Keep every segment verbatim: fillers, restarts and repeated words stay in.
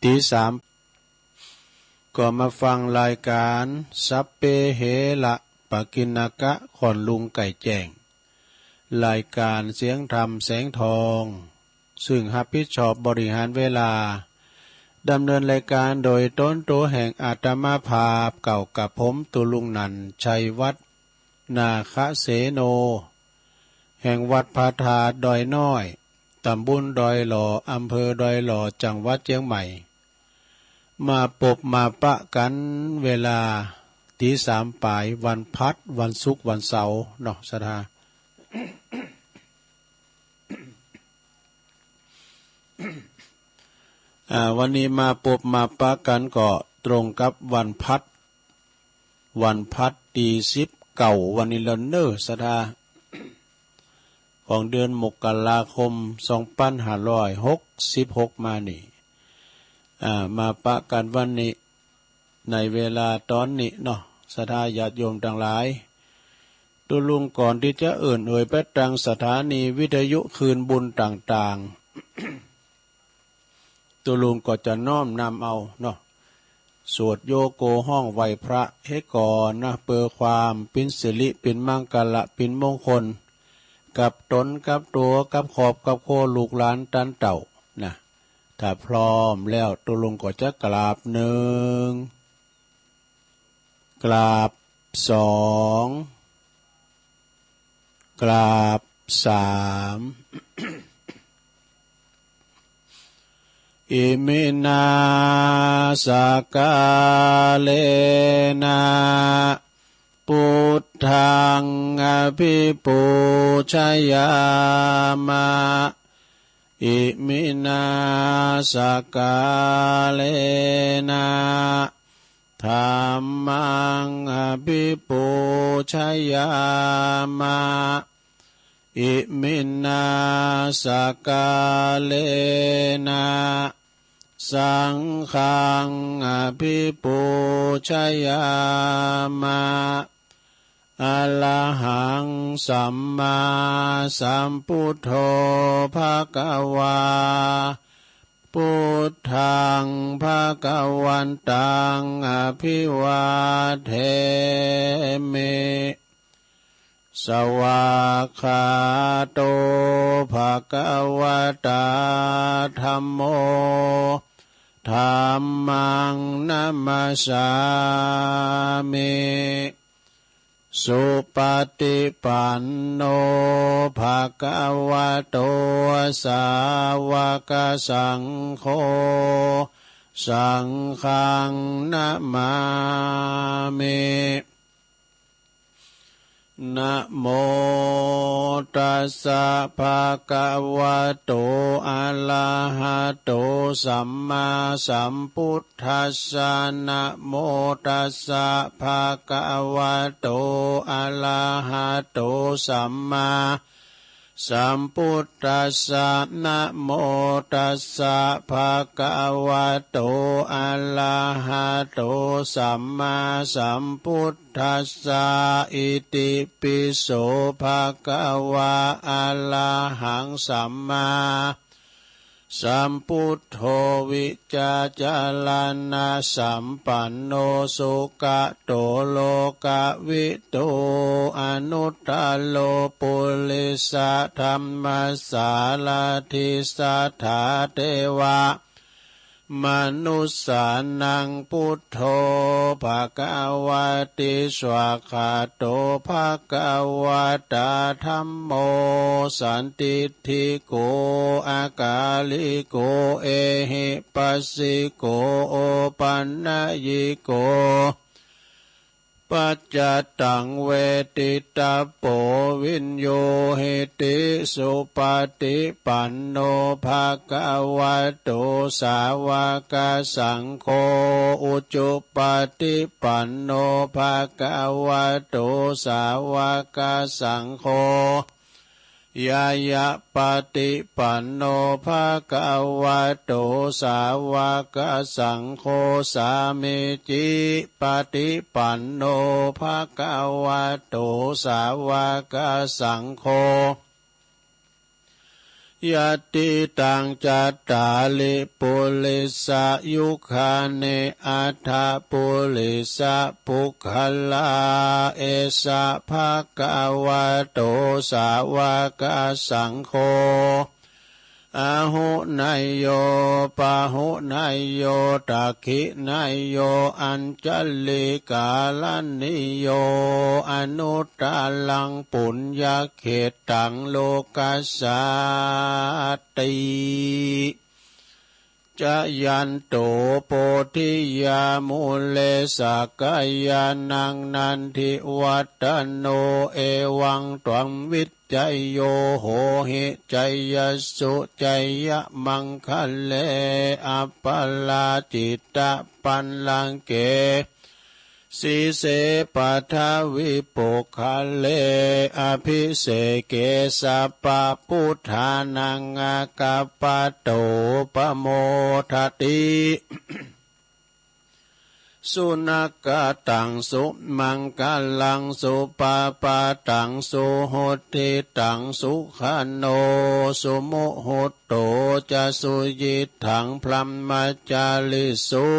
ตีสาม ก็มาฟังรายการสัพเพเหระปกิณณกะ ขอนลุงไก่แจ้ง รายการเสียงธรรมแสงทอง ซึ่งรับผิดชอบบริหารเวลา ดำเนินรายการโดยตนตัวแห่งอาตมาภาพเก่ากับผมตุลุงนันท์ ชัยวัฒน์ นาคเสโน แห่งวัดพระธาตุดอยน้อย ตำบลดอยหล่อ อำเภอดอยหล่อ จังหวัดเชียงใหม่ มาปบมาปะกันเวลาตีสามปาย วันพัด วันศุกร์ วันเสาร์เนาะ ศรัทธา อ่า วันนี้มาปบมาปะกันก็ตรงกับวันพัด วันพัดตีสิบเก้า วันนี้แล้วเนอะ ศรัทธา ของเดือนมกราคม สองพันห้าร้อยหกสิบหก มานี่ อ่า มาปะกันวันนี้ ในเวลาตอนนี้เนาะ ศรัทธาญาติโยมทั้งหลาย ตุลุงก่อนที่จะเอิ่นเอ่ยไปตังสถานีวิทยุคืนบุญต่างๆ ตุลุงก็จะน้อมนำเอาเนาะ สวดโยโกฮ้องไหว้พระให้ก่อนนะ เพื่อความเป็นสิริเป็นมังคละเป็นมงคล กับตนกับตัวกับครอบกับครัวลูกหลานตันเต่านะ ถ้าพร้อมแล้วตุลุงก็จะกราบหนึ่ง กราบสอง กราบสาม อิมินา สกาเลนะ พุทธัง อภิปูชยามะ อิมินา สกาเลนะ ธัมมัง อภิปูชยามะ อิมินา สกาเลนะ สังฆัง อภิปูชยามะ อะระหัง สัมมาสัมพุทโธ ภะคะวา พุทธัง ภะคะวันตัง อะภิวาเทมิ สวากขาโต ภะคะวะตา ธัมโม ธัมมัง นะมัสสามิ สุปฏิปันโน ภะคะวะโต สาวกสังโฆ สังฆัง นะมามิ นะโมตัสสะ ภะคะวะโต อะระหะโต สัมมาสัมพุทธัสสะ นะโมตัสสะ ภะคะวะโต อะระหะโต สัมมาสัมพุทธัสสะ นะโมตัสสะ ภะคะวะโต อะระหะโต สัมมาสัมพุทธัสสะ อิติปิโส ภะคะวะ อะระหัง สัมมาสัมพุทโธ วิชชาจารณะสัมปันโน สุขะโต โลกวิทู อนุตตโร ปุริสะธัมมสสารถิ สัทธาเทวะ มนุสสานัง พุทโธ ภะคะวะติ สวากขาโต ภะคะวะตา ธัมโม สันทิฏฐิโก อะกาลิโก เอหิปัสสิโก โอปันนยิโก ปัจจตัง เวทิตาโป วิญญูหิติ สุปฏิปันโน ภะคะวะโต สาวกสังโฆ อุจุปฏิปันโน ภะคะวะโต สาวกสังโฆ ญาณปฏิปันโน ภะคะวะโต สาวกสังโฆ สามีจิปฏิปันโน ภะคะวะโต สาวกสังโฆ Yadidaṃ cattāri purisayugāni aṭṭha purisapuggalā, esa bhagavato sāvakasaṅgho, āhuneyyo pāhuneyyo dakkhiṇeyyo añjalikaraṇīyo, anuttaraṃ puññakkhettaṃ lokassāti. Jayanto bodhiyā mūle sakyānaṃ nandivaḍḍhano, evaṃ tvaṃ vijayo hohi jayassu jayamaṅgale, aparājitapallaṅke sīse paṭhavipokkhare, abhiseke sabbabuddhānaṃ aggappatto pamodati. Sunakkhattaṃ sumaṅgalaṃ supabhātaṃ suhuṭṭhitaṃ, sukhaṇo sumuhutto ca suyiṭṭhaṃ brahmacārisu,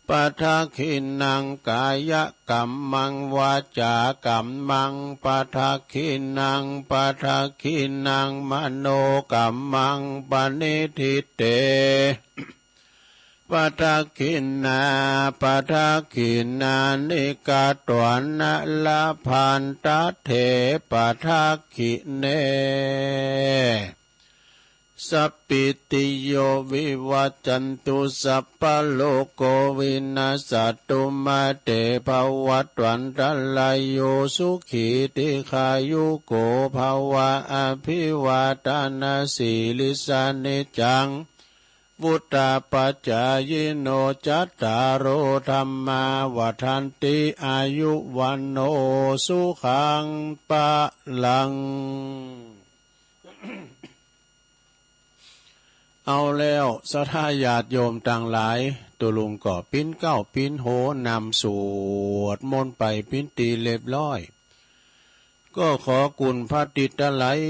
padakkhiṇaṃ kāyakammaṃ vācākammaṃ padakkhiṇaṃ, padakkhiṇaṃ manokammaṃ paṇidhī te padakkhiṇā, padakkhiṇāni katvāna labhantatthe padakkhiṇe. Sabbītiyo vivajjantu, sabbarogo vinassatu, mā te bhavatvantarāyo, sukhī dīghāyuko bhava. Abhivādanasīlissa niccaṃ vuḍḍhāpacāyino, cattāro dhammā vaḍḍhanti, āyu vaṇṇo sukhaṃ balaṃ. เอาแล้ว ศรัทธาญาติโยมตังหลาย ตุ๊ลุงก็ปิ๊นเกล้าปิ๊นโหนนำสวดมนต์ไปปิ๊นตี้เรียบร้อย ก็ขอคุณพระติตไลย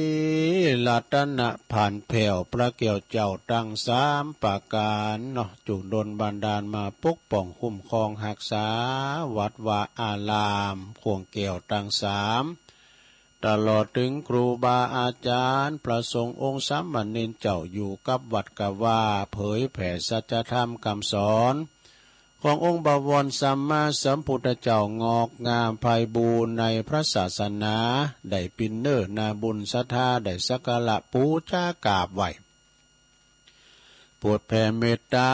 รัตนพันแผ่วพระแก้วเจ้าตังสามประการเนาะ จุ่งดลบันดาลมาปกป้องคุ้มครองฮักษา วัดวาอารามขวงแก้วตังสาม ตลอดถึงครูบาอาจารย์ พระสงฆ์องค์สามเณรเจ้าอยู่กับวัดกับวา เผยแผ่สัจธรรมคำสอน ขององค์บวรสัมมาสัมพุทธเจ้างอกงามไพบูลย์ในพระศาสนา ได้ปิ๊นเนอร์นาบุญศรัทธา ได้สักการะปู๋จากราบไหว้ โผดแผ่เมตตา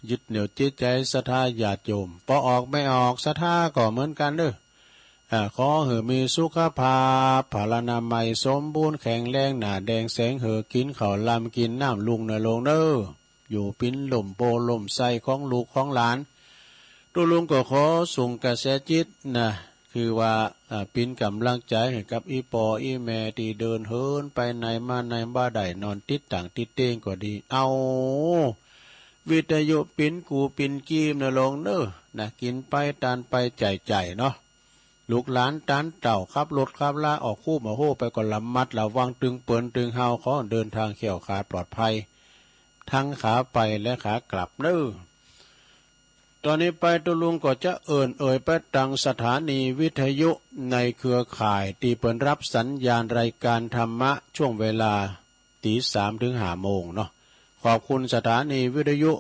ยึดเหนี่ยวจิตใจศรัทธาญาติโยม ปอออกแม่ออกศรัทธาก็เหมือนกันเด้อ อ่า ขอหื้อมีสุขภาพ พลานามัยสมบูรณ์แข็งแรง หน้าแดงแสงเหือ กินข้าวลำกินน้ำลุงเนอลงเนอ อยู่ปิ๊นล่มโพล่มไทรของลูกของหลาน ตุ๊ลุงก็ขอส่งกระแสจิตนะ คือว่า อ่า ปิ๊นกำลังใจให้กับอี่ปออี่แม่ตี้เดินเหินไปไหนมาไหนบ่ได้นอน ติดต่างติดเตียงก็ดี เอาวิทยุปิ๊นกูปิ๊นกีมเนอลงเนอ นะ กิ๋นไปตานไปใจ๋ๆ เนาะ ลูกหลานตานเต้าขับรถขับลาออกคูมาโฮไปก็ระมัดระวังตึงเปิ้นตึงเฮา ขอเดินทางแคล้วคลาดปลอดภัย ทั้งขาไปและขากลับเนอ ต๋อนนี้ไปตุ๊ลุงก็จะเอิ้นเอ่ยไปตังสถานีวิทยุในเครือข่ายตี้เปิ้นรับสัญญาณรายการธรรมะช่วงเวลาตีสามถึงห้าโมงเนาะ ขอบคุณสถานีวิทยุ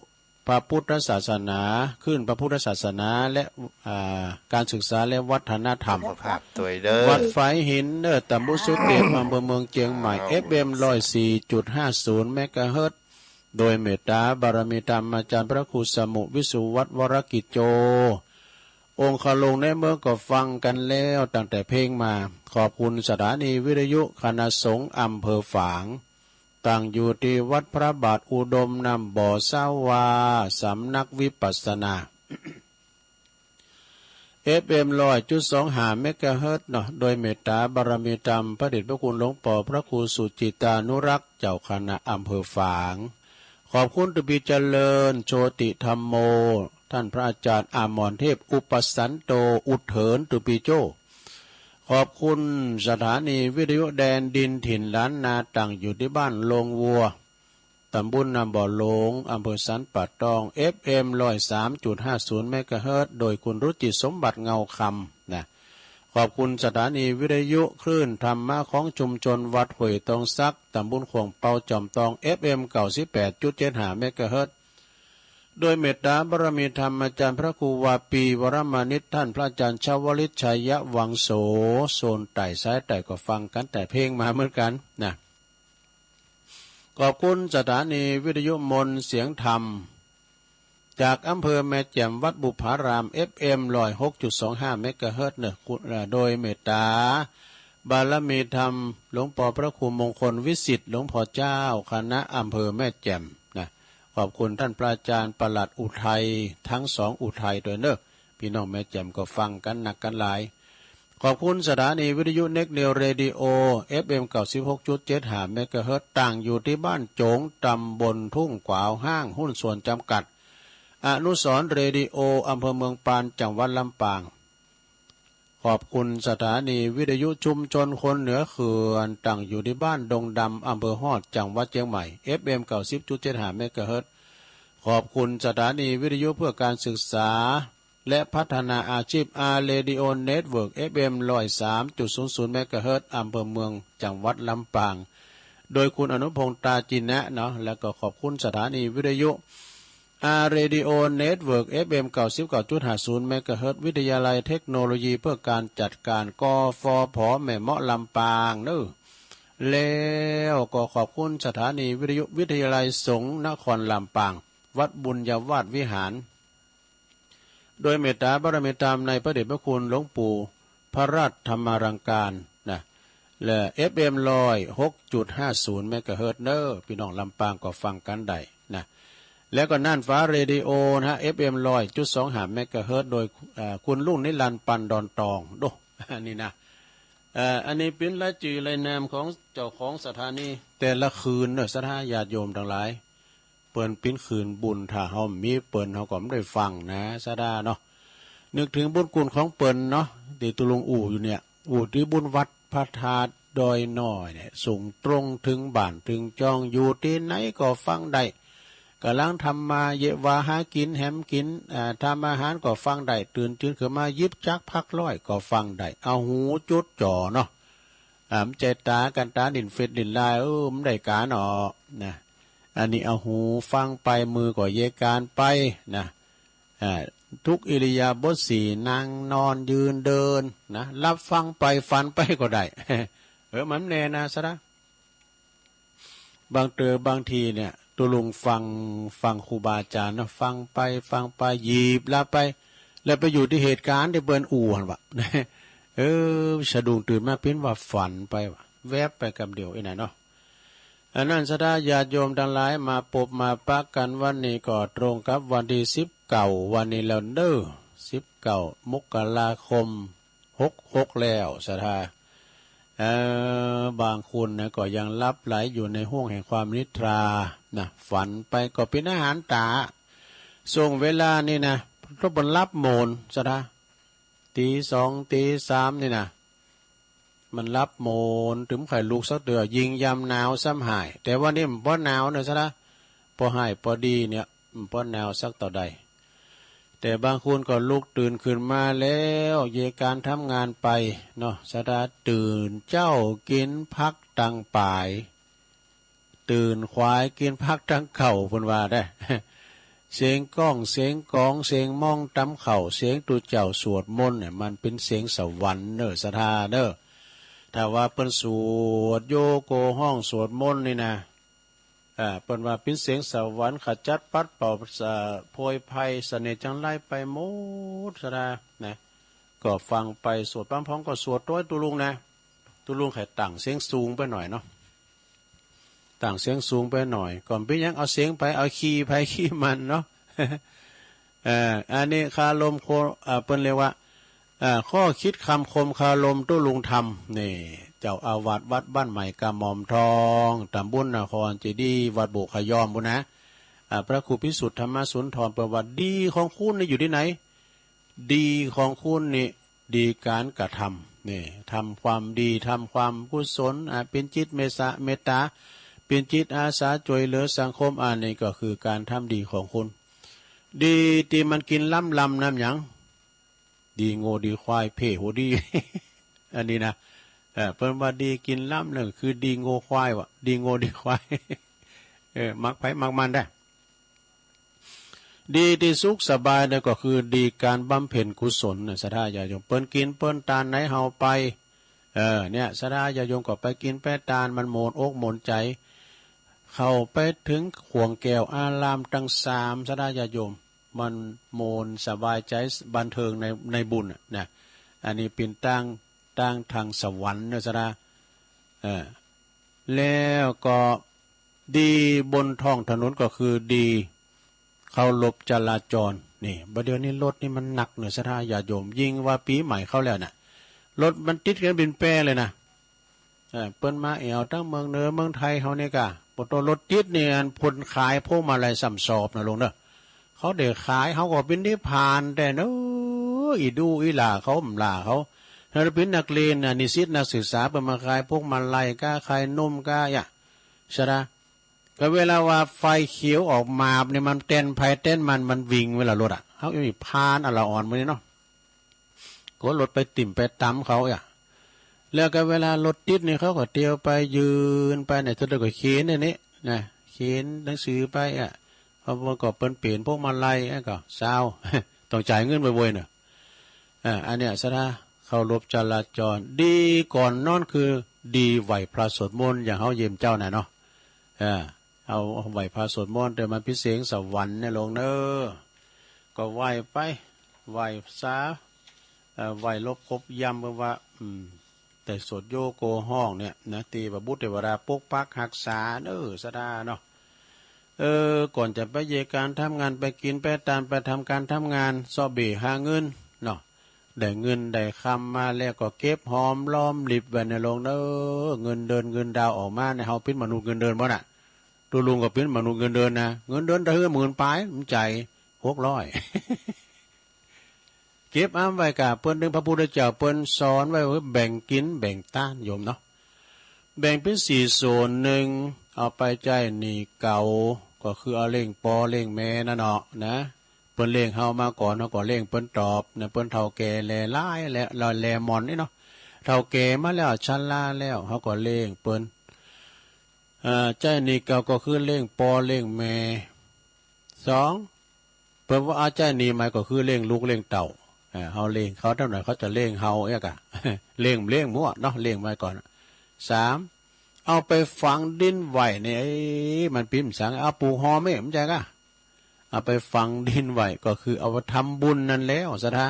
พระพุทธศาสนา คลื่นพระพุทธศาสนาและ อ่า การศึกษาและวัฒนธรรม วัดฝายหินเนอ ตำบลสุเทพ อำเภอเมืองเจียงใหม่ เอฟเอ็ม ร้อยสี่จุดห้าศูนย์ เมกะเฮิรตซ์ โดยเมตตาบารมีธรรมอาจารย์พระครูสมุวิสุวัฒน์วรกิจโจ องคลุงในเมืองก็ฟังกันแล้วตั้งแต่เพลงมา ขอบคุณสถานีวิทยุคณะสงฆ์อำเภอฝาง ตั้งอยู่ตี้วัดพระบาทอุดมน้ำบ่อสาวา สำนักวิปัสสนา เอฟเอ็ม ร้อยจุดสองห้า เมกะเฮิรตซ์เนาะ โดยเมตตาบารมีธรรมพระเดชพระคุณหลวงปอพระครูสุจิตานุรักษ์ เจ้าคณะอำเภอฝาง ขอบคุณตุปีเจริญ โชติธัมโม ท่านพระอาจารย์อมรเทพ อุปสันโต อุดเถินตุปีโจ้ ขอบคุณสถานีวิทยุแดนดินถิ่นล้านนา ตั้งอยู่ที่บ้านโลงวัว ตำบลนาบ่อโลง อำเภอสันป่าตอง เอฟเอ็ม ร้อยสามจุดห้าศูนย์ เมกะเฮิรตซ์ โดยคุณรุจิสมบัติเงาคำนะ ขอบคุณสถานีวิทยุคลื่นธรรมะของชุมชนวัดห้วยตองสัก ตำบลขวงเปา จอมตอง เอฟเอ็ม เก้าสิบแปดจุดเจ็ดห้า เมกะเฮิรตซ์ โดยเมตตาบารมีธรรมอาจารย์พระครูวาปีวรมานิต ท่านพระอาจารย์ชวลิตชัยวังโส โซนใต้สายใต้ก็ฟังกันแต่เพลงมาเหมือนกันนะ ขอบคุณสถานีวิทยุมนต์เสียงธรรม จากอำเภอแม่แจ่ม วัดบุพาราม เอฟเอ็ม ร้อยหกจุดสองห้า เมกะเฮิรตซ์ เนอะ คุณ เอ่อ โดยเมตตาบารมีธรรม หลวงปอพระครูมงคลวิสิทธิ์ หลวงพ่อเจ้าคณะอำเภอแม่แจ่มนะ ขอบคุณท่านพระอาจารย์ประหลัดอุทัย ทั้งสองอุทัยด้วยเนอะ พี่น้องแม่แจ่มก็ฟังกันนักกันหลาย ขอบคุณสถานีวิทยุเน็กนิวเรดิโอ เอฟเอ็ม เก้าสิบหกจุดเจ็ดห้า เมกะเฮิรตซ์ ตั้งอยู่ที่บ้านโจง ตำบลทุ่งขวาวห้างหุ้นส่วนจำกัด อนุสรณ์เรดิโอ อำเภอเมืองปาน จังหวัดลำปาง ขอบคุณสถานีวิทยุชุมชนคนเหนือเขื่อน ตั้งอยู่ที่บ้านดงดำ อำเภอฮอด จังหวัดเชียงใหม่ เอฟเอ็ม เก้าสิบจุดเจ็ดห้า เมกะเฮิรตซ์ ขอบคุณสถานีวิทยุเพื่อการศึกษา และพัฒนาอาชีพ อาร์ Radio Network เอฟเอ็ม ร้อยสามจุดศูนย์ศูนย์ เมกะเฮิรตซ์ อำเภอเมือง จังหวัดลำปาง โดยคุณอนุพงษ์ ตาจินะเนาะ แล้วก็ขอบคุณสถานีวิทยุ อาร์ Radio Network เอฟเอ็ม เก้าสิบเก้าจุดห้าศูนย์ เมกะเฮิรตซ์ วิทยาลัยเทคโนโลยีเพื่อการจัดการ กฟผ แม่เมาะ ลำปางเนอะ แล้วก็ขอบคุณสถานีวิทยุวิทยาลัยสงฆ์นครลำปาง วัดบุญญาวาสวิหาร โดยเมตตาบารมีธรรมในพระเดชพระคุณหลวงปู่พระราชธรรมารังการนะ และ เอฟเอ็ม ร้อยหกจุดห้าศูนย์ เมกะเฮิรตซ์ เนอะ พี่น้องลำปางก็ฟังกันได้นะ แล้วก็น่านฟ้าเรดิโอนะฮะ เอฟเอ็ม ร้อยจุดสองห้า เมกะเฮิรตซ์ โดย เอ่อ คุณลุงนิรันดร์ ปันดอนตอง โด อันนี้นะ เอ่อ อันนี้เป็นรายจื่อรายนามของเจ้าของสถานี แต่ละคืนเนอะ ศรัทธาญาติโยมทั้งหลาย เปิ้นปิ้นคืนบุญ ถ้าเฮามีเปิ้น เฮาก็บ่ได้ฟังนะ ศรัทธาเนาะ นึกถึงบุญคุณของเปิ้นเนาะ ตี้ตุลุงอู้อยู่เนี่ย อู้ตี้บุญวัดพระธาตุดอยน้อยเนี่ย ส่งตรงถึงบ้านถึงจอง อยู่ตี้ไหนก็ฟังได้ กำลังทำมาเยาะว่าหากินแหมกิน อ่า ทำอาหารก็ฟังได้ ตื่นจื้นขึ้นมาหยิบจักรพักร้อยก็ฟังได้ เอาหูจุดจ่อเนาะ อ่า บ่ใจ้ตากันตานินเฟซนินไลน์ เออ บ่ได้การออกนะ อันนี้เอาหูฟังไป มือก็เยียะการไปนะ อ่า ทุกอิริยาบถสี่ นั่งนอนยืนเดินนะ หลับฟังไปฝันไปก็ได้ เออ มันแน่นะ ศรัทธา บางเต๋อบางทีเนี่ย ตุลุงฟัง ฟังครูบาอาจารย์เนาะ ฟังไปฟังไป หยิบหลับไป แล้วไปอยู่ตี้เหตุการณ์ตี้เปิ้นอู้หั่นวะ เออ สะดุ้งตื่นมาปิ้นว่าฝันไปวะ แวบไปกำเดียวอี้นะเนาะ อันนั้นศรัทธาญาติโยมทั้งหลาย มาปบมาปะกันวันนี้ก็ตรงกับวันตี้สิบเก้า วันนี้แล้วเด้อ สิบเก้ามกราคม หกหกแล้วศรัทธา เอ่อ บางคนนะก็ยังหลับไหลอยู่ในห้วงแห่งความนิทรานะ ฝันไปก็เป็นอาหารต๋า ช่วงเวลานี่นะ ถ้าบ่หลับโหมนศรัทธา ตีสองตีสามนี่นะ มันหลับโหมน ตึงบ่ใค่ลุกสักเตื้อ ยิ่งยามหนาวซ้ำหาย แต่วันนี้มันบ่หนาวเนอะศรัทธา พอหายพอดีเนี่ย มันบ่หนาวสักเต้าใด แต่บางคนก็ลุกตื่นขึ้นมาแล้ว เยียะการทำงานไปเนาะ ศรัทธา ตื่นเจ๊ากินผักตังป๋าย ตื่นควายกินผักตังเข่า เปิ้นว่าได้ เสียงก้อง เสียงกอง เสียงม้องตำข้าว เสียงตุ๊เจ้าสวดมนต์เนี่ย มันเป็นเสียงสวรรค์เนอะศรัทธาเนอะ ถ้าว่าเปิ้นสวดโยโกฮ้องสวดมนต์นี่นะ อ่า เปิ้นว่าเป็นเสียงสวรรค์ ขจัดปัดเป่า เอ่อ โพยภัยเสน่ห์จังไรไปหมดศรัทธานะ ก็ฟังไป สวดพร่ำพ้องก็สวดโตยตุลุงนะ ตุลุงใค่ตั้งเสียงสูงไปหน่อยเนาะ ตั้งเสียงสูงไปหน่อย ก็บ่เป็นหยัง เอาเสียงไผ เอาคีย์ไผคีย์มันเนาะ เอ่อ อันนี้คารมโค เอ่อ เปิ้นเรียกว่า เอ่อ ข้อคิดคำคมคารมตุลุงธรรม นี่ เจ้าอาวาสวัดบ้านใหม่กระหม่อมทอง ตำบลนครเจดีย์ วัดโบกขยอมพู้นนะ อ่า พระครูพิสุทธิ์ธรรมสุนทร เปิ้นว่า ดีของคุณนี่อยู่ตี้ไหน ดีของคุณนี่ ดีการกระทำ นี่ ทำความดี ทำความกุศล อ่ะ เป็นจิตเมตตา เมตตา เป็นจิตอาสาช่วยเหลือสังคม อันนี้ก็คือการทำดีของคุณ ดีที่มันกินล้ำลำน้ำหยัง ดีงัวดีควาย เพ่หัวดี อันนี้นะ เออ เปิ้นว่าดีกินล้ำนั่นคือดีงัวควายวะ ดีงัวดีควาย เออ มักไผมักมันได้ ดีที่สุขสบายเนี่ยก็คือดีการบำเพ็ญกุศลนะ ศรัทธาญาติโยม เปิ้นกินเปิ้นตานไหนเฮาไป เออ เนี่ย ศรัทธาญาติโยมก็ไปกินไปตาน มันโมนอกโมนใจ เข้าไปถึงข่วงแก้วอารามตังสาม ศรัทธาญาติโยม มันโมนสบายใจบันเทิงใน ในบุญน่ะนะ อันนี้เป็นตาง ตางทางสวรรค์เนอะ ศรัทธา เออ แล้วก็ดีบนท้องถนนก็คือดีเคารพจราจร นี่ บัดเดี๋ยวนี้รถนี่มันหนักเนอะ ศรัทธาญาติโยม ยิ่งว่าปีใหม่เข้าแล้วน่ะ รถมันติดกันเป็นแป้เลยนะ เออ เปิ้นมาแอ่วตังเมืองเหนือเมืองไทยเฮานี่กะ ปอตอรถติดนี่ อันเปิ้นขายพวงมาลัยซ้ำสอบนะลุงเนอะ เขาได้ขาย เขาก็เป็นนิพพานแต่เนอะ อีดูอีหล่าเขา บ่าเขา ถ้าเป็นนักเรียนน่ะ นิสิตนักศึกษา เปิ้นมาขายพวงมาลัยกา ขายนมกา อย่า ศรัทธา ก็เวลาว่าไฟเขียวออกมาเนี่ย มันเต้นไผเต้นมัน มันวิ่งเวลารถอ่ะ เขาอีพานอะละอ่อนมื้อนี้เนาะ ก็รถไปติ่มไปตำเขาอ่ะ แล้วก็เวลารถติดนี่ เขาก็เตียวไปยืนไปเนี่ย สุดท้ายก็เข็นเนี่ยนี่นะ เข็นหนังสือไปอ่ะ เขาก็เปิ้นเปลี่ยนพวงมาลัยอ่ะ ก็ซาว ต้องจ่ายเงินบ่อยๆเนอะ อ่า อันเนี้ย ศรัทธาเคารพจราจร ดีก่อนนอนคือดีไหว้พระสวดมนต์ อย่างเฮาเยี่ยมเจ้าน่ะเนาะ อ่า เอาไหว้พระสวดมนต์ แต่มันเป็นเสียงสวรรค์เนี่ยลงเนอะ ก็ไหว้ไป ไหว้สา เอ่อ ไหว้ลบครบย่ำ เพราะว่า อืม แต่สวดโยโกห้องเนี่ยนะ ตีพระบุตรเทวดาปกปักรักษาเนอะ ศรัทธาเนาะ เออ ก่อนจะไปเยการทำงาน ไปกินไปตาน ไปทำการทำงาน เซาะเบ่หาเงินเนาะ ได้เงินได้คำมาแล้วก็เก็บหอมรอมริบไว้ในลงเนอะ เงินเดือนเงินดาวออกมาเนี่ย เฮาเป็นมนุษย์เงินเดือนบ่น่ะ ตัวลุงก็เป็นมนุษย์เงินเดือนนะ เงินเดือนเท่าไหร่ หมื่นปลาย มันจ่ายหกร้อย เก็บอ้ำไว้กะ เปิ้น ถึงพระพุทธเจ้าเปิ้นสอนไว้ว่าแบ่งกินแบ่งตานโยมเนาะ แบ่งเป็นสี่ส่วน หนึ่ง เอาไปใจ๊หนี้เก่า ก็คือเอาเลี้ยงปอเลี้ยงแม่นั่นเนาะนะ เปิ้นเลี้ยงเฮามาก่อน เฮาก็เลี้ยงเปิ้นตอบนะ เปิ้นเฒ่าแก่แลหลายแล้ว แลหม่อนนี่เนาะ เฒ่าแก่มาแล้ว ชราแล้ว เฮาก็เลี้ยงเปิ้น เอ่อ ใจ๊หนี้เก่าก็คือเลี้ยงปอเลี้ยงแม่ สอง เปิ้นว่าเอาใจ๊หนี้ใหม่ก็คือเลี้ยงลูกเลี้ยงเต้า เอ่อ เฮาเลี้ยงเขาเท่านั้น เขาจะเลี้ยงเฮาเอียกะ เลี้ยง เลี้ยงมั่วเนาะ เลี้ยงไว้ก่อน สาม เอาไปฝังดินไว้เนี่ย เอ้ย มันปิ้มสัง เอาปลูกหอมเอ้ย มันใจ๊กะ เอาไปฝังดินไว้ ก็คือเอาไปทำบุญนั่นแล้ว ศรัทธา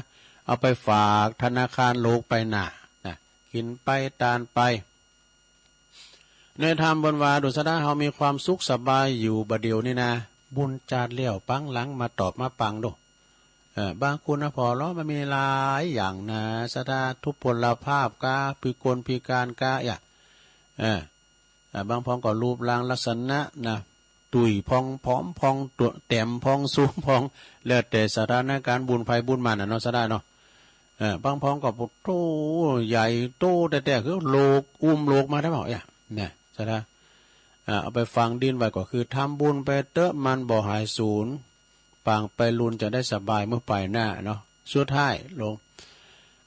เอาไปฝากธนาคารโลกไปหน้านะ กินไปตานไป ในธรรมบนว่า ดู ศรัทธา เฮามีความสุขสบายอยู่บ่าเดี่ยวนี่นะ บุญจาติแล้วปังหลังมาตอบมาปังดู เออ บางคนนะ พอแล้วมันมีหลายอย่างนะ ศรัทธา ทุพพลภาพกา พิกลพิการกา อย่า เออ อ่า บางพ้องก็รูปร่างลักษณะนะ ตุ้ยพ้อง ผอมพ้อง ตัวแต้มพ้อง สูงพ้อง แล้วแต่สถานการณ์บุญไผบุญมันน่ะเนาะ ศรัทธาเนาะ เออ บางพ้องก็โตใหญ่โตแต๊ๆ คือโลก อุ้มโลกมาได้เปล่า เนี่ย นะ ศรัทธา อ่า เอาไปฝังดินไว้ก็คือทำบุญไปเต๊อะ มันบ่หายสูญ ปางไปลุนจะได้สบายเมื่อไปหน้าเนาะ สุดท้ายลง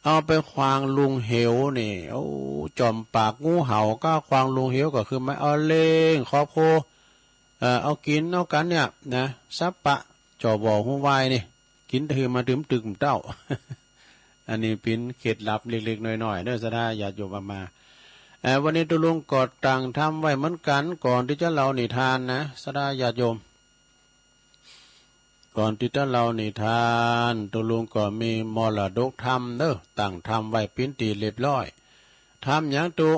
เอาไปขวางลุงเหวนี่ โอ้ จอมปากงูเห่า ก็ขวางลุงเหวก็คือมาเอาเลี้ยงครอบครัว เอ่อ เอากินเอากันเนี่ยนะ สัปปะ จอบ่อหูวายนี่ กินถือมาดื่มตึกเต้า อันนี้เป็นเคล็ดลับเล็กๆ น้อยๆ เด้อ ศรัทธาญาติโยมเอามา เอ่อ วันนี้ตัวลุงก็ตั้งธรรมไว้เหมือนกัน ก่อนที่จะเล่านิทานนะ ศรัทธาญาติโยม ก่อนที่จะเล่านิทาน ตัวลุงก็มีมรดกธรรมเด้อ ตั้งธรรมไว้เป็นที่เรียบร้อย ธรรมหยังตุ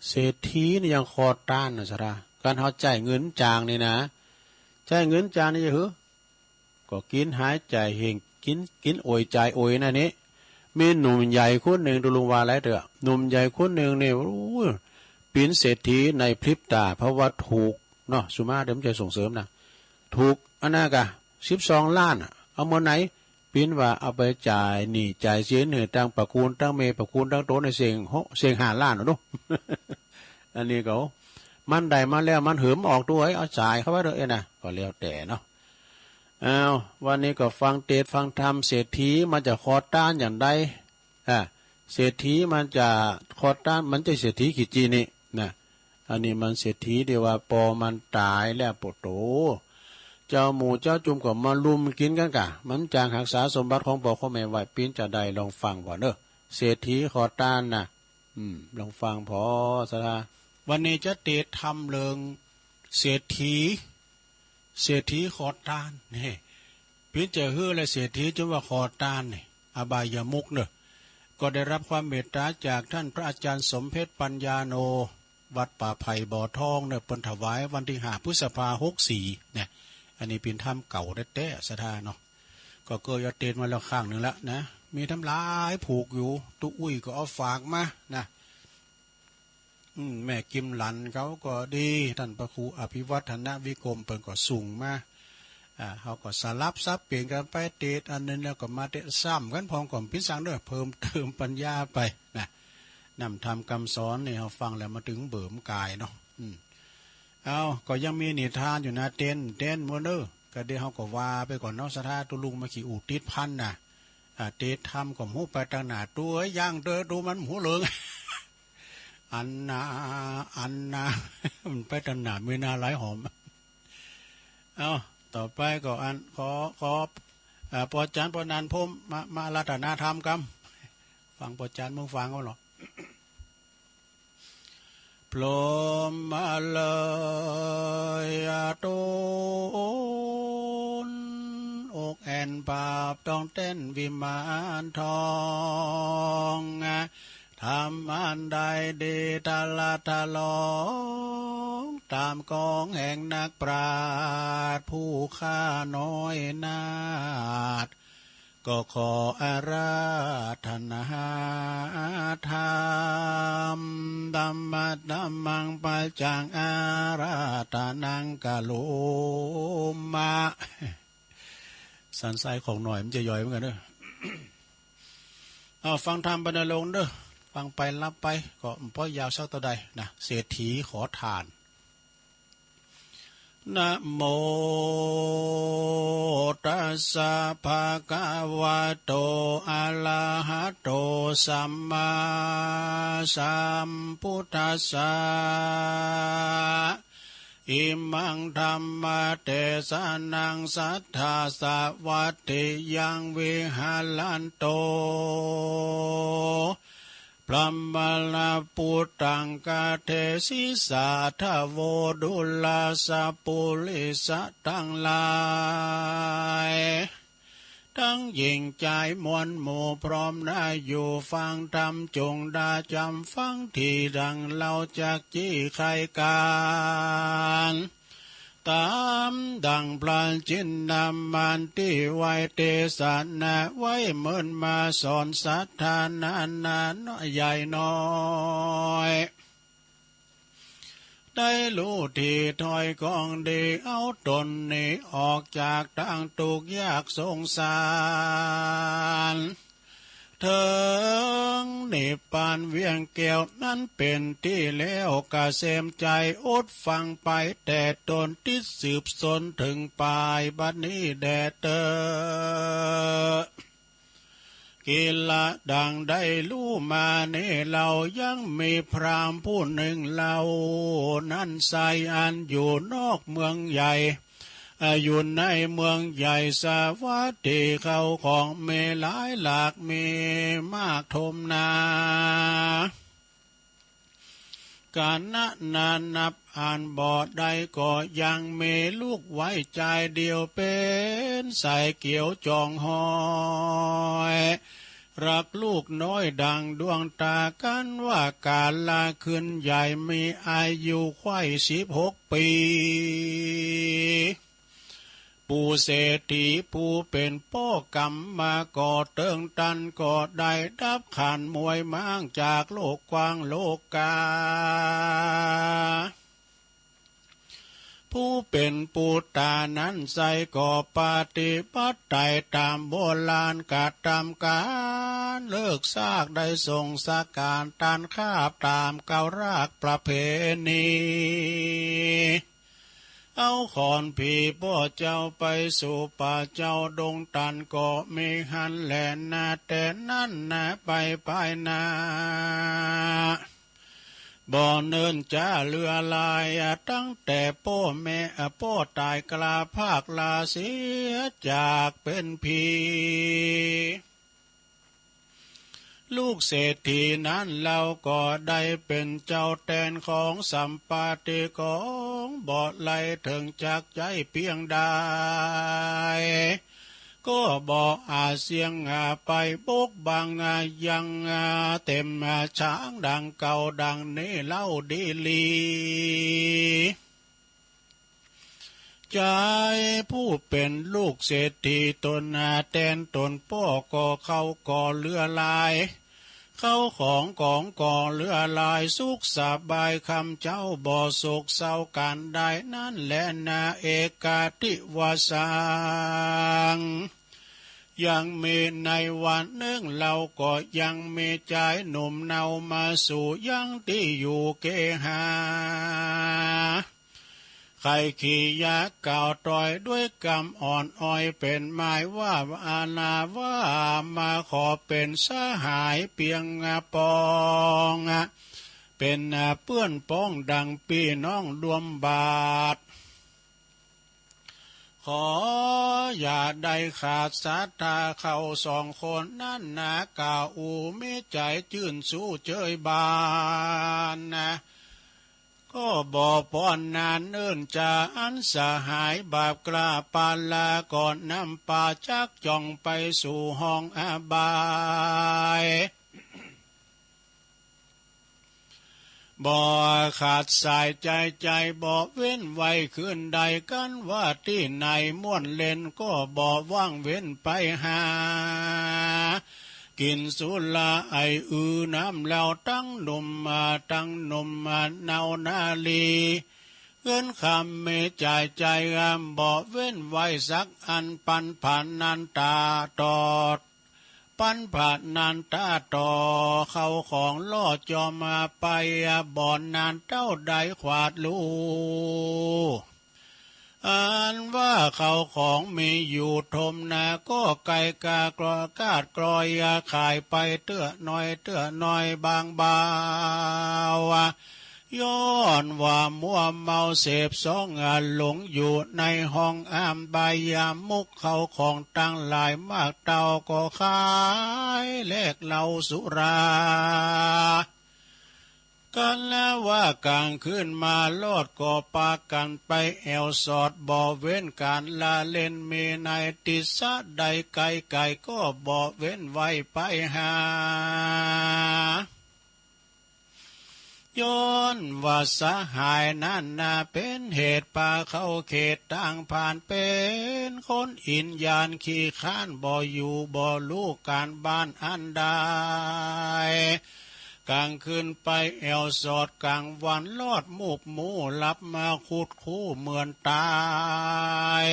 เศรษฐีนี่ยังขอทานนะ ศรัทธา การเฮาใจ๊เงินจางนี่นะ ใจ๊เงินจางนี่จะหือ ก็กินหายจ่ายเฮง กิน กินโอยจ่ายโอยนั่นนี่ มีหนุ่มใหญ่คนหนึ่ง ตัวลุงว่าหลายเตื้อ หนุ่มใหญ่คนหนึ่งนี่ โอ้ย เป็นเศรษฐีในพริบตา เพราะว่าถูกเนาะ สุมาเดี๋ยวมันจะส่งเสริมนะ ถูกอันนั้นกะ สิบสองล้านอะ เอาเมื่อไหน ปิ้นว่าเอาไปจ่ายหนี้จ่ายสินให้ตังประคุณตังแม่ประคุณตังตนในเซ็งหกเซ็งห้าล้านเอาดู อันนี้ก็ มันได้มาแล้วมันหืมออกด้วยเอาจ่ายเข้าไปด้วยเอ้ยนะก็แล้วแต่เนาะ อ้าววันนี้ก็ฟังเตสน์ฟังธรรมเศรษฐีมันจะขอทานอย่างใด อ่ะเศรษฐีมันจะขอทานมันจะเศรษฐีขี้จีนี่นะ อันนี้มันเศรษฐีที่ว่าปอมันตายแล้วปวดโต เจ้าหมู่เจ้าจุมก็มาลุมกินกันกะ มันจางหักษาสมบัติของปอของแม่ไว้ปิ้นจะได้ลองฟังบ่เนอะ เศรษฐีขอทานนะ อืม ลองฟังพอศรัทธา วันนี้จะเตสน์ธรรมเรื่องเศรษฐี เศรษฐีขอทานนี่ ปิ้นจะหื้อและเศรษฐีจนว่าขอทานนี่ อบายมุขเนอะ ก็ได้รับความเมตตาจากท่านพระอาจารย์สมเพชรปัญญาโน วัดป่าไผ่บ่อทองเนอะ เปิ้นถวายวันที่ห้าพฤษภาหกสี่เนี่ย อันนี้ปิ้นธรรมเก่าแต๊ๆศรัทธาเนาะ ก็เกยเอาเตสน์มาแล้วข้างหนึ่งละนะ มีธรรมหลายผูกอยู่ ตุ๊อุ้ยก็เอาฝากมานะ อืม แม่กิมหลันเขาก็ดี ท่านพระครูอภิวัฒนวิกรมเปิ้นก็ส่งมา อ่า เขาก็สลับสับเปลี่ยนกันไป เตสน์อันหนึ่งแล้วก็มาเตสน์ซ้ำกันพร้อมกับปิ้นสังเนอะ เพิ่มเติมปัญญาไปนะ นำธรรมคำสอนนี่เขาฟังแล้วมาถึงเบิ่มกายเนาะ อืม เอา ก็ยังมีนิทานอยู่นะ เตสน์ เตสน์หมดเนอะ ก็เดี๋ยวเขาก็ว่าไปก่อนเนาะ ศรัทธา ตุ๊ลุงมาขี้อู้ติดพันนะ อ่า เตสน์ธรรมก็หมู่ไปตังหน้า ตัวย่างเตอตัวมันหมู่เหลิง อันนา อันนา มันไปตังหน้ามีนาหลายหอม เอา ต่อไปก็อัน ขอ ขอ อ่า ปอจารย์ปอนันท์พรหมมา มาอาราธนาธรรมกำ ฟังปอจารย์มึงฟังเอาเหรอ พรหมเลยอาตูน อกแอ่นปาบต้องเต้นวิมานทอง ทำอันใดดีตะละทะลอง ตามกองแห่งนักปราชญ์ผู้ข้าน้อยนาถ ก็ขออาราธนาธรรม ธรรมะธรรมังปัจจังอาราธนังกะโลมะ สันทรายของหน่อยมันจะย่อยเหมือนกันเนอะ เอาฟังธรรมไปนะโลมเด้อ ฟังไปรับไป ก็บ่ยาวสักเท่าใดนะ เศรษฐีขอทาน นะโมตัสสะภะคะวะโต อะระหะโต สัมมาสัมพุทธัสสะ อิมังธัมมะเตสะนัง สัทธาสะวัตถิยัง วิหะรันโต พรหมะละปุตตัง กะเทสิสาทะโว ดุลาสะปุริสะตังหลาย ทั้งหญิงจายมวลหมู่พร้อมหน้าอยู่ฟังธรรม จงได้จำฟังที ดังเฮาจักจี้ไขกาน ตามดังพระจินดามันตี้ไว้เตสนาไว้ เมินมาสอนสัทธานานาน้อยใหญ่น้อย ได้รู้ที่ถ้อยของดี เอาตนนี้ออกจากทางทุกข์ยากสงสาร เถิงนิพพานเวียงแก้วนั้นเป็นที่แล้ว กะเสมใจ๋อดฟังไปแต่ต้น ติดสืบสนเถิงปาย บัดนี้แด่เต๊อะ กิละดังได้รู้มานี้เล่า ยังมีพราหมณ์ผู้หนึ่งเล่า นั้นไซร้อันอยู่นอกเมืองใหญ่ อ่า อยู่ในเมืองใหญ่สาวัตถี เข้าของมีหลายหลาก มีมากถมหนา กานะนานับอ่านบ่ได้ ก็ยังมีลูกไว้จายเดียว เป๋นสายเขียวจองห้อย รักลูกน้อยดังดวงตา กันว่ากาละขึ้นใหญ่ มีอายุไขว้สิบหกปี ปู่เศรษฐีผู้เป๋นป้อกำมาก่อเติงตัน ก็ได้ดับขันมวยม้างจากโลกกว้างโลกา ผู้เป๋นปุตตานั้นไซร้ก็ปฏิบัติได้ต๋ามโบราณกระทำก๋าน เลิกซากได้ส่งสังฆารต้านคาบต๋ามเก่าราชประเพณี เอาขอนผีป้อเจ้าไปสู่ป่าเจ้าดงตันก็มีหั้นแลนา แต่นั้นนาไปไปนา บ่เนิ่นจาเหลือหลาย ตั้งแต่ป้อแม่ป้อต๋ายกล้าพรากลาเสียจากเป๋นผี ลูกเศรษฐีนั้นเฮาก็ได้เป๋นเจ้าแตนของสัมปติของบ่ไร้เถิงจักใจ๊เปียงใด ก็บ่อาจเสี้ยงไปบกบังยังเต็มช้างดังเก่าดังนี้เล่าดีหลี จายผู้เป๋นลูกเศรษฐีต๋นแตนต๋นป้อก็เข้าก็เหลือหลาย เข้าของของก็เหลือหลาย สุขสบายค่ำเจ๊าบ่โศกเศร้าก๋านใดนั้นแลนา เอกัตถิวาสัง ยังมีในวันนึ่งเฮาก็ยังมีจายหนุ่มเนามาสู่ยังตี้อยู่เกหา ใค่ขี้ยาก่าวต๋อยด้วยกำอ่อนอ้อยเป๋นหมายว่าอาณาว่ามาขอเป๋นสหายเปียงปองเป๋นเปื้อนป้องดังปี้น้องร่วมบาท ขออย่าได้ขาดศรัทธา เขาสองคนนั้นนา กล่าวอู้มีใจ๋จื้นสู้เจยบานนา ก็บ่ป้อนนานเนิ่นจาอันสหายบาปกล้าปาลา ก็นำปาจักจ่องไปสู่ห้องอบาย บ่ขาดสายใจ๋ใจ๋ บ่เว้นไว้คืนใด กั๋นว่าตี้ไหนม่วนเล่น ก็บ่ว่างเว้นไปหา กิ๋นสุราไออือน้ำเหล้า ตังหนุ่มตังหนุ่มเนานาลี เงินคำมีใจ๋ใจ๋ บ่เว้นไว้สักอัน ปันผานันตาตอด ปันผานันตาต่อ เข้าของล่อจอมไป บ่อนนานเต้าใดขวาดลู่ อันว่าเข้าของมีอยู่ทมนา ก็ไก่กากรอกาดกรอยขายไปเตื้อน้อยเตื้อน้อยบางเบา ย้อนว่ามัวเมาเสพสองหลงอยู่ในห้องอบายมุข เข้าของตังหลายมากเต้าก็ขายแลกเหล้าสุรา กั๋นว่าก๋างคืนมาลอดก็ปากั๋นไปแอ่วสอด บ่เว้นก๋านละเล่น มีในติสะใดไก๋ไก๋ ก็บ่เว้นไว้ไปหา ย้อนว่าสหายนั้นนา เป๋นเหตุปาเข้าเขตตางผ่าน เป๋นคนอินยานขี้ค้าน บ่อยู่บ่ฮู้ก๋านบ้านอันใด ก๋างคืนไปแอ่วสอด ก๋างวันลอดมูบหมู่ หลับมาคุดคู้เหมือนต๋าย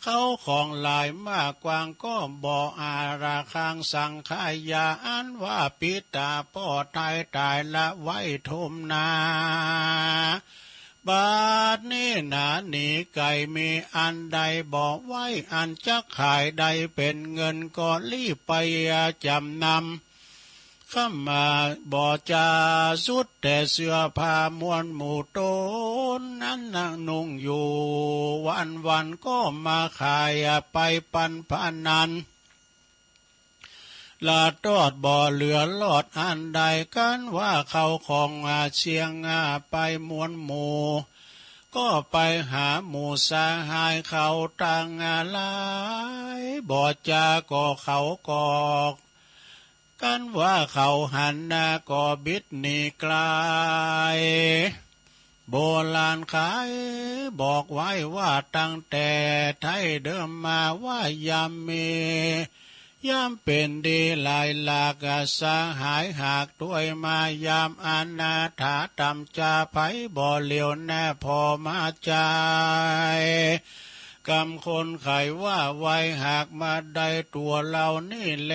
เข้าของหลายมากกว้าง ก็บ่อาราคังสังขายา อันว่าปิตาป้อต๋ายต๋ายละไว้ทมนา บาดนี้นาหนีไก่ มีอันใดบ่ไว้อันจักขายได้เป๋นเงิน ก็รีบไปจ๋ำนำ คำบ่จาสุดแต่เสื้อผ้ามวลหมู่ต๋นนั้นนั่งนุ่งอยู่ วันวันก็มาขายไปปันผานัน ละตอดบ่เหลือลอดอันใด กั๋นว่าเข้าของเสี้ยงไปมวลหมู่ ก็ไปหาหมู่สหายเขาตังหลาย บ่จาก็เขาก็ กั๋นว่าเขาหันนาก็บิดหนีไกล โบราณใครบอกไว้ว่าตั้งแต่ไทยเดิมมาว่ายามมี ยามเป็นดีหลายหลากสหายหากด้วยมายามอนาถาต่ำจาไผบ่เหลียวแน่พอมาจายกำคนไขว่าไวหากมาได้ตัวเรานี่แล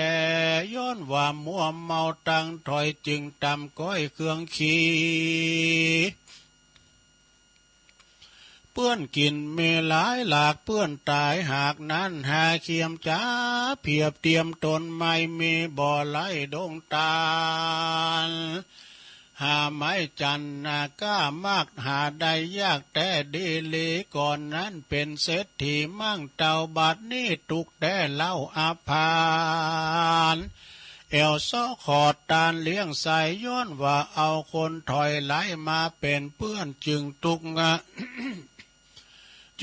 ย้อนว่ามัวเมาตังถอยจึงต่ำก้อยเครื่องขี เปื้อนกินเมหลายหลากเปื้อนตายหากนั้นหาเขียมจ๋าเพียบเตรียมตนไม่มีบ่อไหลดงตาล หาไม้จันนาก้ามากหาได้ยากแต่ดีหลีก่อนนั้นเป็นเศรษฐีมั่งเต่าบัดนี้ตุกแต่เหล้าอาพาน แอวซ้อขอดตานเลี้ยงใสย้อนว่าเอาคนถอยไหลมาเป็นเปื้อนจึงตุกงะ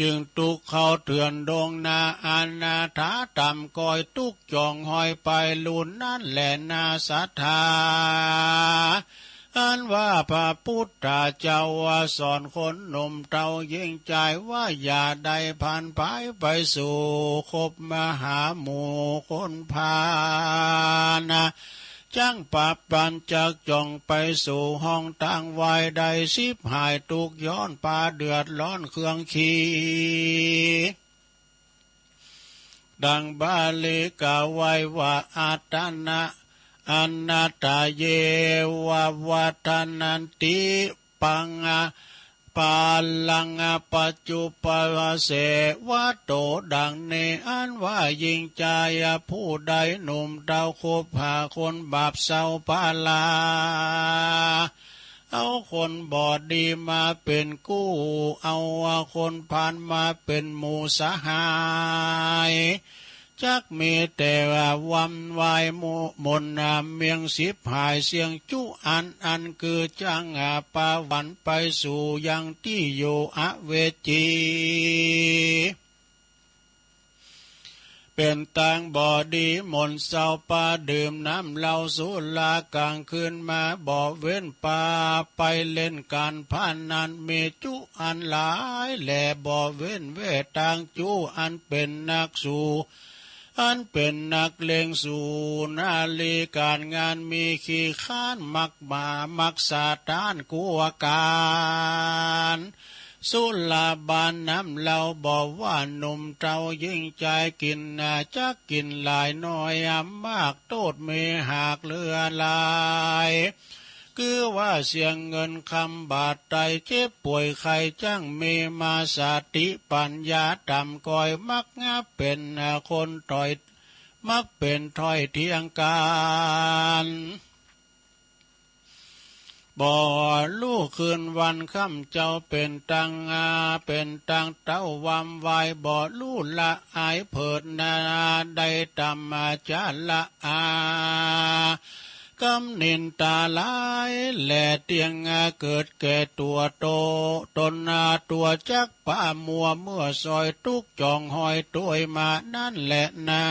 จึงตุกเข้าเถื่อนดงนาอนาถาต่ำก้อยตุกจ่องหอยไปลุนนั่นแหละนาศรัทธา อันว่าพระพุทธเจ้าว่าสอนคนหนุ่มเฒ่าหญิงชายว่าอย่าได้พลันไปไปสู่คบมหาหมู่คนพาลนะ จั่งปะปันจักจ่องไปสู่ห้องตางวายได้ฉิบหายทุกข์ย้อนปาเดือดร้อนเครื่องขี ดังบาลีกล่าวไว้ว่า อัตตานะ อนัตตา เย วะ วัฏฏานันติ ปัง ปาลัง ปัจจุปปะเสวะโต ดังนี้อันว่าหญิงชายผู้ใดหนุ่มเฒ่าคบหาคนบาปเศร้าปาลา เอาคนบ่ดีมาเป็นกู้ เอาคนพาลมาเป็นหมู่สหาย จักมีแต่ว่าวันวายมุมนเมียงฉิบหายเสี้ยงจุอันอันคือจั่งปาวันไปสู่ยังตี้อยู่อเวจี เป็นตางบ่ดีหม่นเศร้าปาดื่มน้ำเหล้าสุรากลางคืนมาบ่เว้นปาไปเล่นการพนันมีจุอันหลายแหล่บ่เว้นเวตางจุอันเป็นนักสู้ อันเป็นนักเลงสู่นาลีการงานมีขี้ค้านมักหมามักสาต้านกัวการ สุราบานน้ำเหล้าบอกว่าหนุ่มเฒ่าหญิงชายกินนาจักกินหลายน้อยมากโทษมีหากเหลือหลาย คือว่าเสียเงินคำบาทไตเจ็บป่วยไข้จั่งมีมาสติปัญญาต่ำก้อยมักงับเป็นคนถอย มักเป็นถ้อยเถียงกัน บ่ฮู้คืนวันค่ำเจ้าเป็นตังอา เป็นตังเต้าวามวาย บ่ฮู้ละอายเผิดนา ได้ตำมาจาละอา กำนินตาหลาย แหล่เตียงเกิดแก่ตัวโต ตนนาตัวจัก ป้ามัวเมื่อซอยทุกข์จ่องหอยตวยมานั่นแหละนา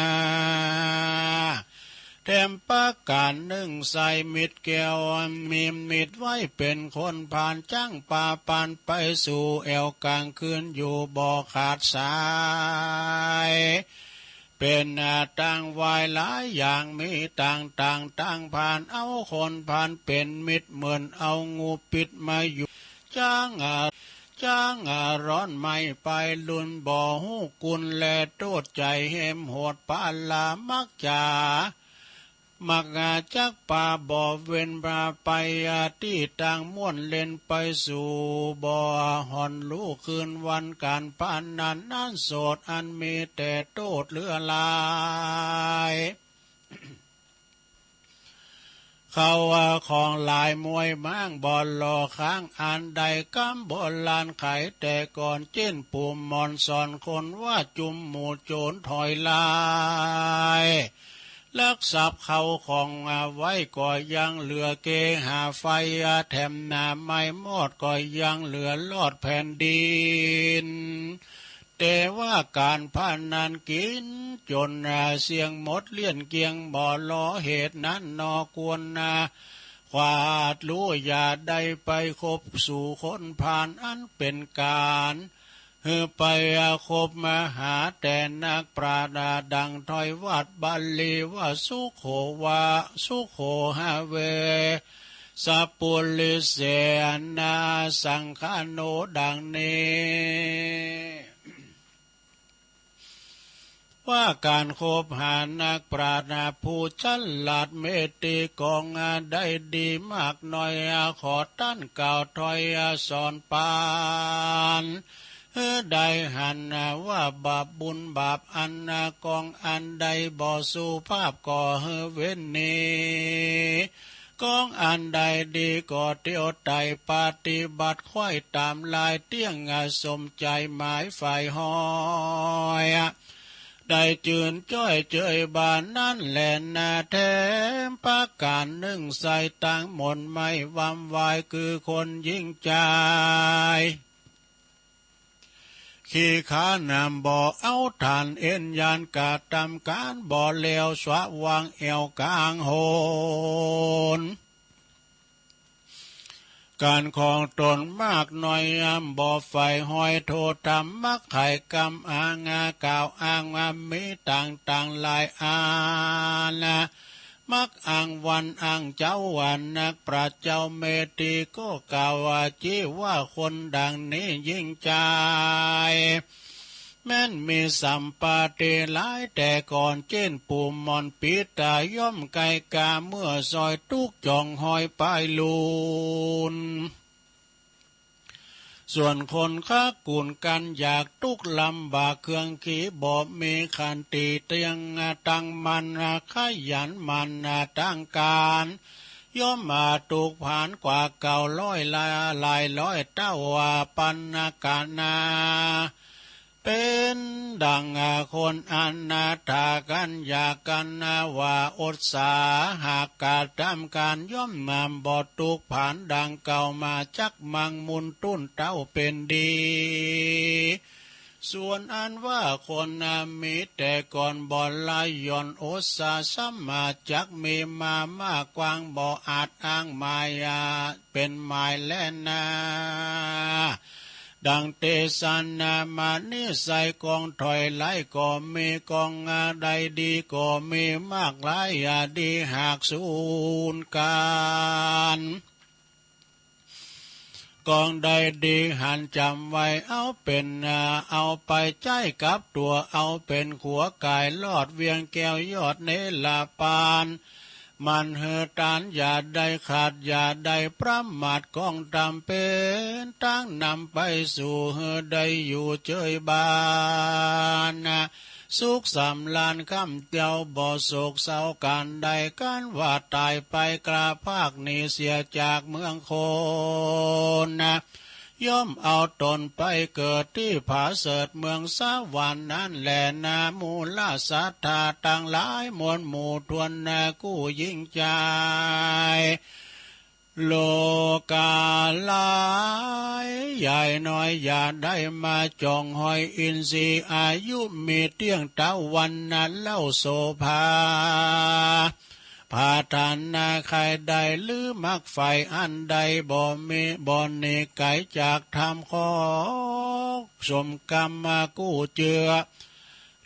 แถมประการหนึ่งใส่มิตรแก้ว มีมิตรไว้เป็นคนพาลจั่งปาปันไปสู่แอ่วกลางคืนอยู่บ่ขาดสาย เป็นตางวายหลายอย่างมีต่างต่างตางพาล เอาคนพาลเป็นมิตรเหมือนเอางูพิษมาอยู่ จ้าง จ้างร้อนไหม้ไปลุนบ่ฮู้กุณแลโทษใจเห็มโหดปาลามักจ๋า มักจักปาบ่เว้นปาไปตี้ตางม่วนเล่นไปสู่บ่ห่อนฮู้คืนวันการพาลนั้นนั้นโสดอันมีแต่โทษเหลือหลาย เขาว่าของหลายมวยม้างบ่หล่อค้างอันใดกำโบราณไขแต่ก่อนเจ้นปู่หมอนสอนคนว่าจุมหมู่โจรถอยหลาย ลักทรัพย์เขาของไว้ก็ยังเหลือเกหาไฟแถมหนาไม้มอดก็ยังเหลือลอดแผ่นดิน แต่ว่าการพาลนั้นกินจนเสี้ยงหมดเลี้ยนเกลี้ยงบ่หล่อเหตุนั้นหนอควรนา ขวาดรู้อย่าได้ไปคบสู่คนพาลอันเป็นการ ไปคบมาหาแต่นักปราชญ์ดังถ้อยวัดบาลีว่าสุโขวา สุโขหะเว สปุริเสนาสังคาโน ดังนี้ ว่าการคบหานักปราชญ์ผู้ฉลาดเมตติกองได้ดีมากน้อย ขอต้านกล่าวถ้อยสอนปาน หื้อได้หันว่าบาปบุญบาปอันกองอันใดบ่สุภาพก็หื้อเว้นหนี กองอันใดดีก็เตียวไต่ปฏิบัติไขว่ต๋ามลายเตี้ยงสมใจ๋หมายใฝ่ห้อย ได้จื่นจ้อยเจยบานนั้นแหละนา แถมประก๋านนึ่งใส่ตังหมดไม่วำวาย คือคนหญิงจาย ขี้ขลาดบ่เอาถ่านเอ็นยานกระตำก๋านบ่แล้วสว่างแอ่วกลางหน ก๋านของต๋นมากน้อยบ่ใฝ่ห้อยโทษธรรมมักไข่กำอ้างกล่าวอ้างว่ามีต่างๆหลายอัน มักอ้างวันอ้างเจ้าว่านักปราชญ์เจ้าเมตติก็กล่าวว่าจี้ว่าคนดังนี้หญิงจาย แม้นมีสัมปติหลายแต่ก่อน เจ้นปู่หม่อนปีตาย่อมไกลกาเมื่อซอยตุ๊กจ่องห้อยปายลูน ส่วนคนค้ากุ่นกันอยากตุ๊กลำบากเครื่องขีบ่มีขันติเตียงตั้งมั่นขยันหมั่นตั้งก๋าน ย่อมมาตุ๊กผานกว่าเก่าร้อยละหลายร้อยเต้าว่าปันกานา เป๋นดังคนอนาถากัณญากัณว่าอดสาหากกระตำก๋านย่อมนำบ่ตุ๊กผานดังเก่ามาจักมังมุนตุ้นเต้าเป๋นดี ส่วนอันว่าคนมีแต่ก่อนบ่ละหย่อนอดสาสมาจักมีมามากกว้างบ่อาจอ้างหมายเป๋นหมายแลนา ดังเตสนามานิสัยกองถ้อยไร้ก็มีกองใดดีก็มีมากหลายดีหากสูนก๋าน กองใดดีหันจ๋ำไว้เอาเป๋นเอาไปใจ๊กับตั๋วเอาเป๋นขัวก๋ายลอดเวียงแก้วยอดเนรปาน หมั่นหื้อตานอย่าได้ขาดอย่าได้ประมาทกองธรรมเป๋นตางนำไปสู่หื้อได้อยู่เจยบาน สุขสำราญค่ำเดียวบ่โศกเศร้าก๋านใด ก๋านว่าต๋ายไปกล้าพรากหนีเสียจากเมืองคน ย่อมเอาต๋นไปเกิดตี้ผาเสริฐเมืองสวรรค์นั้นแลนา หมู่ราชสัตถาตังหลายมวลหมู่ถ้วนนากู้หญิงจาย โลก๋าหลายใหญ่น้อยอย่าได้มาจ่องห้อยอินทรีย์อายุมีเตี้ยงเต้าวันนั้นเล่าโสภา ผาฐานะใค่ได้หรือมักใฝ่อันใดบ่มีบ่หนีไก๋จากธรรมขอสมกรรมมากู้เจือ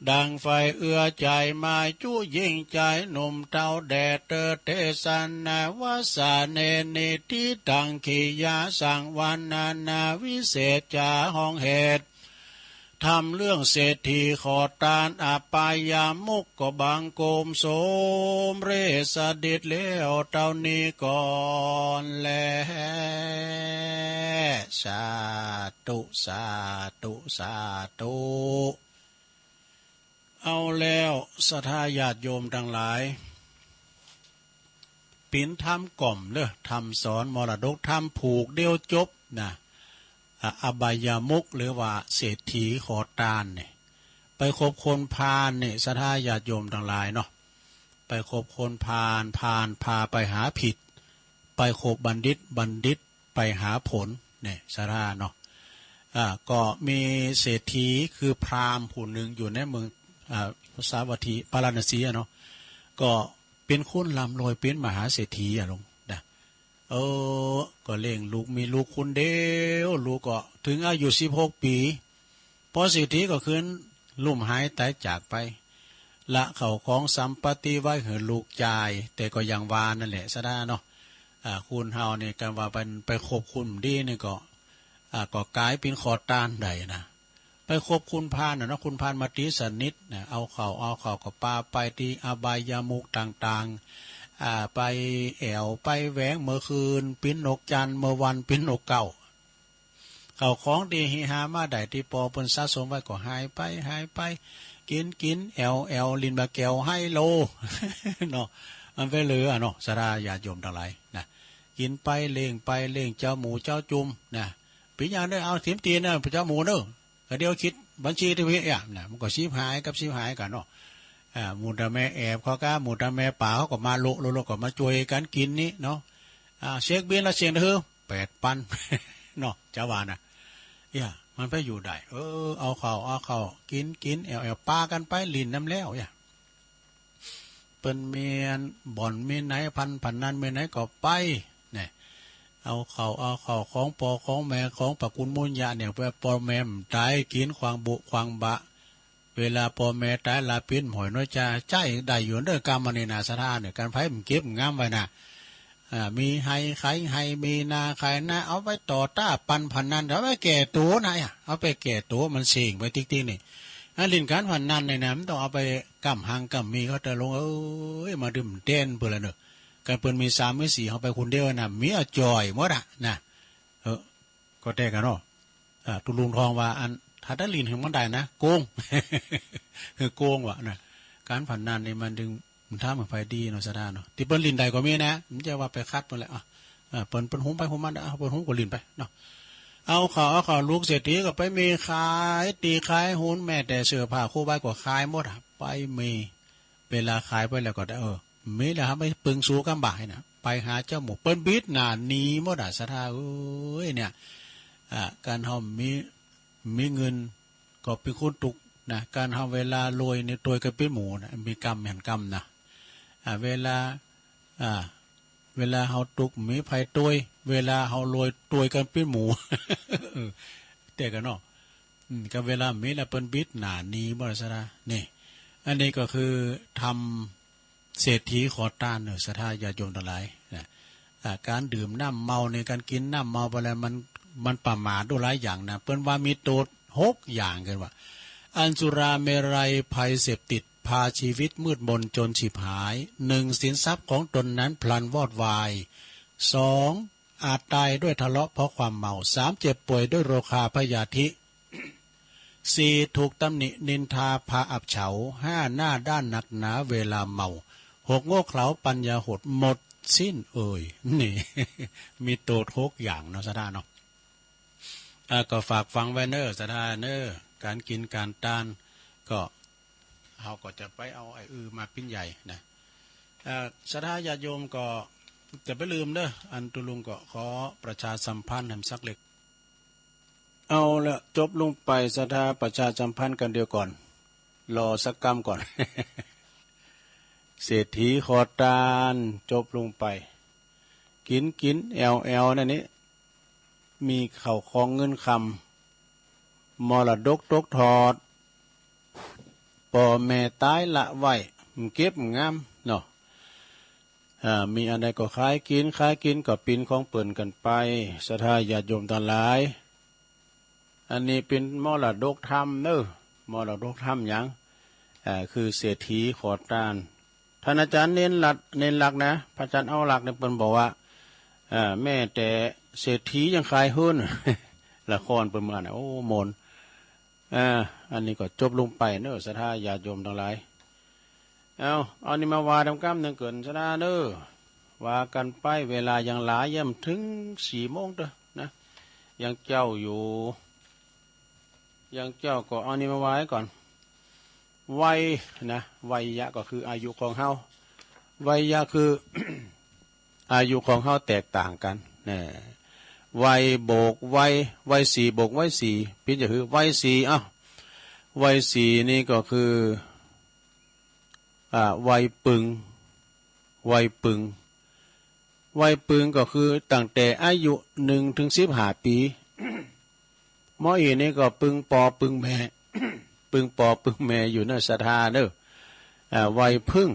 ดังใฝ่เอื้อใจ๋มาจุหญิงจายหนุ่มเต้าแด่เตอเตสนาวาสาเนนิทิตังขียาสังวรรณนาวิเศษจาห้องเหตุ ธรรมเรื่องเศรษฐีขอตานอบายมุขก็บังคมสมเร็จสดิจแล้วเต้านี้ก่อนแล สาธุ สาธุ สาธุ เอาแล้วศรัทธาญาติโยมตังหลาย ปิ๋นธรรมก่อมเด้อ ธรรมสอนมรดกธรรมผูกเดียวจบนะ อ่ะ อบายมุขหรือว่าเศรษฐีขอตานเนี่ย ไปคบคนพาลเนี่ย ศรัทธาญาติโยมตังหลายเนาะ ไปคบคนพาล พาลพาไปหาผิด ไปคบบัณฑิต บัณฑิตไปหาผลเนี่ย ศรัทธาเนาะ อ่า ก็มีเศรษฐีคือพราหมณ์ผู้หนึ่งอยู่ในเมือง อ่า สาวัตถี พาราณสีอะเนาะ ก็เป๋นคนร่ำรวย เป๋นมหาเศรษฐีอะโยมนะ เออ ก็เลี้ยงลูก มีลูกคนเดียว ลูกก็ถึงอายุสิบหกปี๋ พอเศรษฐีก็คืนลุ่มหายตายจากไป ละเข้าของสัมปติไว้หื้อลูกจ่าย แต่ก็อย่างว่านั่นแหละ สะท้าเนาะ อ่า คนเฮานี่ กันว่าไป ไปคบคนดีนี่ก็ อ่า ก็ก๋ายเป๋นขอตานได้นะ ไปคบคนพาลน่ะเนาะ คนพาลมาตี๋สนิทนะ เอาเข้า เอาเข้าก็ปาไปตี้อบายมุขต่างๆ อ่า ไปแอ่ว ไปแหวง เมื่อคืนเป๋นนกจั่น เมื่อวันเป๋นนกเก๊า เข้าของตี้หามาได้ตี้ปอเปิ้นสะสมไว้ก็หายไป หายไป กิ๋น กิ๋น แอ่ว แอ่ว เล่นบ่าแก้วไฮโล เนาะ มันไปเหลือเนาะ สะท้าญาติโยมตังหลายนะ กิ๋นไป เล่งไป เล่งเจ้าหมู่เจ้าจุ่มนะ เป๋นหยังเน่อ เอาถิมตี๋นเน่อ เจ้าหมู่เน่อ ก็เดี๋ยวคิดบัญชีตี้เป๋นอะนะ มันก็สิบหายกับสิบหายกั๋นเนาะ อ่า หมู่ตาแม่แอบเขาก็ หมู่ตาแม่ป๋าเขาก็มาโละโละโละก็มาจ้วยกั๋นกิ๋นนี่เนาะ อ่า เช็คบิลละเสี้ยงเท่า แปดปัน เนาะ จะว่านะ เอี้ย มันไปอยู่ได้ เออ เอาเข้า เอาเข้า กิ๋น กิ๋น แอ่ว แอ่ว ปากั๋นไป เล่นนำแล้ว เอี้ย เปิ้นมีบ่อนมีไหน พัน พนันมีไหนก็ไป เนี่ย เอาเข้า เอาเข้า ของปอของแม่ ของปะกุ๋นมูญญาเนี่ย เปื้อปอแม่บ่ต๋าย กิ๋นขว้างบุขว้างบะ เวลาปอแม่ต๋ายละเป๋นหอยน้อยจ้า ใจ๊ได้อยู่เน่อ กำอันนี้นะ สะท้าเนี่ย กั๋นไผบ่เก็บงามไว้นะ อ่า มีไฮ่ขายไฮ่ มีนาขายนา เอาไว้ต่อต้าปันพนัน เอาไว้แก้ตั๋วนะ เอาไปแก้ตั๋ว มันเซ็งไปติ๊กๆ นี่ อันเล่นก๋านพนันนี่นะ มันต้องเอาไปก้ำหังก้ำมีเขา ตะลุงเอ้ย มาดื่มเต้นเปิ้นละเน่อ กั๋นเปิ้นมีสามมีสี่ เฮาไปคนเดียวนะ มีเอาจ่อยหมดอะนะ เออ ก็แต๊กั๋นเนาะ อ่า ตุ๊ลุงทองว่า อัน ถ้าได้เล่นหื้อมันได้นะ โกง หื้อโกงวะนะ ก๋านพนันนี่มันต้อง มันทำหื้อไปดีเนาะ สะท้าเนาะ ตี้เปิ้นเล่นได้ก็มีนะ มันจะว่าไปขัดเปิ้นแหละ อ่ะ อ่า เปิ้น เปิ้นหุมไปหุมมัน อ่ะ เปิ้นหุมก็เล่นไปเนาะ เอาเข้า เอาเข้า ลูกเศรษฐีก็ไปมีขายตี๋ขายหุ้น แม้แต่เสื้อผ้าคู่ใบก็ขายหมดอะ ไปมี เวลาขายไปแล้วก็ได้ เออ มีแล้วครับ ไปปึงสู้กำบ่านะ ไปหาเจ้าหมู่ เปิ้นบิดหน้าหนีหมดอะ สะท้าเอ้ย เนี่ย อ่า ก๋านเฮามี มีเงินก็เป๋นคนตุ๊กข์นะ ก๋านเฮาเวลารวยนี่ตวยกั๋นเป๋นหมู่นะ มีกำหันกำนะ อ่า เวลา อ่า เวลาเฮาตุ๊กข์มีไผตวย เวลาเฮารวยตวยกั๋นเป๋นหมู่ เออ แต๊กั๋นเนาะ อืม ก็เวลามีแล้วเปิ้นบิดหน้าหนีหมด สะท้า นี่ อันนี้ก็คือธรรม เศรษฐีขอตานเน่อ สะท้าญาติโยมตังหลายนะ อ่า ก๋านดื่มน้ำเมานี่ ก๋านกิ๋นน้ำเมาไปแล้วมัน มันประมาทด้วยหลายอย่างนะ เปิ้นว่ามีโต้ษหกอย่าง เปิ้นว่า อันสุราเมรัยภัยเสพติด พาชีวิตมืดมนจนฉิบหาย หนึ่ง สินทรัพย์ของตนนั้นพลันวอดวาย สอง อาจตายด้วยทะเลาะเพราะความเมา สาม เจ็บป่วยด้วยโรคาพยาธิ สี่ ถูกตำหนินินทาพาอับเฉา ห้า หน้าด้านหนักหนาเวลาเมา หก โง่เขลาปัญญาหดหมดสิ้นเอ่ย นี่ มีโต้ษหกอย่างเนาะ สะท้าเนาะ อ่า ก็ฝากฝังไว้เน่อ สะท้าเน่อ ก๋านกิ๋นก๋านตาน ก็ เฮาก็จะไปเอาไอ้อือมาปิ้นใหญ่นะ อ่า สะท้าญาติโยมก็จะไปลืมเน่อ อันตุ๊ลุงก็ขอประชาสัมพันธ์แหมสักเล็ก เอาละ จบลงไป สะท้าประชาสัมพันธ์กั๋นเดียวก่อน รอสักกำก่อน เศรษฐีขอตาน จบลงไป กิ๋น กิ๋น แอ่ว แอ่ว นั่นนี่ มีเข้าของเงินคำ มรดกตกทอด ปอแม่ต๋ายละไว้ บ่เก็บงามเนาะ อ่า มีอันใดก็ขายกิ๋น ขายกิ๋นก็เป๋นของเปิ้นกั๋นไป สะท้าญาติโยมตังหลาย อันนี้เป๋นมรดกธรรมเน่อ มรดกธรรมหยัง อ่า คือเศรษฐีขอตาน ท่านอาจารย์เณรหลัก เณรหลักนะ พระอาจารย์เอาหลักเนี่ย เปิ้นบอกว่า อ่า แม้แต่เศรษฐียังขายหื้น ละครเปิ้นเมื่อนะ โอ้ มนต์ อ่า อันนี้ก็จบลงไปเน่อ สะท้าญาติโยมตังหลาย เอา เอานี่มาว่าดำกำหนึ่งเกิน สะท้าเน่อ ว่ากั๋นไป เวลายังหลาย ยังบ่เถิงสี่โมงเต๊อะนะ ยังเจ๊าอยู่ ยังเจ๊าก็เอานี่มาว่าก่อน วัยนะ วัยยะก็คืออายุของเฮา วัยยะคือ อายุของเฮาแตกต่างกั๋นนะ วัยบวกวัย วัยสี่บวกวัยสี่ เป๋นจะคือวัยสี่ เอ้า วัยสี่นี่ก็คือ อ่า วัยปึง วัยปึง วัยปึงก็คือตั้งแต่อายุหนึ่งถึงสิบห้าปี๋ หมออีนี่ก็ปึงปอปึงแม่ ปึงปอปึงแม่อยู่เนอะ ศรัทธาเนอะ อ่า ไหว้ผึ้ง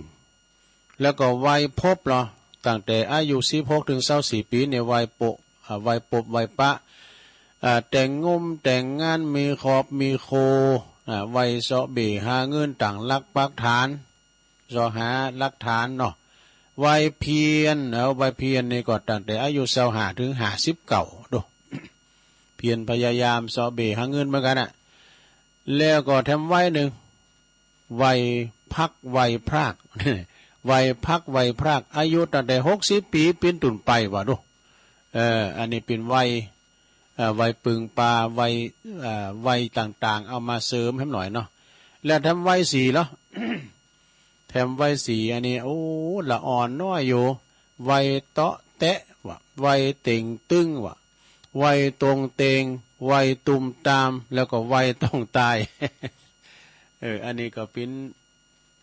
แล้วก็ไหว้ภพเหรอ ตั้งแต่อายุสิบหกถึงซาวสี่ปีเนี่ย ไหว้ปก อ่า ไหว้ปบไหว้ปะ อ่า แต่งงมแต่งงาน มีครอบมีครัว อ่า ไหว้เซาะเบ่หาเงิน ตั้งหลักปักฐาน เซาะหาหลักฐานเนาะ ไหว้เพียร เออ ไหว้เพียรนี่ก็ตั้งแต่อายุซาวห้าถึงห้าสิบเก้า ดู เพียรพยายามเซาะเบ่หาเงินเหมือนกันน่ะ แล้วก็แถมไหว้หนึ่ง ไหว้พักไหว้พราก ไหว้พักไหว้พราก อายุตั้งแต่หกสิบปีเป็นต้นไปว่าดู เออ อันนี้เป็นไหว้ เอ่อ ไหว้ปึงปา ไหว้ เอ่อ ไหว้ต่างๆ เอามาเสริมให้หน่อยเนาะ แล้วแถมไหว้สี่เหรอ แถมไหว้สี่ อันนี้ โอ้ ละอ่อนน้อยอยู่ ไหว้เตาะแตะว่ะ ไหว้เต่งตึงว่ะ ไหว้ตรงเตง ไหว้ตุ้มตาม แล้วก็ไหว้ต้องตาย เออ อันนี้ก็เป็น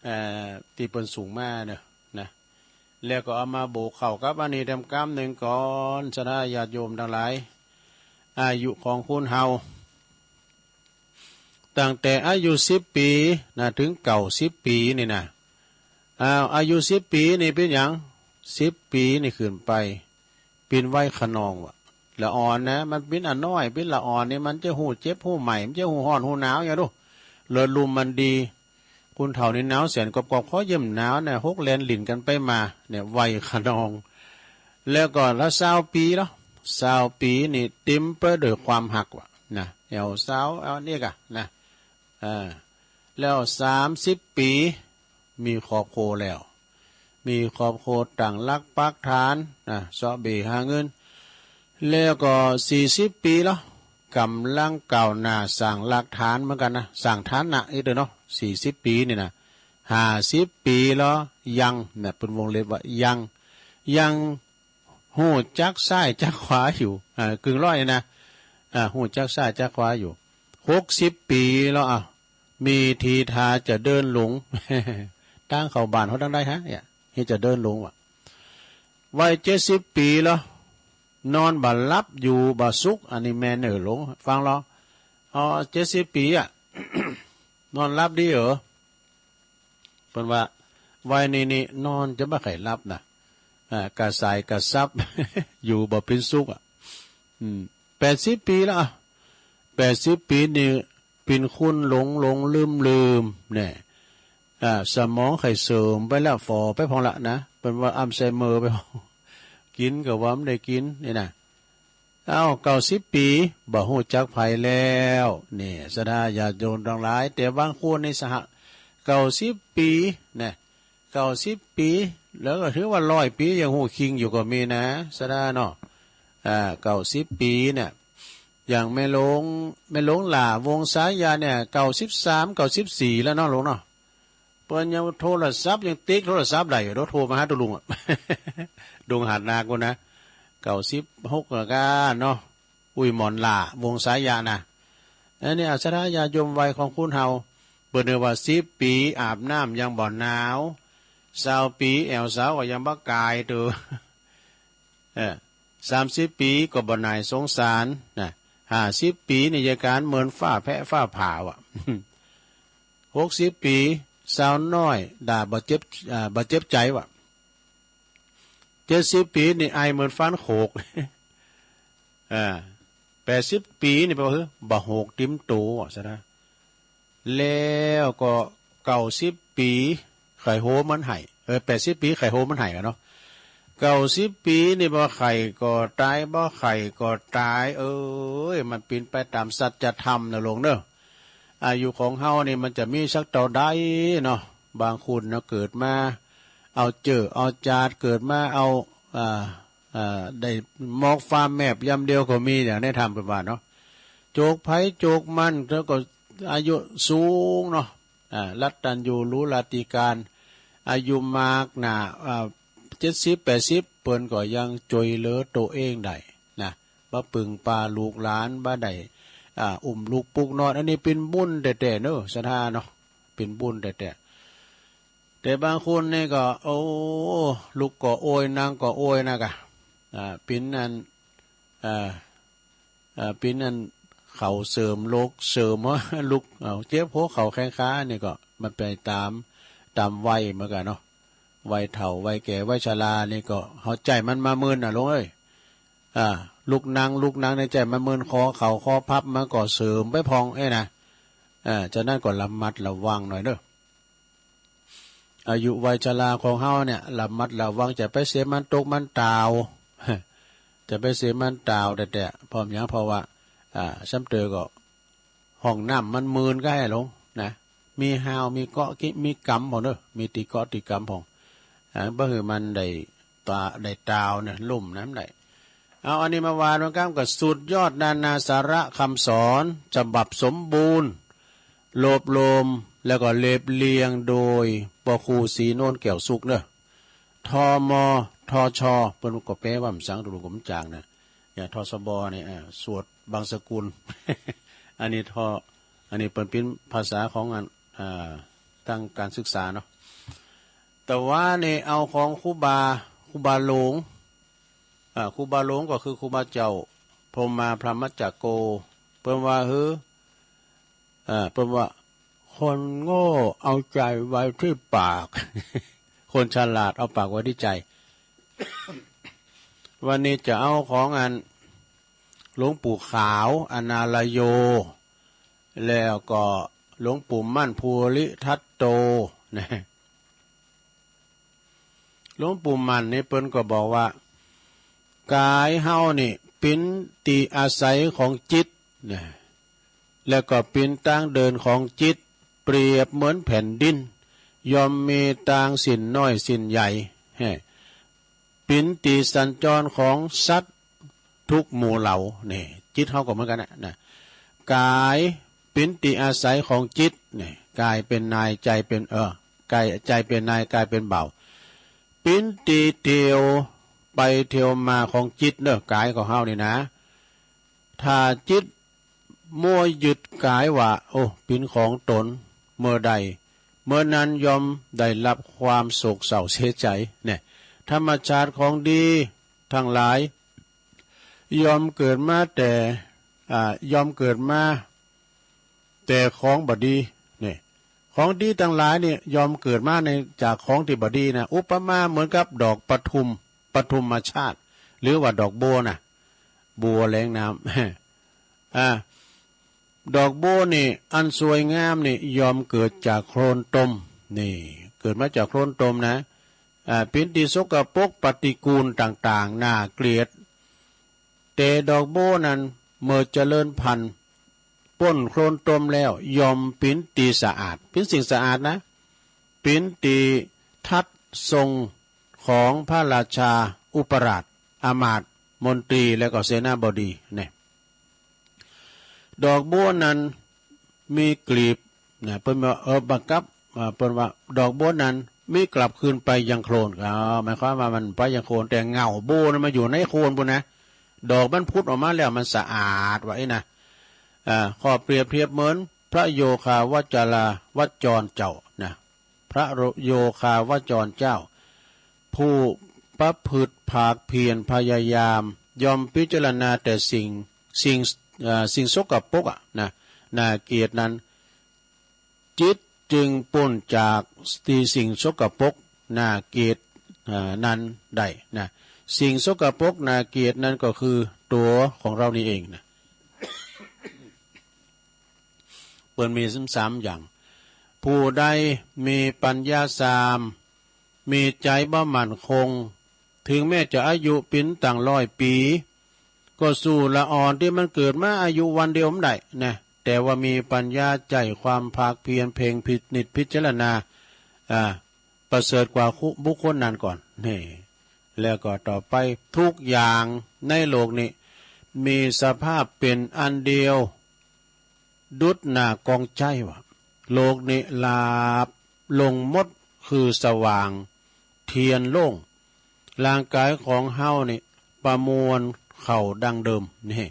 เอ่อ ที่เปิ้นส่งมาเนอะ นะ แล้วก็เอามาบวกเข้ากับอันนี้แถมกำหนึ่งก่อน ศรัทธาญาติโยมทั้งหลาย อายุของคนเฮา ตั้งแต่อายุสิบปีนะ ถึงเก้าสิบปีนี่นะ อ้าว อายุสิบปีนี่เป็นหยัง สิบปีนี่ขึ้นไป เป็นวัยคะนองว่ะ ละอ่อนนะ มันเป็นอันน้อย เป็นละอ่อนนี่ มันจะฮู้เจ็บฮู้ไข้ มันจะฮู้ร้อนฮู้หนาวอย่างดู เลือดลมมันดี คนเฒ่านี่หนาวแสนกอบๆ ขอเยี่ยมหนาวเนี่ย หกแลนหลิ้นกันไปมา เนี่ย วัยคะนอง แล้วก็ละซาวปีเหรอ ซาวปีนี่เต็มไปด้วยความฮักว่ะ นะ แอวสาว แอวนี่กะ นะ อ่า แล้วสามสิบปี มีครอบครัวแล้ว มีครอบครัวตั้งหลักปักฐาน นะ เซาะเบ่หาเงิน แล้วก็สี่สิบปีเหรอ กำลังก้าวหน้าสร้างหลักฐานเหมือนกันนะ สร้างฐานะอีกเด้อเนาะ สี่สิบปีนี่นะ ห้าสิบปีเหรอ ยัง เนี่ย เป็นวงเล็บว่ายัง ยัง ฮู้จักซ้ายจักขวาอยู่ อ่า กึ่งร้อยนี่นะ อ่า ฮู้จักซ้ายจักขวาอยู่ หกสิบปีแล้ว อ่ะ มีทีท่าจะเดินหลง ตางเข้าบ้านเขาตังใดฮะ เนี่ย เฮ็ดจะเดินหลงว่ะ วัยเจ็ดสิบปีแล้ว นอนบ่หลับอยู่บ่สุข อันนี้แม่นเน่อหลวง ฟังลอ อ๋อ เจ็ดสิบปีอะ นอนหลับดีเหรอ เปิ้นว่า วัยนี้นี่นอนจะบ่ค่อยหลับนะ อ่า กระสายกระสับ อยู่บ่เป็นสุขอะ อืม แปดสิบปีแล้วอะ แปดสิบปีนี่เป็นคนหลงหลงลืมลืมเนี่ย อ่า สมองค่อยเสื่อมไปแล้ว ฝ่อไปพ่องละนะ เปิ้นว่าอัลไซเมอร์ไปพ่อง กินก็ว่าบ่ได้กินนี่นะ เอ้า เก้าสิบปี บ่ฮู้จักไผแล้ว นี่ ศรัทธาญาติโยมทั้งหลาย แต่บางคนนี่ศรัทธา เก้าสิบปี นะ เก้าสิบปี แล้วก็ถือว่าร้อยปี ยังฮู้คิงอยู่ก็มีนะ ศรัทธาเนาะ อ่า เก้าสิบปีเนี่ย อย่างแม่หลวง แม่หลวงหล้า วงศ์สายาเนี่ย เก้าสิบสาม เก้าสิบสี่แล้วเนาะหลวงเนาะ เปิ้นยังโทรศัพท์ ยังติ๊กโทรศัพท์ได้อยู่เนาะ โทรมาหาตุ๊ลุงอะ ดงหาดนากูนะ เก้าสิบหกแล้วกะเนาะ อุ้ยหมอนหล้า วงศ์สายานะ อันนี้อะ ศรัทธาญาติโยมวัยของคนเฮา เปิ้นเรียกว่าสิบปี อาบน้ำยังบ่หนาว ซาวปี แอวสาวก็ยังบ่กายเตอ เออ สามสิบปีก็บ่หน่ายสงสารนะ ห้าสิบปีนี่ยายการเหมือนฟ้าแผ่ฟ้าผ่าว่ะ หกสิบปี สาวน้อย ด่าบ่เจ็บ อ่า บ่เจ็บใจว่ะ เจ็ดสิบปีนี่ไอเหมือนฟันโขก อ่า แปดสิบปีนี่แปลว่า คือ บ่โหกติมโตว่ะ ศรัทธา แล้วก็เก้าสิบปี ใค่โหมันไห้ เออ แปดสิบปี ใค่โหมันไห้กันเนาะ เก้าสิบปีนี่บ่ใค่ก็ตาย บ่ใค่ก็ตาย เอ้ย มันเป็นไปตามสัจธรรมนะหลวงเนอะ อายุของเฮานี่มันจะมีสักเท่าใดเนาะ บางคนเนาะ เกิดมาเอาเจอเอาจาด เกิดมาเอา อ่า อ่า ได้หมอกฟ้าแมบยามเดียวก็มี อย่างในธรรมเปิ้นว่าเนาะ โจกไผโจกมัน แล้วก็อายุสูงเนาะ อ่า รัตตัญญูรู้ราชการ อายุมากหน้า อ่า เจ็ดสิบ แปดสิบ เปิ้นก็ยังจ้วยเหลือตัวเองได้นะ บ่ปึงปาลูกหลาน บ่ได้ อ่า อุ้มลูกปุกนอน อันนี้เป็นบุญแต๊ๆ เนอะ ศรัทธาเนาะ เป็นบุญแต๊ๆ แต่บางคนนี่ก็ โอ้ ลุกก็โอย นั่งก็โอยนะกะ อ่า เป็นอัน อ่า อ่า เป็นอัน เขาเสริมโรค เสริม ลุก เอา เจ็บหัวเข่าแข้งขา นี่ก็มันไปตาม ตามวัยเหมือนกันเนาะ วัยเฒ่า วัยแก่ วัยชรา นี่ก็เขาใจ๋มันมาเมินน่ะ ลุงเอ้ย อ่า ลุกนั่ง ลุกนั่งในใจ๋มันเมิน คอเข่า คอพับ มันก็เสริมไปพ่อง เอ้ยนะ อ่า ฉะนั้นก็ระมัดระวังหน่อยเด้อ อายุวัยชราของเฮาเนี่ย ระมัดระวัง จะไปเสียมันตกมันตาว จะไปเสียมันตาวแต่แต่ เพราะหยัง เพราะว่า อ่า ซ้ำเตอก็ ห้องน้ำมันมืนก็ให้หลงนะ มีฮาว มีเกาะกิ มีกำพ่องเด้อ มีตีเกาะตีกำพ่อง อ่า บ่หื้อมันได้ตา ได้ตาวเนี่ย ลุ่มน้ำได้ เอาอันนี้มาว่ากันกับสุดยอดนานาสาระคำสอน ฉบับสมบูรณ์ รวบรวม แล้วก็เรียบเรียงโดย ป.ครู ศรีนวลแก้วสุขเนอะ ทม ทช เปิ้นก็แปลว่าหยัง ตกลงก็บ่จ๋างนะ อย่าง ทสบ นี่ อ่า สวดบังสกุล อันนี้ ท อันนี้เปิ้นเป๋นภาษาของอัน อ่า ทางการศึกษาเนาะ แต่ว่านี่เอาของครูบา ครูบาหลวง อ่า ครูบาหลวงก็คือครูบาเจ้าพรหมาพรหมจักโก เปิ้นว่า หื้อ อ่า เปิ้นว่า คนโง่เอาใจไว้ที่ปาก คนฉลาดเอาปากไว้ที่ใจ วันนี้จะเอาของอัน หลวงปู่ขาว อนาลโย แล้วก็หลวงปู่มั่น ภูริทัตโต นะ หลวงปู่มั่นนี่เปิ้นก็บอกว่า ก๋ายเฮานี่เป๋นตี้อาศัยของจิตนะ แล้วก็เป๋นตางเดินของจิต เปรียบเหมือนแผ่นดิน ย่อมมีตางสิ้นน้อยสิ้นใหญ่ แฮ่ เป๋นตี้สัญจรของสัตว์ทุกหมู่เหล่า นี่ จิตเฮาก็เหมือนกันนะ นะ ก๋ายเป๋นตี้อาศัยของจิต นี่ ก๋ายเป๋นนาย ใจ๋เป๋น เออ ก๋าย ใจ๋เป๋นนาย ก๋ายเป๋นบ่าว เป๋นตี้เตียวไปเตียวมาของจิตเนอะ ก๋ายของเฮานี่นะ ถ้าจิตมัวยึดก๋ายว่า โอ้ เป๋นของตน เมื่อใด เมื่อนั้นย่อมได้รับความโศกเศร้าเสียใจ เนี่ย ธรรมชาติของดีทั้งหลาย ย่อมเกิดมาแต่ อ่า ย่อมเกิดมาแต่ของบ่ดี เนี่ย ของดีทั้งหลายเนี่ย ย่อมเกิดมาใน จากของตี้บ่ดีนะ อุปมาเหมือนกับดอกปทุม ปทุมชาติ หรือว่าดอกบัวนะ บัวแหลงน้ำ อ่า ดอกบัวนี่ อันสวยงามนี่ ย่อมเกิดจากโคลนตม นี่ เกิดมาจากโคลนตมนะ อ่า เป๋นตี้สกปรกปฏิกูลต่างๆ น่าเกลียด แต่ดอกบัวนั้น เมื่อเจริญพันธุ์ ป๊นโคลนตมแล้ว ย่อมเป๋นตี้สะอาด เป๋นสิ่งสะอาดนะ เป๋นตี้ทัดส่งของพระราชาอุปราช อำมาตย์ มนตรี แล้วก็เสนาบดี เนี่ย ดอกบัวนั้นมีกลีบนะ เปิ้นว่า เออ บังคับ อ่า เปิ้นว่า ดอกบัวนั้นมีกลับคืนไปยังโคลน อ่า หมายความว่ามันไปยังโคลน แต่เงาบัวนั้นมาอยู่ในโคลนปู้นนะ ดอกมันผุดออกมาแล้วมันสะอาด ว่าอี้นะ อ่า ข้อเปรียบเทียบเหมือนพระโยคาวจรา วจรเจ้านะ พระโยคาวจรเจ้า ผู้ประพฤติภาคเพียรพยายาม ย่อมพิจารณาแต่สิ่ง สิ่ง เอ่อ สิ่งสกปรกอะนะ น่าเกลียดนั้น จิตจึงป๊นจากตี้สิ่งสกปรกน่าเกลียด เอ่อ นั้นได้นะ สิ่งสกปรกน่าเกลียดนั้นก็คือตัวของเรานี่เองนะ เปิ้นมีสามอย่าง ผู้ใดมีปัญญาสาม มีใจ๋บ่มั่นคง ถึงแม้จะอายุเป๋นตั้งร้อยปี๋ ก็สู้ละอ่อนตี้มันเกิดมาอายุวันเดียวบ่ได้นะ แต่ว่ามีปัญญาใจ๋ความภาคเพียรเพ่งพินิจพิจารณา อ่า ประเสริฐกว่าบุคคลนั้นก่อน นี่ แล้วก็ต่อไป ทุกอย่างในโลกนี้ มีสภาพเป๋นอันเดียว ดุจหน้ากองไจ้ ว่า โลกนี้หลาบลงหมด คือสว่างเตียนโล่ง ร่างกายของเฮานี่ประมวลเข้าดังเดิม นี่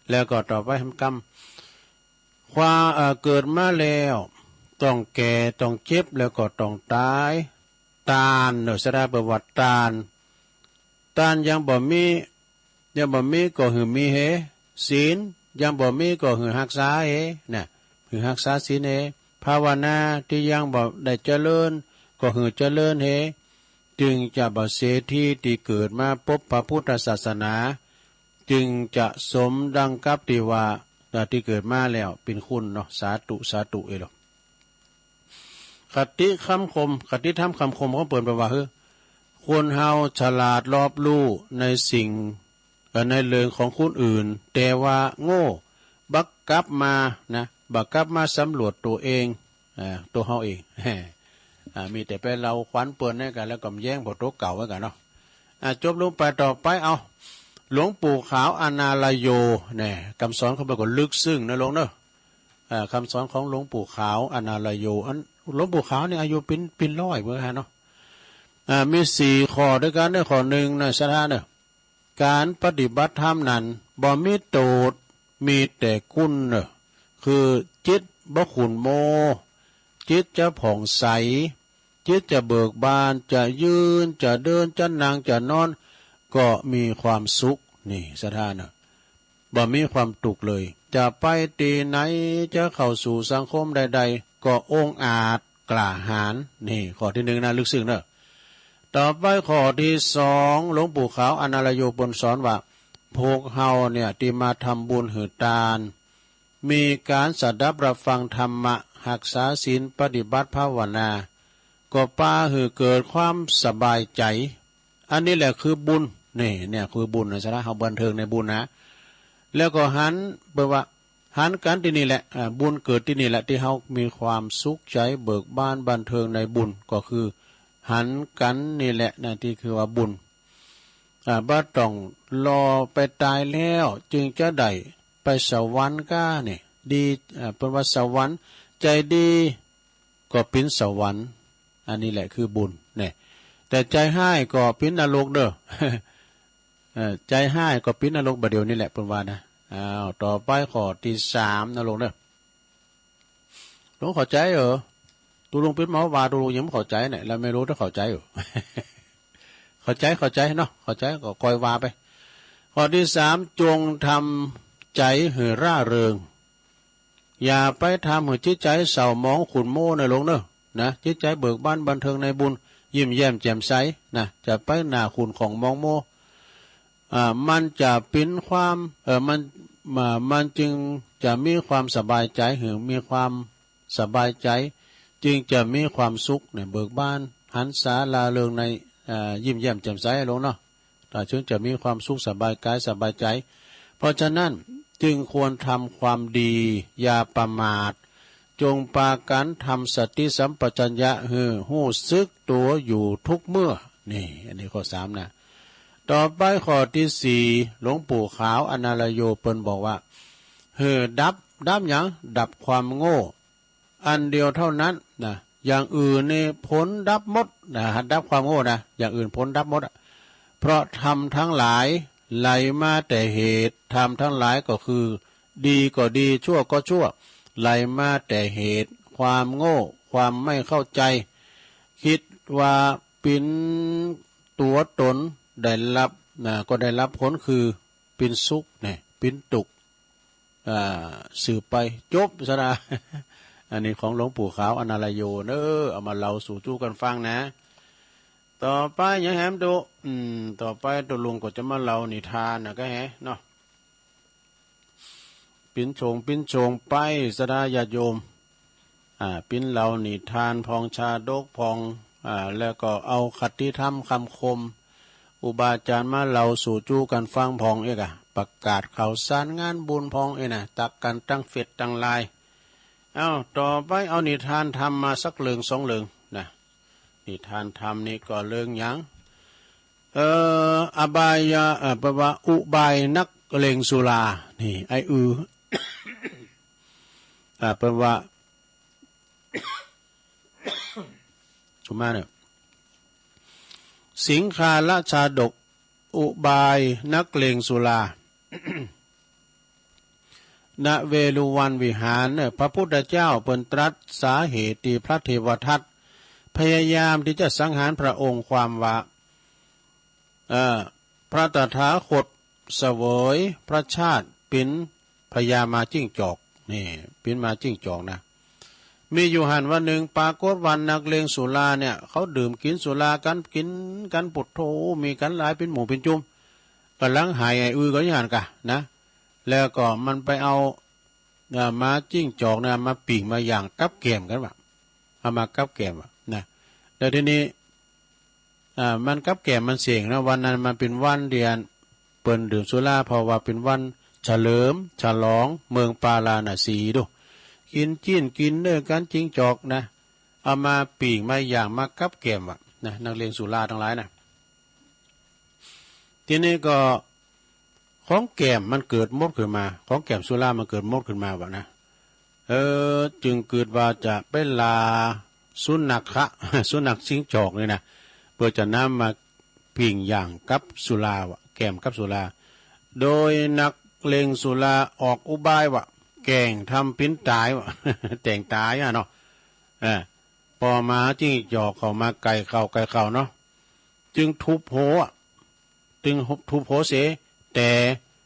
แล้วก็ต่อไป หำกำ ความ เอ่อ เกิดมาแล้ว ต้องแก่ ต้องเจ็บ แล้วก็ต้องต๋าย ตานเนอะ สะดาแปลว่าตาน ตานยังบ่มี ยังบ่มีก็หื้อมีเฮ ศีล ยังบ่มีก็หื้อฮักษาเฮ นะ หื้อฮักษาศีลเฮ ภาวนาตี้ยังบ่ได้เจริญ ก็หื้อเจริญเฮ จึงจะบ่เสียทีตี้เกิดมาปบพระพุทธศาสนา จึงจะสมดังกับตี้ว่า ตี้เกิดมาแล้วเป๋นคุณเนาะ สาธุ สาธุ เอโล คติคำคม คติธรรมคำคมของเปิ้นเป๋นว่า เฮ้อ คนเฮาฉลาดรอบรู้ในสิ่ง เอ่อ ในเรื่องของคนอื่น แต่ว่าโง่ บ่กลับมานะ บ่กลับมาสำรวจตัวเอง อ่า ตัวเฮาเอง อ่า มีแต่ไปเล่าขวัญเปิ้นเนี่ยกัน แล้วก็แย้งพวกตัวเก่าไว้กันเนาะ อ่า จบลงไป ต่อไปเอา หลวงปู่ขาวอนาลโย เนี่ย คำสอนของเปิ้นก็ลึกซึ้งนะโลมเนอะ อ่า คำสอนของหลวงปู่ขาวอนาลโย อัน หลวงปู่ขาวนี่อายุเป๋น เป๋นร้อยเบ้อฮะเนาะ อ่า มีสี่ข้อด้วยกันเนอะ ข้อหนึ่งนะ ศรัทธาเนอะ ก๋านปฏิบัติธรรมนั้นบ่มีโต้ษ มีแต่คุณเนอะ คือจิตบ่ขุ่นมัว จิตจะผ่องใส จิตจะเบิกบาน จะยืน จะเดิน จะนั่ง จะนอน ก็มีความสุข นี่ ศรัทธาเนอะ บ่มีความทุกข์เลย จะไปตี้ไหน จะเข้าสู่สังคมใดๆ ก็องอาจกล้าหาญ นี่ ข้อที่หนึ่งนะ ลึกซึ้งเนอะ ต่อไปข้อที่สอง หลวงปู่ขาวอนาลโยเปิ้นสอนว่า พวกเฮาเนี่ยตี้มาทำบุญหื้อตาน มีก๋านสดับรับฟังธรรมะ ฮักษาศีล ปฏิบัติภาวนา ก็ปาหื้อเกิดความสบายใจ อันนี้แหละคือบุญ นี่ เนี่ยคือบุญนะ ศรัทธา เฮาบันเทิงในบุญนะ แล้วก็หัน เปิ้นว่า หันกั๋นตี้นี่แหละ อ่า บุญเกิดตี้นี่แหละ ตี้เฮามีความสุขใจ เบิกบานบันเทิงในบุญ ก็คือหันกั๋นนี่แหละนะ ตี้คือว่าบุญ อ่า บ่ต้องรอไปตายแล้วจึงจะได้ไปสวรรค์ก้า นี่ ดี อ่า เปิ้นว่าสวรรค์ ใจดีก็เป๋นสวรรค์ อันนี้แหละคือบุญ เนี่ย แต่ใจฮ้ายก็เป๋นนรกเด้อ เอ่อ ใจฮ้ายก็เป๋นนรกบ่าเดี่ยวนี้แหละ เปิ้นว่านะ อ้าว ต่อไปข้อที่สามนะโลมเนอะ โลมเข้าใจ๋เหรอ ตัวโลมเป๋นหมอว่า ตัวโลมยังบ่เข้าใจ๋เนี่ย แล้วไม่รู้ถ้าเข้าใจ๋อยู่ เข้าใจ๋ เข้าใจ๋เนาะ เข้าใจ๋ก็ค่อยว่าไป ข้อที่สาม จงทำใจ๋หื้อร่าเริง อย่าไปทำหื้อจิตใจ๋เศร้าหมองขุ่นมัวนะโลมเนอะ นะ จิตใจ๋เบิกบานบันเทิงในบุญ ยิ้มแย้มแจ่มใส นะ จะไปหน้าขุ่นของหมองมัว อ่า มันจะเป๋นความ เอ่อ มัน อ่า มันจึงจะมีความสบายใจ หื้อมีความสบายใจ จึงจะมีความสุข เนี่ย เบิกบาน หันษา ร่าเริงใน อ่า ยิ้มแย้มแจ่มใส โลมเนาะ อ่า จึงจะมีความสุข สบายกายสบายใจ เพราะฉะนั้นจึงควรทำความดี อย่าประมาท จงปากั๋นทำสติสัมปชัญญะ หื้อฮู้สึกตั๋วอยู่ทุกเมื่อ นี่ อันนี้ข้อสามนะ ต่อไปข้อที่สี่ หลวงปู่ขาวอนาลโยเปิ้นบอกว่า หื้อดับ ดับหยัง ดับความโง่ อันเดียวเท่านั้นนะ อย่างอื่นนี่ผลดับหมดนะ ดับความโง่นะ อย่างอื่นผลดับหมดอะ เพราะธรรมทั้งหลายไหลมาแต่เหตุ ธรรมทั้งหลายก็คือ ดีก็ดี ชั่วก็ชั่ว ไหลมาแต่เหตุ ความโง่ ความไม่เข้าใจ คิดว่าเป๋นตั๋วตน ได้รับนะ ก็ได้รับผลคือเป๋นสุขเนี่ย เป๋นตุ๊กข์ อ่า สืบไป จบ ศรัทธา อันนี้ของหลวงปู่ขาวอนาลโยเนอะ เอามาเล่าสู่จู้กั๋นฟังนะ ต่อไปหยังแหมตุ๊ อืม ต่อไปตุ๊ลุงก็จะมาเล่านิทานนะ ก็แหเนาะ ปิ๊นโฉง ปิ๊นโฉงไป ศรัทธาญาติโยม อ่า ปิ๊นเล่านิทานผ่อง ชาดกผ่อง อ่า แล้วก็เอาคติธรรมคำคม อุบาอาจ๋ารย์มาเล่าสู่จู้กั๋นฟังผ่องเอกอะ ประกาศข่าวสารงานบุญผ่องเอกนะ ตักกั๋นตังเฟซตังไลน์ เอ้า ต่อไปเอานิทานธรรมมาสักเรื่องสองเรื่องนะ นิทานธรรมนี่ก็เรื่องหยัง เอ่อ อบายะ เอ่อ แปลว่าอุบายนักเลงสุรา นี่ ไอ้อือ อ่า แปลว่า สุมาเนี่ย สิงคาลชาดก อุบายนักเลงสุรา ณ เวฬุวันวิหารเนี่ย พระพุทธเจ้าเปิ้นตรัสสาเหตุตี้พระเทวทัตพยายามตี้จะสังหารพระองค์ ความว่า เอ่อ พระตถาคตเสวยพระชาติเป๋น พญาม้าจิ้งจอก นี่ เป็นม้าจิ้งจอกนะ มีอยู่หั้นวันหนึ่ง ปรากฏว่านักเลงสุราเนี่ย เขาดื่มกินสุรากัน กินกัน ปุถโธ มีกันหลาย เป็นหมู่เป็นจุม กำลังหายไอ้อือก็อยู่หั้นกะนะ แล้วก็มันไปเอา เอ่อ ม้าจิ้งจอกเนี่ย มาปิ้งมาย่างกับแกล้มกันว่ะ เอามากับแกล้มว่ะนะ แล้วทีนี้ อ่า มันกับแกล้มมันเสียงนะ วันนั้นมันเป็นวันเดียนเปิ้นดื่มสุรา เพราะว่าเป็นวันเฉลิมฉลองเมืองปาราณสีดู กินจีนกินเนื้อกัน จิ้งจอกนะ เอามาปิ้งมาย่างมากับแกล้มว่ะนะ นักเลงสุราทั้งหลายนะ ทีนี้ก็ ของแกล้มมันเกิดมดขึ้นมา ของแกล้มสุรามันเกิดมดขึ้นมาว่ะนะ เออ จึงคิดว่าจะไปล่าสุนัขะ สุนัขจิ้งจอกนี่นะ เพื่อจะนำมาปิ้งย่างกับสุราว่ะ แกล้มกับสุรา โดยนักเลงสุราออกอุบายว่ะ แกล้งทำปิ้นตายว่ะ แต่งตายอ่ะเนาะ เออ ปอม้าจิ้งจอกเข้ามาใกล้เข้าใกล้เข้าเนาะ จึงทุบหัว จึงทุบหัวเสีย แต่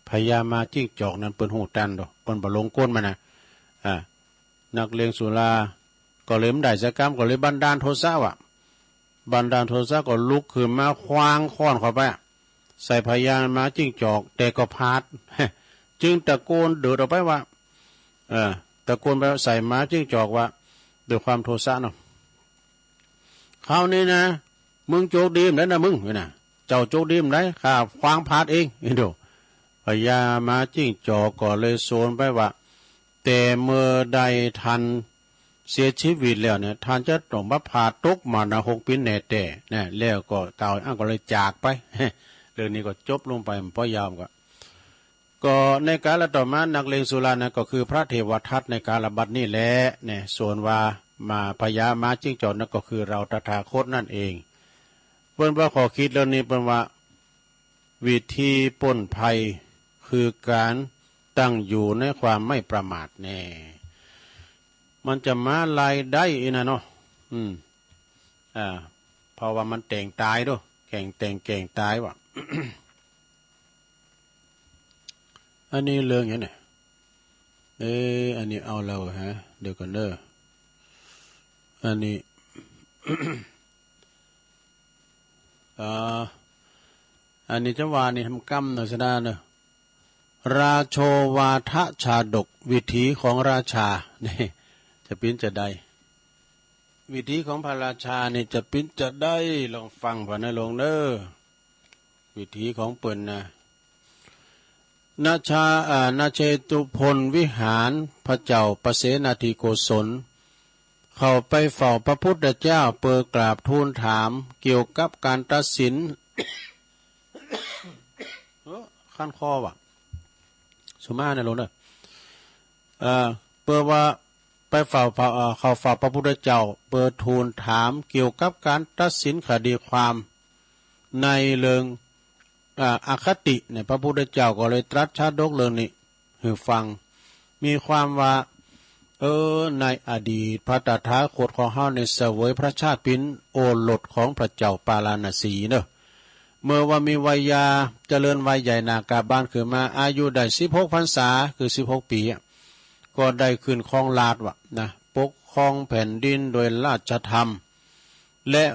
พญาม้าจิ้งจอกนั้นเปิ้นฮู้ตันดอก เปิ้นบ่หลงกลมันนะ อ่า นักเลงสุราก็เลยบ่ได้สักกำ ก็เลยบันดาลโทสะว่ะ บันดาลโทสะก็ลุกขึ้นมาขว้างค้อนเข้าไปอะ ใส่พญาม้าจิ้งจอก แต่ก็พลาด จึงตะโกนเดิดออกไปว่า เออ ตะโกนไปใส่ม้าจิ้งจอกว่า ด้วยความโทสะเนาะ คราวนี้นะ มึงโจกดีมได้นะมึง นี่นะ เจ้าโจกดีมได้ ข้าขว้างพลาดเอง นี่ดู พญาม้าจิ้งจอกก็เลยสวนไปว่า แต่เมื่อใดท่านเสียชีวิตแล้วเนี่ย ท่านจะต้องมาพลาดตกมรณะหกปิ้นแน่แต่ นะ แล้วก็กล่าวอ้างก็เลยจากไป เรื่องนี้ก็จบลงไป มันบ่ยาวก็ ก็ในกาลต่อมา นักเลงสุรานั้นก็คือพระเทวทัตในกาลบัดนี้แหละ เนี่ย ส่วนว่ามาพญาม้าจิ้งจอกนั้นก็คือเราตถาคตนั่นเอง เปิ้นว่าข้อคิดเรื่องนี้ เปิ้นว่า วิธีป้นภัยคือการตั้งอยู่ในความไม่ประมาทแน่ มันจะมาลายได้อีนะเนาะ อืม อ่า เพราะว่ามันแต่งตายด้วย แกล้งแต่งแกล้งตายว่ะ อันนี้เรื่องหยังเนี่ย เอ๊ะ อันนี้เอาแล้วฮะ เดี๋ยวก่อนเด้อ อันนี้ อ่า อันนี้จะว่านี่ทำกำเนอะ ชนะเนอะ ราโชวาทชาดก วิถีของราชา นี่ จะปิ้นจะได้ วิถีของพระราชานี่จะปิ้นจะได้ ลองฟังผ่านนะลงเนอะ วิถีของเปิ้นนะ นชา อ่า นเชตุพลวิหาร พระเจ้าปเสนาธิโกศล เข้าไปเฝ้าพระพุทธเจ้า เปิดกราบทูลถามเกี่ยวกับการตัดสิน เออ คันคอว่ะ สุมานะลงเนอะ เอ่อ เปิดว่าไปเฝ้าพระ เอ่อ เข้าเฝ้าพระพุทธเจ้า เปิดทูลถามเกี่ยวกับการตัดสินคดีความในเรื่อง อ่า อคติเนี่ย พระพุทธเจ้าก็เลยตรัสชาดกเรื่องนี้หื้อฟัง มีความว่า เออ ในอดีตพระตถาคตของเฮาเนี่ยเสวยพระชาติปิ้นโอรสของพระเจ้าปาราณสีเนอะ เมื่อว่ามีวัยยาเจริญวัยใหญ่หน้ากาบานขึ้นมา อายุได้สิบหกพรรษา คือสิบหกปีอะ ก็ได้ขึ้นครองราชย์ว่ะนะ ปกครองแผ่นดินโดยราชธรรม และ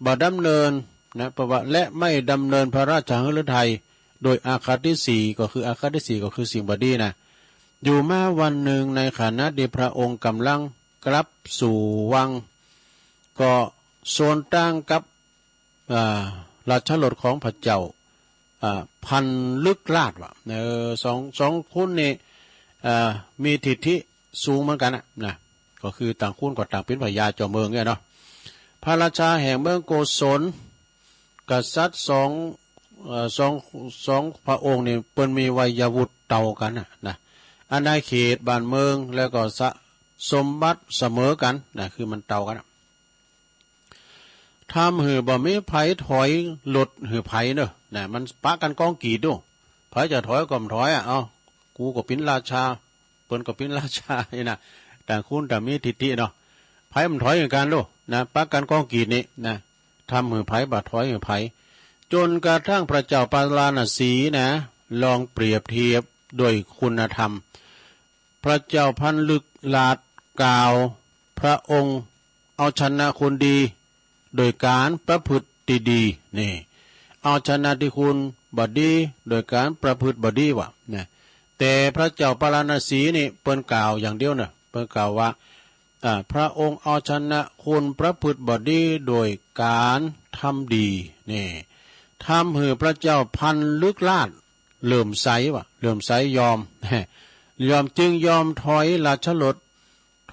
บ่ดำเนินนะ แปลว่า และไม่ดำเนินพระราชหฤทัยโดยอคติสี่ ก็คืออคติสี่ ก็คือสิ่งบ่ดีนะ อยู่มาวันหนึ่งในขณะที่พระองค์กำลังกลับสู่วัง ก็สวนทางกับ อ่า ราชรถของพระเจ้า อ่า พันลึกราชว่ะ เออ สอง สองคนนี่ อ่า มีทิฐิสูงเหมือนกันนะ นะ ก็คือต่างคนก็ต่างเป็นพญาเจ้าเมืองเนี่ยเนาะ พระราชาแห่งเมืองโกศล กษัตริย์สอง เอ่อ สอง สองพระองค์นี่เปิ้นมีวัยวุฒิเท่ากันนะ นะ อาณาเขตบ้านเมืองแล้วก็สะ สมบัติเสมอกันนะ คือมันเท่ากันนะ ทำหื้อบ่มีไผถอยรถหื้อไผเนอะ นะ มันปะกันก้องกีดดู ไผจะถอยก็บ่ถอยอ่ะ เอ้า กูก็ปิ้นราชา เปิ้นก็ปิ้นราชานี่นะ ต่างคนต่างมีทิฐิเนาะ ไผมันถอยหื้อกันดู นะ ปะกันก้องกีดนี่ นะ ทำหื้อไผบ่ถอยหื้อไผ จนกระทั่งพระเจ้าปาราณสีนะ ลองเปรียบเทียบ โดยคุณธรรม พระเจ้าพันลึกราชกล่าว พระองค์เอาชนะคนดีโดยการประพฤติดี นี่ เอาชนะที่คนบ่ดีโดยการประพฤติบ่ดี ว่า นะ แต่พระเจ้าปาราณสีนี่เปิ้นกล่าวอย่างเดียวเนอะ เปิ้นกล่าวว่า อ่า พระองค์เอาชนะคนประพฤติบ่ดีโดยการทำดี นี่ ทำหื้อพระเจ้าพันลึกราชเหลื่อมใส ว่า เหลื่อมใสยอม ยอม จึงยอมถอยราชรถ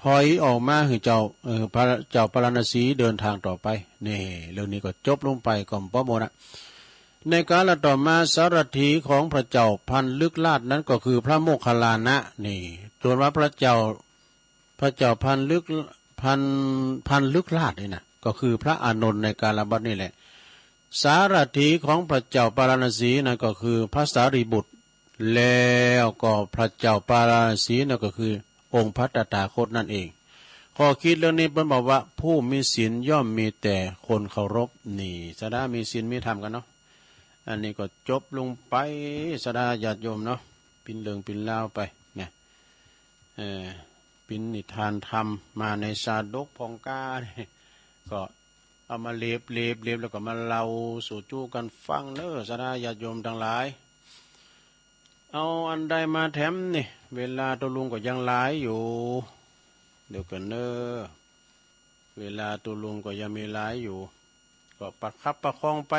ถอยออกมาหื้อเจ้า เอ่อ พระเจ้าปาราณสีเดินทางต่อไป นี่ เรื่องนี้ก็จบลงไป ก็บ่หมดนะ ในกาลต่อมาสารถีของพระเจ้าพันลึกราชนั้นก็คือพระโมคคัลลานะ นี่ ส่วนว่าพระเจ้า พระเจ้าพันลึก พัน พันลึกราชนี่นะ ก็คือพระอานนท์ในกาลบัดนี้แหละ สารถีของพระเจ้าปาราณสีนั้นก็คือพระสารีบุตร แล้วก็พระเจ้าปาราณสีนั่นก็คือองค์พระตถาคตนั่นเอง ข้อคิดเรื่องนี้เปิ้นบอกว่า ผู้มีศีลย่อมมีแต่คนเคารพ นี่ สดามีศีลมีธรรมกันเนาะ อันนี้ก็จบลงไป สดาญาติโยมเนาะ ปิ้นเรื่องปิ้นราวไป เนี่ย เอ่อ ปิ้นนิทานธรรมมาในชาดกพองก้า เนี่ย ก็เอามาเล็บ เล็บ เล็บ แล้วก็มาเล่าสู่จู้กันฟังเนอะ สดาญาติโยมทั้งหลาย เอาอันใดมาแถมนี่ เวลาตุลุงก็ยังหลายอยู่ เดี๋ยวก่อนเนอะ เวลาตุลุงก็ยังมีหลายอยู่ ก็ประคับประคองไป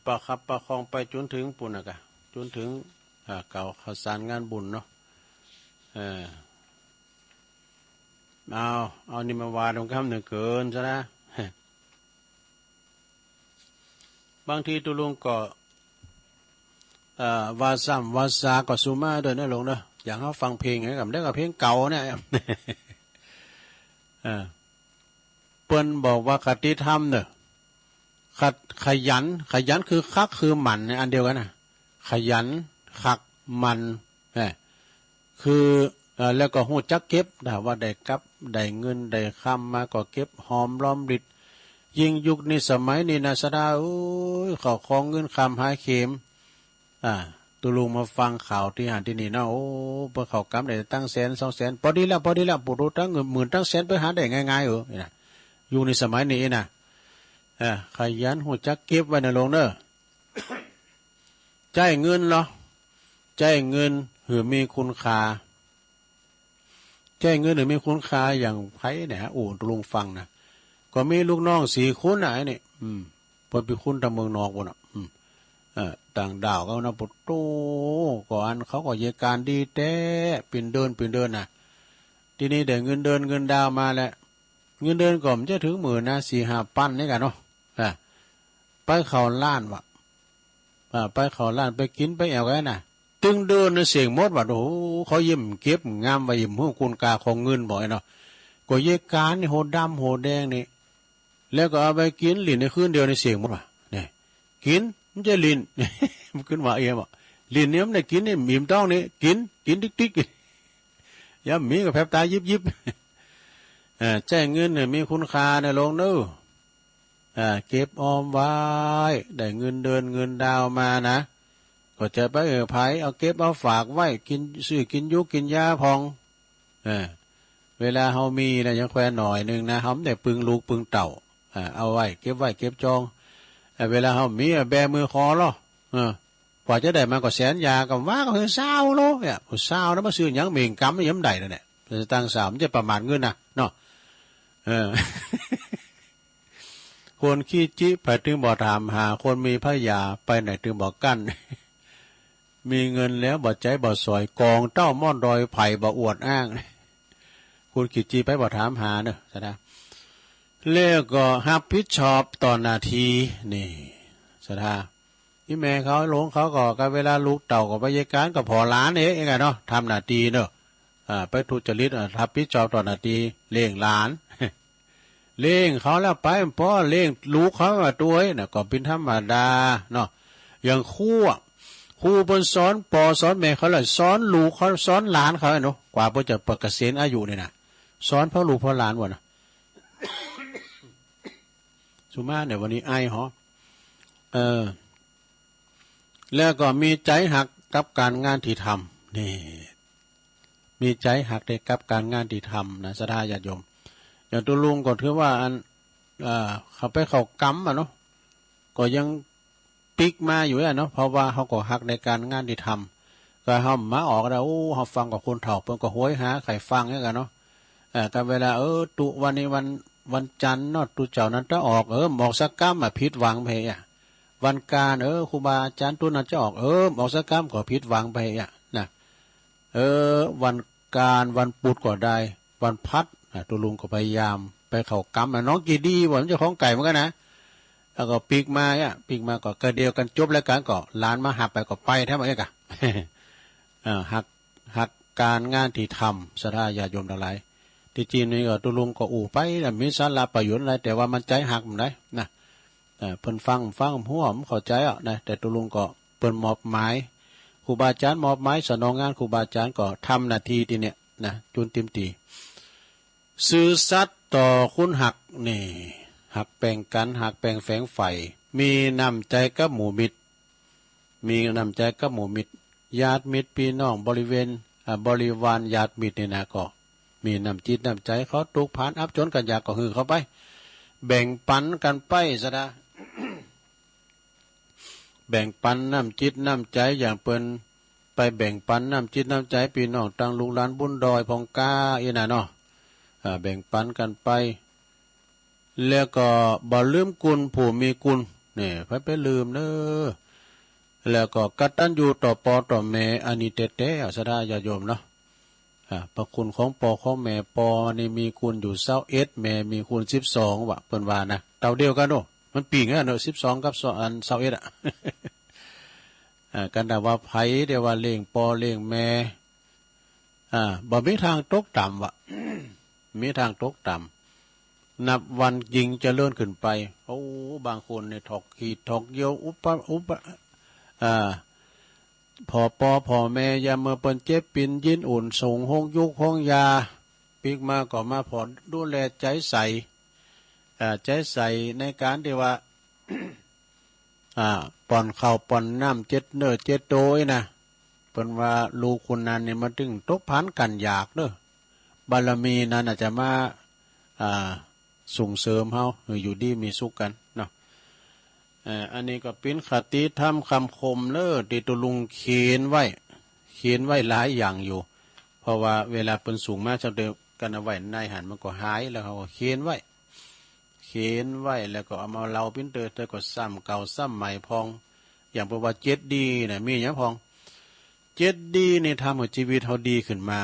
ประคับประคองไปจนถึงปุ้นนะกะ จนถึง อ่า เก่าข้าวสารงานบุญเนาะ เออ เอา เอานี่มาว่าตรงคำหนึ่งเกินซะนะ บางทีตุลุงก็ เอ่อ ว่าซ้ำว่าซาก็สุมาด้วยนะลุงเนอะ อย่างเขาฟังเพลงไง กับได้กับเพลงเก่าเนี่ย เออ เปิ้นบอกว่าคติธรรมเนอะ ขะ- ขยัน ขยันคือคักคือหมั่นเนี่ยอันเดียวกันนะ ขยัน คัก หมั่น เออ คือ เอ่อ แล้วก็ฮู้จักเก็บ ถ้าว่าได้กับ ได้เงิน ได้คำมาก็เก็บหอมรอมริบ ยิ่งยุคนี้สมัยนี้นะ สดา โอ้ย เข้าของเงินคำหาเข็ม อ่า ตุลุงมาฟังข่าวตี้หั้นตี้นี่นะ โอ้ เปิ้นเข้ากำได้ตั้งแสนสองแสน พอดีแล้ว พอดีแล้ว บ่ฮู้ตั้งหมื่นตั้งแสนไปหาได้ง่ายๆ เออ นี่นะ ยุคนี้สมัยนี้นะ เออ ขยันฮู้จักเก็บไว้นะลุงเนอะ ใจ๊เงินเหรอ ใจ๊เงินหื้อมีคุณค่า ใจ๊เงินหื้อมีคุณค่าอย่างใผเนี่ยฮะ โอ้ ตุลุงฟังนะ ก็มีลูกน้องสี่คนน่ะ ไอ้นี่ อืม เปิ้นไปคุ้นตางเมืองนอกปุ้นน่ะ อืม เอ่อ ต่างด้าวเขานะ โอ้โห ก็อันเขาก็เยียะก๋านดีแต๊ ปิ้นเดือน ปิ้นเดือนน่ะ ตี้นี้ได้เงินเดือนเงินดาวมาแล้ว เงินเดือนก็บ่ใจ้ถึงหมื่นนะ สี่ห้าปันนี่กั๋นเนาะ อ่ะ ไปเข้าร้านวะ อ่า ไปเข้าร้าน ไปกิ๋น ไปแอ่วกั๋นนะ ตึงเดือนนี่เสี้ยงหมดวะ โอ้โห เขาเยียะเก็บงามไว้ เยียะฮู้คุณค่าของเงินบ่ไอ้เนาะ ก็เยียะก๋านนี่ โหดำโหแดงนี่ แล้วก็เอาไปกิ๋น หลิ้นในคืนเดียวนี่เสี้ยงหมดวะ เนี่ย กิ๋น บ่ใจ้หลิ้น มันขึ้นว่าเอี้ยมอะ หลิ้นนี่มันได้กิ๋นนี่ อิ่มต๊องนี่ กิ๋น กิ๋นติ๊กๆ ยามมีก็แผบต๋ายิบๆ เอ่อ ใจ๊เงินหื้อมีคุณค่านะลุงเนอะ อ่า เก็บออมไว้ ได้เงินเดือนเงินดาวมานะ ก็จะไปหื้อใผ เอาเก็บเอาฝากไว้ กิ๋น ซื้อกิ๋นยูกิ๋นยาพ่อง เออ เวลาเฮามีนะ ยังแค่หน่อยนึ่งนะ เฮาบ่ได้ปึงลูกปึงเต้า อ่า เอาไว้ เก็บไว้ เก็บจอง เออ เวลาเฮามี อ่ะ แบมือขอลอ เออ กว่าจะได้มาก็แสนยา ก็ว่าก็คือซาวโล เนี่ย ซาวนะ มาซื้อหยัง เม่งกำยังบ่ได้เลยเนี่ย สตางค์สาว บ่ใจ้ประมาทเงินนะ เนาะ เออ คนขี้จิ ไผตึงบ่ถามหา คนมีพระยา ไปไหนตึงบ่กั้น มีเงินแล้วบ่ใจ๊บ่สอย กองเต้าม่อนดอย ไผบ่อวดอ้าง คนขี้จิ ไผบ่ถามหาเนอะ สดา แล้วก็รับผิดชอบต่อหน้าตี้ นี่ สดา อี่แม่เขา ลุงเขาก็ ก็เวลาลูกเต้าก็ไปเยียะก๋าน ก็ผ่อหลานเอง เองอะเนาะ ทำหน้าตี้เนาะ อ่า ไปทุจริต อ่า รับผิดชอบต่อหน้าตี้ เลี้ยงหลาน เลี้ยงเขาแล้วไป บ่เลี้ยงลูกเขามาด้วยนะ ก็เป๋นธรรมดาเนาะ อย่างครูอะ ครูเปิ้นสอนป้อสอนแม่เขาแล้ว สอนลูกเขา สอนหลานเขาเนาะ กว่าเปิ้นจะเกษียณอายุนี่นะ สอนพ่อลูกพ่อหลานวะนะ สุมาเนี่ยวันนี้ไอหอ เออ แล้วก็มีใจ๋ฮัก กับการงานที่ทำนี่ มีใจ๋ฮักแต่กับการงานที่ทำนะ ศรัทธาญาติโยม อย่างตุ๊ลุงก็ถือว่าอัน เอ่อ เขาไปเข้ากรรมอะเนาะ ก็ยังปิ๊กมาอยู่อะเนาะ เพราะว่าเขาก็ฮักในการงานที่ทำ ก็เขามาออกแล้ว โอ้ เขาฟังกับคนเฒ่า เปิ้นก็โหยหาใค่ฟังเนี่ยกันเนาะ เอ่อ ก็เวลา เออ ตุ๊วันนี้วัน วันจันทร์เนาะ ตุ๊เจ้านั้นจะออก เออ ออกสักกำอะ ผิดหวังไปอะ วันการ เออ ครูบาอาจารย์ตุ๊นั้นจะออก เออ ออกสักกำก็ผิดหวังไปอะนะ เออ วันการ วันปุธก็ได้ วันพัดนะ ตุ๊ลุงก็พยายามไปเข้ากรรมนะ น้องกี่ดีว่ามันจะของไก่เหมือนกันนะ แล้วก็ปิ๊กมาอะ ปิ๊กมาก็กะเดียวกันจบรายการก็หลานมาฮับไปก็ไปแท้หมดเนี่ยกะ เอ่อ ฮัก ฮักการงานที่ทำ ศรัทธาญาติโยมทั้งหลาย ที่จริงนี่ก็ตุ๊ลุงก็อู้ไปนะ มีสาระประโยชน์อะไร แต่ว่ามันใจ๋ฮักมันได้นะ เอ่อ เปิ้นฟัง ฟังหัวมันเข้าใจ๋อะนะ แต่ตุ๊ลุงก็เปิ้นมอบหมาย ครูบาอาจารย์มอบหมาย สนองงาน ครูบาอาจารย์ก็ทำหน้าที่ที่เนี่ยนะ จุนเต็มที่ ซื่อสัตย์ต่อคนฮักนี่ ฮักแป่งกัน ฮักแป่งแฝงใฝ่ มีน้ำใจ๋กับหมู่มิตร มีน้ำใจ๋กับหมู่มิตร ญาติมิตร ปี้น้อง บริเวณ อ่า บริวารญาติมิตรนี่นะ ก็มีน้ำจิตน้ำใจ๋ เขาตุ๊กข์พานอับจ๋นกันยากก็หื้อเขาไป แบ่งปันกันไป ศรัทธา แบ่งปันน้ำจิตน้ำใจ๋ อย่างเปิ้นไปแบ่งปันน้ำจิตน้ำใจ๋ ปี้น้องตังลูกหลานบุญดอยพ่องก้าอี้นะเนาะ อ่า แบ่งปันกันไป แล้วก็บ่ลืมคุณผู้มีคุณ นี่ ไผไปลืมเน้อ แล้วก็กตัญญูต่อปอต่อแม่ อันนี้แต๊ๆ อะ ศรัทธาญาติโยมเนาะ อ่า พระคุณของปอของแม่ ปอนี่มีคุณอยู่ซาวเอ็ด แม่มีคุณสิบสอง วะ เปิ้นว่านะ เต้าเดียวกันโน้ มันปิ่งอะเนาะ สิบสองกับสอง อัน ซาวเอ็ด อะ อ่า กันแต่ว่าไผเดียวว่าเลี้ยงปอเลี้ยงแม่ อ่า บ่มีทางตกต่ำวะ มีทางตกต่ำ นับวันยิ่งเจริญขึ้นไป โอ้ บางคนเนี่ยถอกขีดถอกเยี่ยว อุปะ อุปะ อ่า พ่อปอพ่อแม่ ยามเมื่อเปิ้นเจ็บปิ่นยินอุ่น ส่งโฮงยุกโฮงยา ปิ๊กมาก็มาผ่อนดูแลใจ๋ใส่ อ่า ใจ๋ใส่ในการที่ว่า อ่า ป้อนข้าวป้อนน้ำเจ็ดเนื้อเจ็ดโตอี้นะ เปิ้นว่าลูกคุณนั้นนี่มันถึงตกพานกันยากเด้อ บารมีนั้นอาจจะมา อ่า ส่งเสริมเฮาให้อยู่ดีมีสุขกันเนาะ เอ่อ อันนี้ก็เป็นคติธรรมคำคมเน้อ ที่ตุ๊ลุงเขียนไว้ เขียนไว้หลายอย่างอยู่ เพราะว่าเวลาเปิ้นส่งมา ชาวเดียวกันเอาไว้ในหันมันก็หาย แล้วเขาก็เขียนไว้ เขียนไว้แล้วก็เอามาเล่าปิ้นเตอ แต่ก็ซ้ำเก่าซ้ำใหม่พ่อง อย่างเปิ้นว่าเจ็ดดีนะ มีหยังพ่อง เจ็ดดีนี่ทำให้ชีวิตเฮาดีขึ้นมา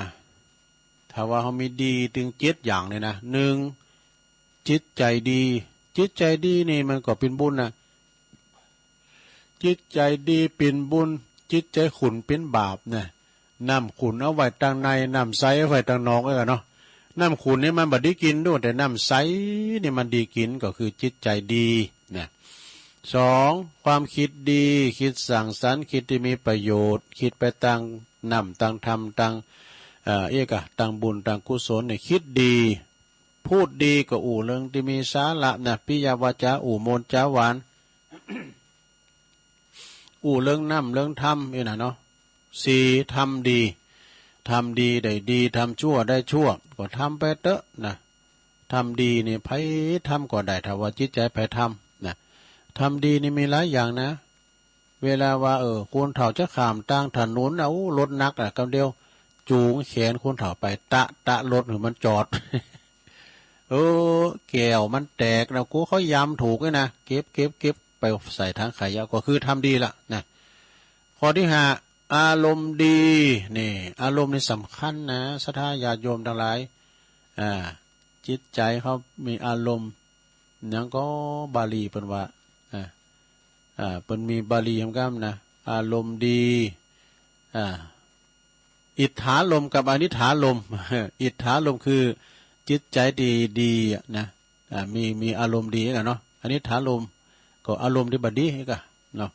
ถ้าว่าเฮามีดีถึงเจ็ดอย่างเลยนะ หนึ่ง จิตใจ๋ดี จิตใจ๋ดีนี่มันก็เป็นบุญนะ จิตใจ๋ดีเป็นบุญ จิตใจ๋ขุ่นเป็นบาปนะ น้ำขุ่นเอาไว้ตังใน น้ำใสเอาไว้ตังนอกเอ้ยเนาะ น้ำขุ่นนี่มันบ่ดีกินโดด แต่น้ำใสนี่มันดีกิน ก็คือจิตใจ๋ดีนะ สอง ความคิดดี คิดสร้างสรรค์ คิดที่มีประโยชน์ คิดไปตังน้ำตังธรรมตัง เอ่อ เอกะ ตังบุญตังกุศลเนี่ย คิดดี พูดดีก็อู้เรื่องที่มีสาระนะ ปิยวาจา อู้ม่วนจ๋าหวาน อู้เรื่องน้ำเรื่องธรรมนี่นะเนาะ สี่ ทำดี ทำดีได้ดี ทำชั่วได้ชั่ว ก็ทำไปเต๊อะนะ ทำดีนี่ไผทำก็ได้ ถ้าว่าจิตใจ๋ไผทำนะ ทำดีนี่มีหลายอย่างนะ เวลาว่า เออ คนเฒ่าจะข้ามตางถนนนะ โอ้ รถหนักอะ กำเดียว จูงแขนคนเฒ่าไป ตะ ตะรถหื้อมันจอด เออ แก้วมันแตกนะ กลัวเขายำถูกเนี่ยนะ เก็บ เก็บ เก็บ ไปใส่ถังขยะ ก็คือทำดีละนะ ข้อที่ห้า อารมณ์ดี นี่ อารมณ์นี่สำคัญนะ ศรัทธาญาติโยมทั้งหลาย อ่า จิตใจ๋เขามีอารมณ์ หยังก็บาลีเปิ้นว่า อ่า อ่า เปิ้นมีบาลีคำๆ นะ อารมณ์ดี อ่า อิทธารมณ์กับอนิถารมณ์ อิทธารมณ์คือจิตใจ๋ที่ดีอะนะ อ่า มี มีอารมณ์ดีกันเนาะ อนิถารมณ์ก็อารมณ์ที่บ่ดีกันเนาะ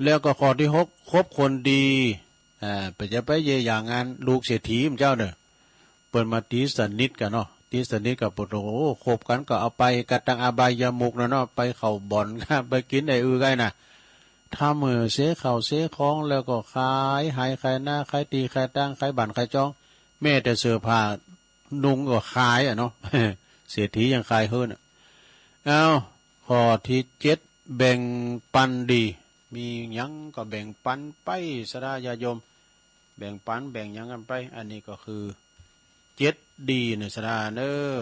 แล้วก็ข้อที่หก คบคนดี อ่า ไปจะไปเยอะอย่างงานลูกเศรษฐีมันเจ้าเด้อ เปิ้นมาตีสนิทกันเนาะ ตีสนิทกับเปิ้น โอ้ คบกันก็เอาไปกันตังอบายมุขนะเนาะ ไปเข้าบ่อน ไปกินไอ้อือไอ้น่ะ ทำเออเสียข้าวเสียของ แล้วก็ขายไฮ่ขายนา ขายตี้ขายตาง ขายบ้านขายจอง แม้แต่เสื้อผ้านุ่งก็ขายอะเนาะ เศรษฐียังขายเฮิรนอะ เอา ข้อที่เจ็ด แบ่งปันดี มีหยังก็แบ่งปันไป ศรัทธาญาติโยม แบ่งปันแบ่งหยังกันไป อันนี้ก็คือเจ็ดดีเนอะ ศรัทธาเนอะ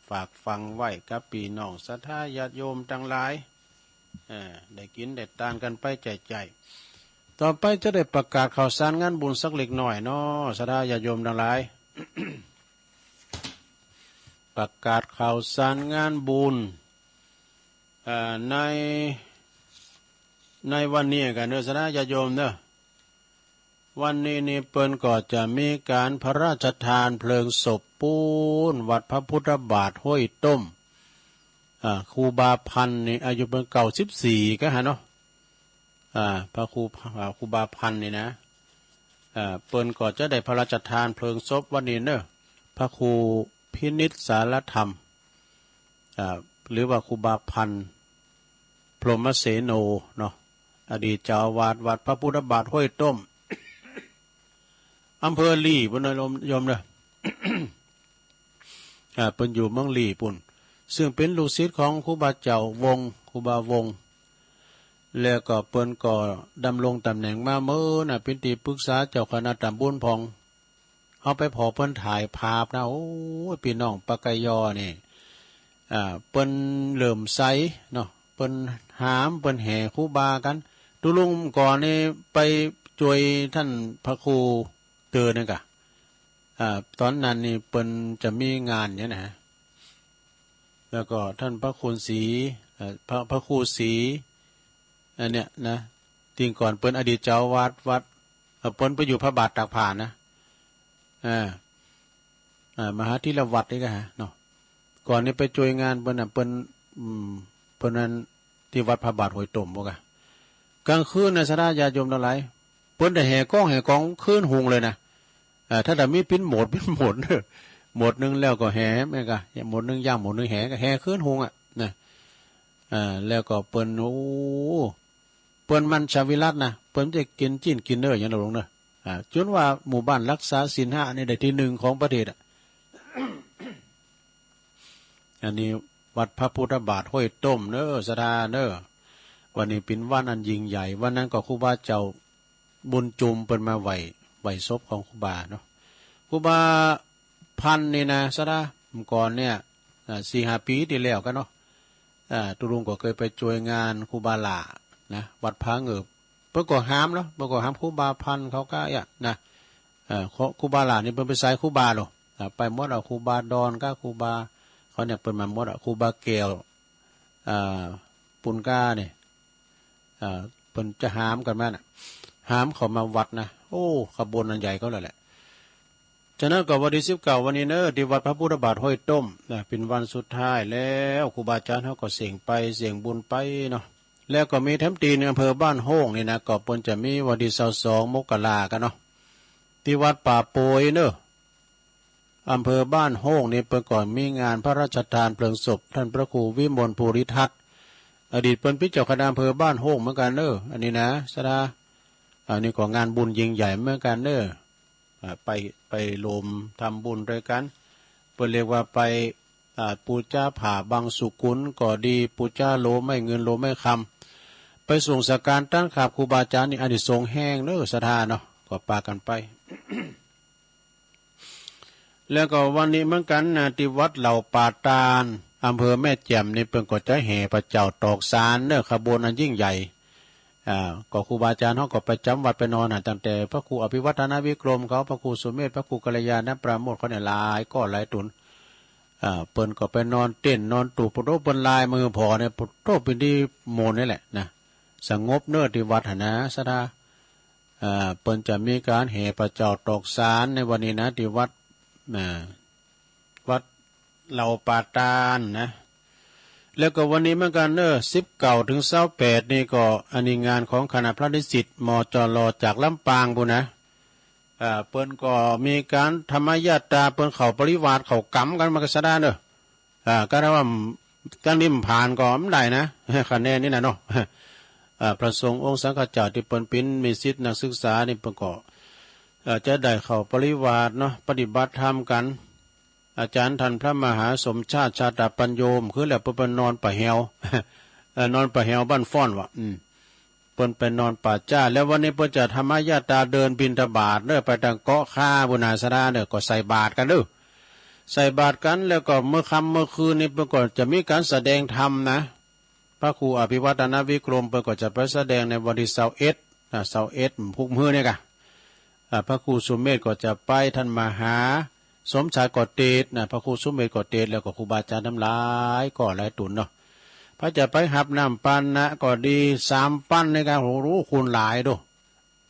ฝากฝังไว้กับพี่น้องศรัทธาญาติโยมตังหลาย เอ่อ ได้กินได้ตานกันไปใจ้ๆ ต่อไปจะได้ประกาศข่าวสารงานบุญสักเล็กน้อยเนาะ ศรัทธาญาติโยมตังหลาย ประกาศข่าวสารงานบุญ เอ่อ ใน ในวันนี้กันเนอะ ศรัทธาญาติโยมเนอะ วันนี้นี่เปิ้นก็จะมีการพระราชทานเพลิงศพปูนวัดพระพุทธบาทห้วยต้ม อ่า ครูบาพันธ์นี่อายุเปิ้นเก้าสิบสี่ก็ฮะเนาะ อ่า พระครู อ่า ครูบาพันธ์นี่นะ อ่า เปิ้นก็จะได้พระราชทานเพลิงศพวันนี้เนอะ พระครูพินิจสารธรรม อ่า หรือว่าครูบาพันธ์ พรหมเสโน เนาะ อดีตเจ้าอาวาสวัดพระพุทธบาทห้วยต้ม อำเภอลีปุ้นนะโยม โยมเนอะ อ่า เปิ้นอยู่เมืองลีปุ้น ซึ่งเป็นลูกศิษย์ของครูบาเจ้าวงศ์ ครูบาวงศ์ แล้วก็เปิ้นก็ดำรงตำแหน่งมาเมินน่ะ เป็นที่ปรึกษาเจ้าคณะตำบลพ่อง เฮาไปผ่อเปิ้นถ่ายภาพนะ โอ้ย พี่น้องปากกยอนี่ อ่า เปิ้นเริ่มใสเนาะ เปิ้นหาม เปิ้นแห่ครูบากัน ตุ๊ลุงก่อนนี่ไปจ้วยท่านพระครูเตอร์นึงกะ อ่า ตอนนั้นนี่เปิ้นจะมีงานเนี่ยนะ แล้วก็ท่านพระครูศรี เอ่อ พระ พระครูศรี อันเนี้ยนะ ติ่งก่อนเปิ้นอดีตเจ้าอาวาสวัด เอ่อ เปิ้นไปอยู่พระบาทตากผ้านะ อ่า อ่า มหาธีรวัตรนี่ก็ฮะเนาะ ก่อนนี้ไปจ้วยงานเปิ้นน่ะ เปิ้น อืม เปิ้นนั้นที่วัดพระบาทห้วยต้มบ่กะ กลางคืนนะศรัทธาญาติโยมทั้งหลาย เปิ้นได้แห่กองแห่กองคืนหุงเลยนะ อ่า ถ้าจะมีปิ้นโหมด ปิ้นโหมดเนอะ โหมดหนึ่งแล้วก็แห่แม่นกะ โหมดหนึ่งย่าง โหมดหนึ่งแห่ ก็แห่คืนหุงอะนะ อ่า แล้วก็เปิ้น โอ้ เปิ้นมันชาวิรัตนะ เปิ้นจะกินจีนกินเนื้ออย่างนั้นลงเนอะ อ่า จนว่าหมู่บ้านรักษาศีลห้านี่ได้ที่หนึ่งของประเทศอะ อันนี้วัดพระพุทธบาทห้วยต้มเนอะ ศรัทธาเนอะ วันนี้เป็นวันอันยิ่งใหญ่ วันนั้นก็ครูบาเจ้าบุญจุมเปิ้นมาไหว้ ไหว้ศพของครูบาเนาะ ครูบาพันธ์นี่นะ ศรัทธา เมื่อก่อนเนี่ย อ่า สี่ห้าปีที่แล้วกันเนาะ อ่า ตุ๊ลุงก็เคยไปจ้วยงานครูบาหล่านะ วัดผาเงิบ เปิ้นก็หามเนาะ เปิ้นก็หามครูบาพันธ์เขาก็อะนะ เอ่อ ครู ครูบาหล่านี่เปิ้นไปสายครูบาโล อ่า ไปหมดอะ ครูบาดอนกับครูบา เขาเนี่ยเปิ้นมาหมดอะ ครูบาแก้ว อ่า ปุณก้าเนี่ย อ่า เปิ้นจะหามกันมาน่ะ หามเขามาวัดนะ โอ้ ขบวนอันใหญ่เขาเลยแหละ ฉะนั้นก็วันที่สิบเก้าวันนี้เนอะ ที่วัดพระพุทธบาทห้วยต้มนะ เป็นวันสุดท้ายแล้ว ครูบาอาจารย์เขาก็เสี่ยงไป เสี่ยงบุญไปเนาะ แล้วก็มีแถมตี้หนึ่ง อำเภอบ้านโฮ่งนี่นะ ก็เปิ้นจะมีวันที่ซาวสองมกรากันเนาะ ที่วัดป่าโปยเนอะ อำเภอบ้านโฮ่งนี่เปิ้นก็มีงานพระราชทานเพลิงศพท่านพระครูวิมลภูริทัตน์ อดีตเปิ้นเป็นเจ้าคณะอำเภอบ้านโฮ่งเหมือนกันเนอะ อันนี้นะ ศรัทธา อันนี้ก็งานบุญยิ่งใหญ่เหมือนกันเนอะ อ่า ไป ไปรวมทำบุญด้วยกัน เปิ้นเรียกว่าไป อ่า ปูจาผ้าบังสุกุลก็ดี ปูจาโลไม้เงินโลไม้คำ ไปส่งสังฆทานต้านขาบครูบาอาจารย์นี่ อานิสงส์แฮงเนอะ ศรัทธาเนาะ ก็ปากันไป แล้วก็วันนี้เหมือนกันนะ ที่วัดเหล่าป่าตาล อำเภอแม่แจ่มนี่เปิ้นก็จะแห่พระเจ้าตอกสารเนอะ ขบวนอันยิ่งใหญ่ อ่า ก็ครูบาอาจารย์เขาก็ไปจำวัดไปนอนน่ะ ตั้งแต่พระครูอภิวัฒนวิกรมเขา พระครูสุเมธ พระครูกัลยาณปราโมทย์เขาเนี่ยหลายก็หลายตุน อ่า เปิ้นก็ไปนอนเต็นท์นอนตูบ โอ้โห เปิ้นลายมือผ่อเนี่ย โอ้โห เป็นที่โมนนี่แหละนะ สงบเนอะที่วัดหั่นนะ ศรัทธา อ่า เปิ้นจะมีการแห่พระเจ้าตอกสารในวันนี้นะ ที่วัด อ่า วัดเหล่าป่าตาลนะ แล้วก็วันนี้เหมือนกันเนอะ สิบเก้าถึงซาวแปดนี่ก็ อันนี้งานของคณะพระนิสิต มจร จากลำปางพู้นนะ อ่า เปิ้นก็มีการธรรมยาตรา เปิ้นเข้าปริวาสเข้ากรรมกันมากระสดาเนอะ อ่า ก็ถ้าว่าตั้งนี้มันผ่านก็มันได้นะ คะแนนนี่นะเนาะ อ่า พระสงฆ์องค์สังฆเจ้าตี้เปิ้นปิ๋นมีสิทธิ์นักศึกษานี่เปิ้นก็ อ่า จะได้เข้าปริวาสเนาะ ปฏิบัติธรรมกั๋น อาจ๋ารย์ต้านพระมหาสมชาติ ชาตปัญโญ คือแล้วเปิ้นไปนอนป่าแหว เอ่อ นอนป่าแหวบ้านฟ้อนวะ อืม เปิ้นไปนอนป่าจ้า แล้ววันนี้เปิ้นจะธรรมยาตราเดินบิณฑบาตเด้อ ไปตางเกาะคาบุญนาสราเด้อ ก็ใส่บาตรกั๋นเด้อ ใส่บาตรกั๋น แล้วก็เมื่อค่ำเมื่อคืนนี่เปิ้นก็จะมีก๋านแสดงธรรมนะ พระครูอภิวัฒนวิกรมเปิ้นก็จะไปแสดงในวันตี้ซาวเอ็ดนะ ซาวเอ็ดพุธมื้อนี่กะ อ่า พระครูสุเมธก็จะไป ต้านมหาสมชายก็เตสน์นะ พระครูสุเมธก็เตสน์ แล้วก็ครูบาอาจ๋ารย์ตังหลายก็หลายตุ๊นเนาะ พระจะไปฮับน้ำปันนะก็ดี สามปันนี่กะ โอ้โห คนหลายโด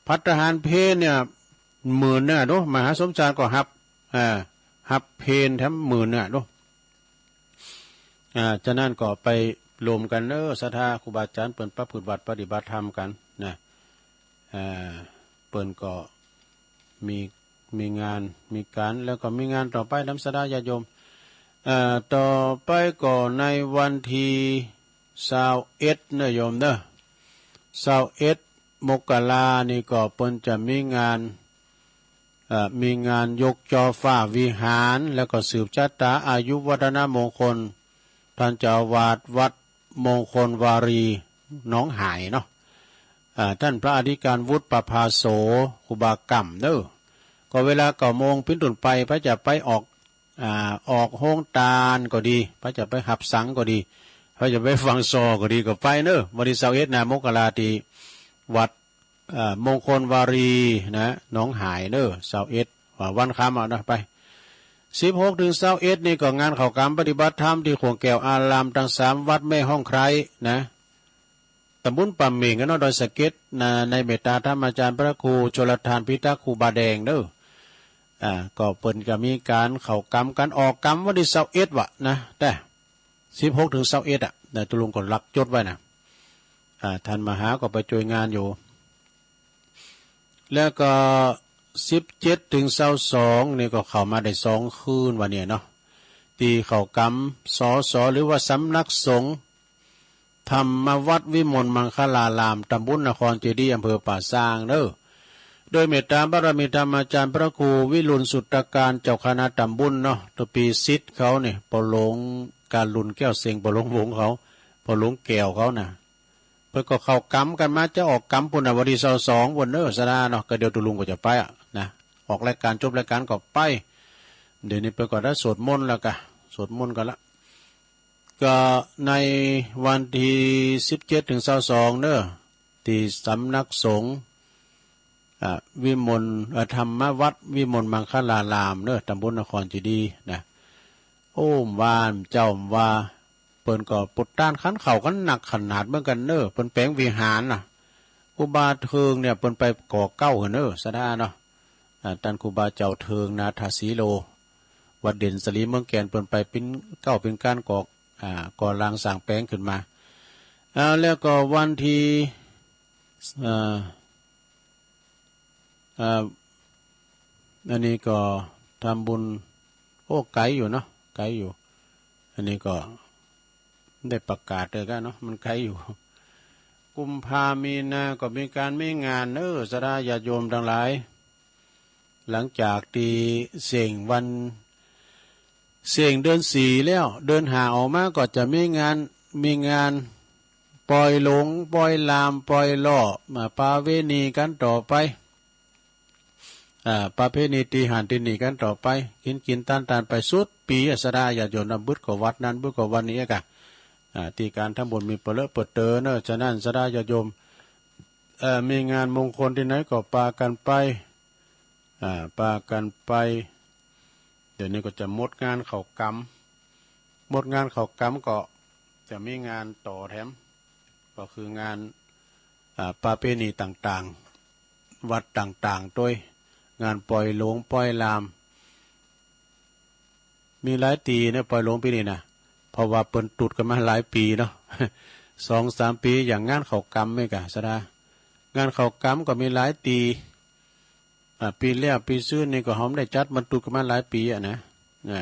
ภัตตาหารเพลเนี่ย หมื่นเน่อโด มหาสมชายก็ฮับ อ่า ฮับเพลแถมหมื่นเน่อโด อ่า ฉะนั้นก็ไปรวมกั๋นเน่อ ศรัทธาครูบาอาจ๋ารย์เปิ้นประพฤติวัตรปฏิบัติธรรมกั๋นนะ อ่า เปิ้นก็มี มีงาน มีก๋าน แล้วก็มีงานต่อไปนำศรัทธาญาติโยม อ่า ต่อไปก็ในวันตี้ซาวเอ็ดเน่อโยมเน่อ ซาวเอ็ดมกรานี่ก็เปิ้นจะมีงาน เอ่อ มีงานยกจอฟ้าวิหาร แล้วก็สืบชะตาอายุวัฒนมงคล ต้านเจ้าอาวาสวัดมงคลวารีหนองหายเนาะ อ่า ต้านพระอธิการวุฒิประภาโส ครูบาก่ำเน่อ ก็เวลาเก้าโมงเป๋นต้นไป พระจะไปออก อ่า ออกโฮงตานก็ดี พระจะไปฮับสังก็ดี พระจะไปฟังซอก็ดี ก็ไปเน่อ วันตี้ซาวเอ็ดนะ มกราตี้วัด เอ่อ มงคลวารีนะ หนองหายเน่อ ซาวเอ็ด ว่าวันค่ำเอานะ ไป สิบหกถึงซาวเอ็ดนี่ก็งานเข้าก๋ำปฏิบัติธรรมตี้ขวงแก้วอารามตังสามวัดแม่ฮ่องไคร้นะ ตำบลป่าเหม่งกั๋นเนาะ ดอยสะเก็ดนะ ในเมตตาธรรมาจ๋ารย์พระครูชลทานพิทักษ์ครูบาแดงเน่อ อ่า ก็เปิ้นก็มีก๋านเข้าก๋ำก๋านออกก๋ำวันตี้ซาวเอ็ดวะนะ แต่ สิบหกถึงซาวเอ็ดอะ นะ ตุ๊ลุงก็ลักจดไว้นะ อ่า ต้านมหาก็ไปจ้วยงานอยู่ แล้วก็ สิบเจ็ดถึงซาวสองนี่ก็เข้ามาได้สองคืนวันนี้เนาะ ตี้เข้าก๋ำ สส หรือว่าสำนักสงฆ์ธรรมวัตรวิมลมังคลาราม ตำบลนครเจดีย์ อำเภอป่าซางเน่อ โดยเมตตาบารมีธรรมาจ๋ารย์พระครูวิรุณสุตตการ เจ้าคณะตำบลเนาะ ตะปีศิษย์เขานี่ ป้อหลวงการุณแก้วเซ็ง ป้อหลวงวงเขา ป้อหลวงแก้วเขานะ เปิ้นก็เข้าก๋ำกั๋นมา จะออกก๋ำปู้นน่ะ วันตี้ซาวสองปู้นเน่อ ศรัทธาเนาะ ก็เดี๋ยวตุ๊ลุงก็จะไปอะนะ ออกรายก๋าน จบรายก๋านก็ไป เดี๋ยวนี้เปิ้นก็ได้สวดมนต์แล้วกะ สวดมนต์กั๋นละ ก็ในวันตี้สิบเจ็ดถึงซาวสองเน่อ ตี้สำนักสงฆ์ อ่า วิมล เอ่อ ธรรมวัตรวิมลมังคลารามเน่อ ตำบลนครเจดีย์นะ โอ้ บ้านเจ้าว่า เปิ้นก็ปลุกต้านขันเข้ากั๋นหนักขนาดเหมือนกั๋นเน่อ เปิ้นแป๋งวิหารน่ะ ครูบาเทิงเนี่ยเปิ้นไปก่อเกล้าหื้อเน่อ ศรัทธาเนาะ อ่า ต้านครูบาเจ้าเทิงนาถสีโล วัดเด่นสลีเมืองแก่น เปิ้นไปปิ๋นเกล้าปิ๋นก้านก่อ อ่า ก่อร่างสร้างแป๋งขึ้นมา อ่า แล้วก็วันตี้ เอ่อ เอ่อ อันนี้ก็ทำบุญ โอ้ ไก๋อยู่เนาะ ไก๋อยู่ อันนี้ก็ได้ประกาศเลยกันเนาะ มันไก๋อยู่ กุมภามีนาก็มีก๋านมีงานเน่อ ศรัทธาญาติโยมตังหลาย หลังจากตี้เส้งวัน เส้งเดือนสี่แล้ว เดือนห้าออกมาก็จะมีงาน มีงานปล่อยหลง ปล่อยลาม ปล่อยหล่อ มาประเวณีกั๋นต่อไป อ่า ประเพณีตี้หั้นตี้นี่กั๋นต่อไป กิ๋นกิ๋นตานตานไปสุดปี๋ ศรัทธาญาติโยมนำบึดก็วัดนั้น บึดก็วัดนี้กะ อ่า ตี้ก๋านทำบุญมีเปลือเปิดเตอเน่อ ฉะนั้นศรัทธาญาติโยม เอ่อ มีงานมงคลตี้ไหนก็ปากั๋นไป อ่า ปากั๋นไป เดี๋ยวนี้ก็จะหมดงานเข้าก๋ำ หมดงานเข้าก๋ำก็จะมีงานต่อแถม ก็คืองาน อ่า ประเพณีต่างๆ วัดต่างๆ ตวย งานปล่อยหลงปล่อยลาม มีหลายตี้เน่อ ปล่อยหลงปี๋นี้นะ เพราะว่าเปิ้นตุ๊ดกั๋นมาหลายปี๋เนาะ สองสามปี๋ อย่างงานเข้าก๋ำนี่กะ ศรัทธา งานเข้าก๋ำก็มีหลายตี้ อ่า ปี๋แล้วปี๋ซืนนี่ก็เฮาได้จัด มันตุ๊ดกั๋นมาหลายปี๋อะนะ อ่า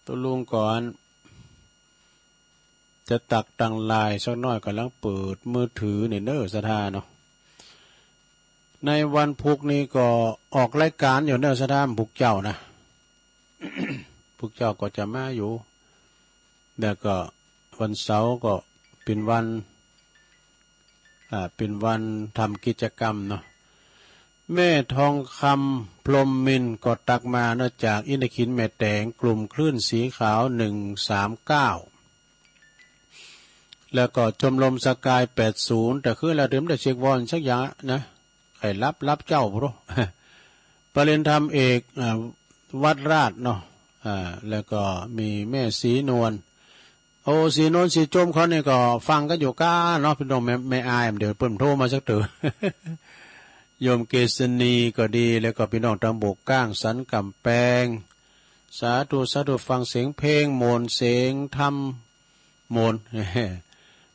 ตุ๊ลุงก่อน จะตักตังลายสักหน่อย กำลังเปิดมือถือนี่เน้อ ศรัทธาเนาะ ในวันพุธนี้ก็ออกรายการอยู่เน้อ ศรัทธา พวกเจ้านะ พวกเจ้าก็จะมาอยู่ แล้วก็วันเสาร์ก็เป็นวัน อ่า เป็นวันทำกิจกรรมเนาะ แม่ทองคำพรหมมินทร์ก็ตักมาเนาะ จากอินทขิลแม่แตง กลุ่มคลื่นสีขาว หนึ่งสามเก้า แล้วก็ชมรมสกาย แปดศูนย์ แต่คือแล้วเดี๋ยวมันได้เช็ควอนสักอย่างนะ ใครรับ รับเจ้า บ่รู้ ประเด็นธรรมเอก อ่า วัดราชเนาะ อ่า แล้วก็มีแม่ศรีนวล โอ้ ศรีนวล ศรีจมเขานี่ก็ฟังกันอยู่ก้าเนาะ พี่น้อง แม่ แม่อาย เดี๋ยวเปิ้นโทรมาสักเถอะ โยมเกษณีก็ดี แล้วก็พี่น้องตางบกก้าง สันกำแปง สาธุ สาธุ ฟังเสียงเพลงโมน เสียงธรรมโมน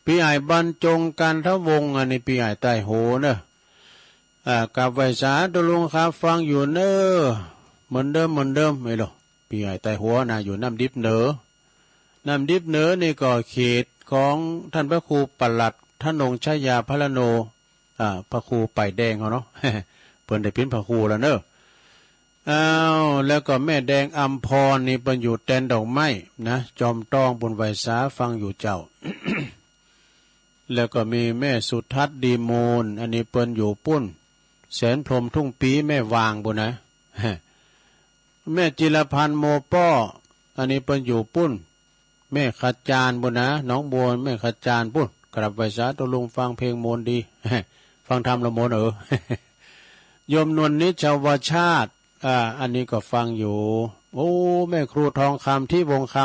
พี่ใหญ่บรรจง กันทวงศ์ อันนี้พี่ใหญ่ใต้โหเนอะ อ่า กับไหว้สาธุลุงครับ ฟังอยู่เนอะ เหมือนเดิม เหมือนเดิม ไอ้หรอ พี่ใหญ่ใต้หัวนะ อยู่น้ำดิบเหนือ น้ำดิบเหนือนี่ก็เขตของท่านพระครูปลัด ธนงชยาพรโน อ่า พระครูป้ายแดงเขาเนาะ เปิ้นได้เป็นพระครูแล้วเนอะ อ้าว แล้วก็แม่แดงอัมพรนี่เปิ้นอยู่แตนดอกไม้นะ จอมตอง บุญไหว้สาฟังอยู่เจ้า แล้วก็มีแม่สุทัศน์ดีมูล อันนี้เปิ้นอยู่ปุ้น แสนพรหมทุ่งปี แม่วางปุ้นนะ แม่จิรพันธ์โมป้อ อันนี้เปิ้นอยู่ปุ้น แม่ขจารปุ้นนะ หนองบัว แม่ขจารปุ้น กราบไหว้สาธุลุง ฟังเพลงโมนดี ฟังธรรมละโมนเออ โยมนวลนิชาวชาติ อ่า อันนี้ก็ฟังอยู่ โอ้ แม่ครูทองคำ ที่วงค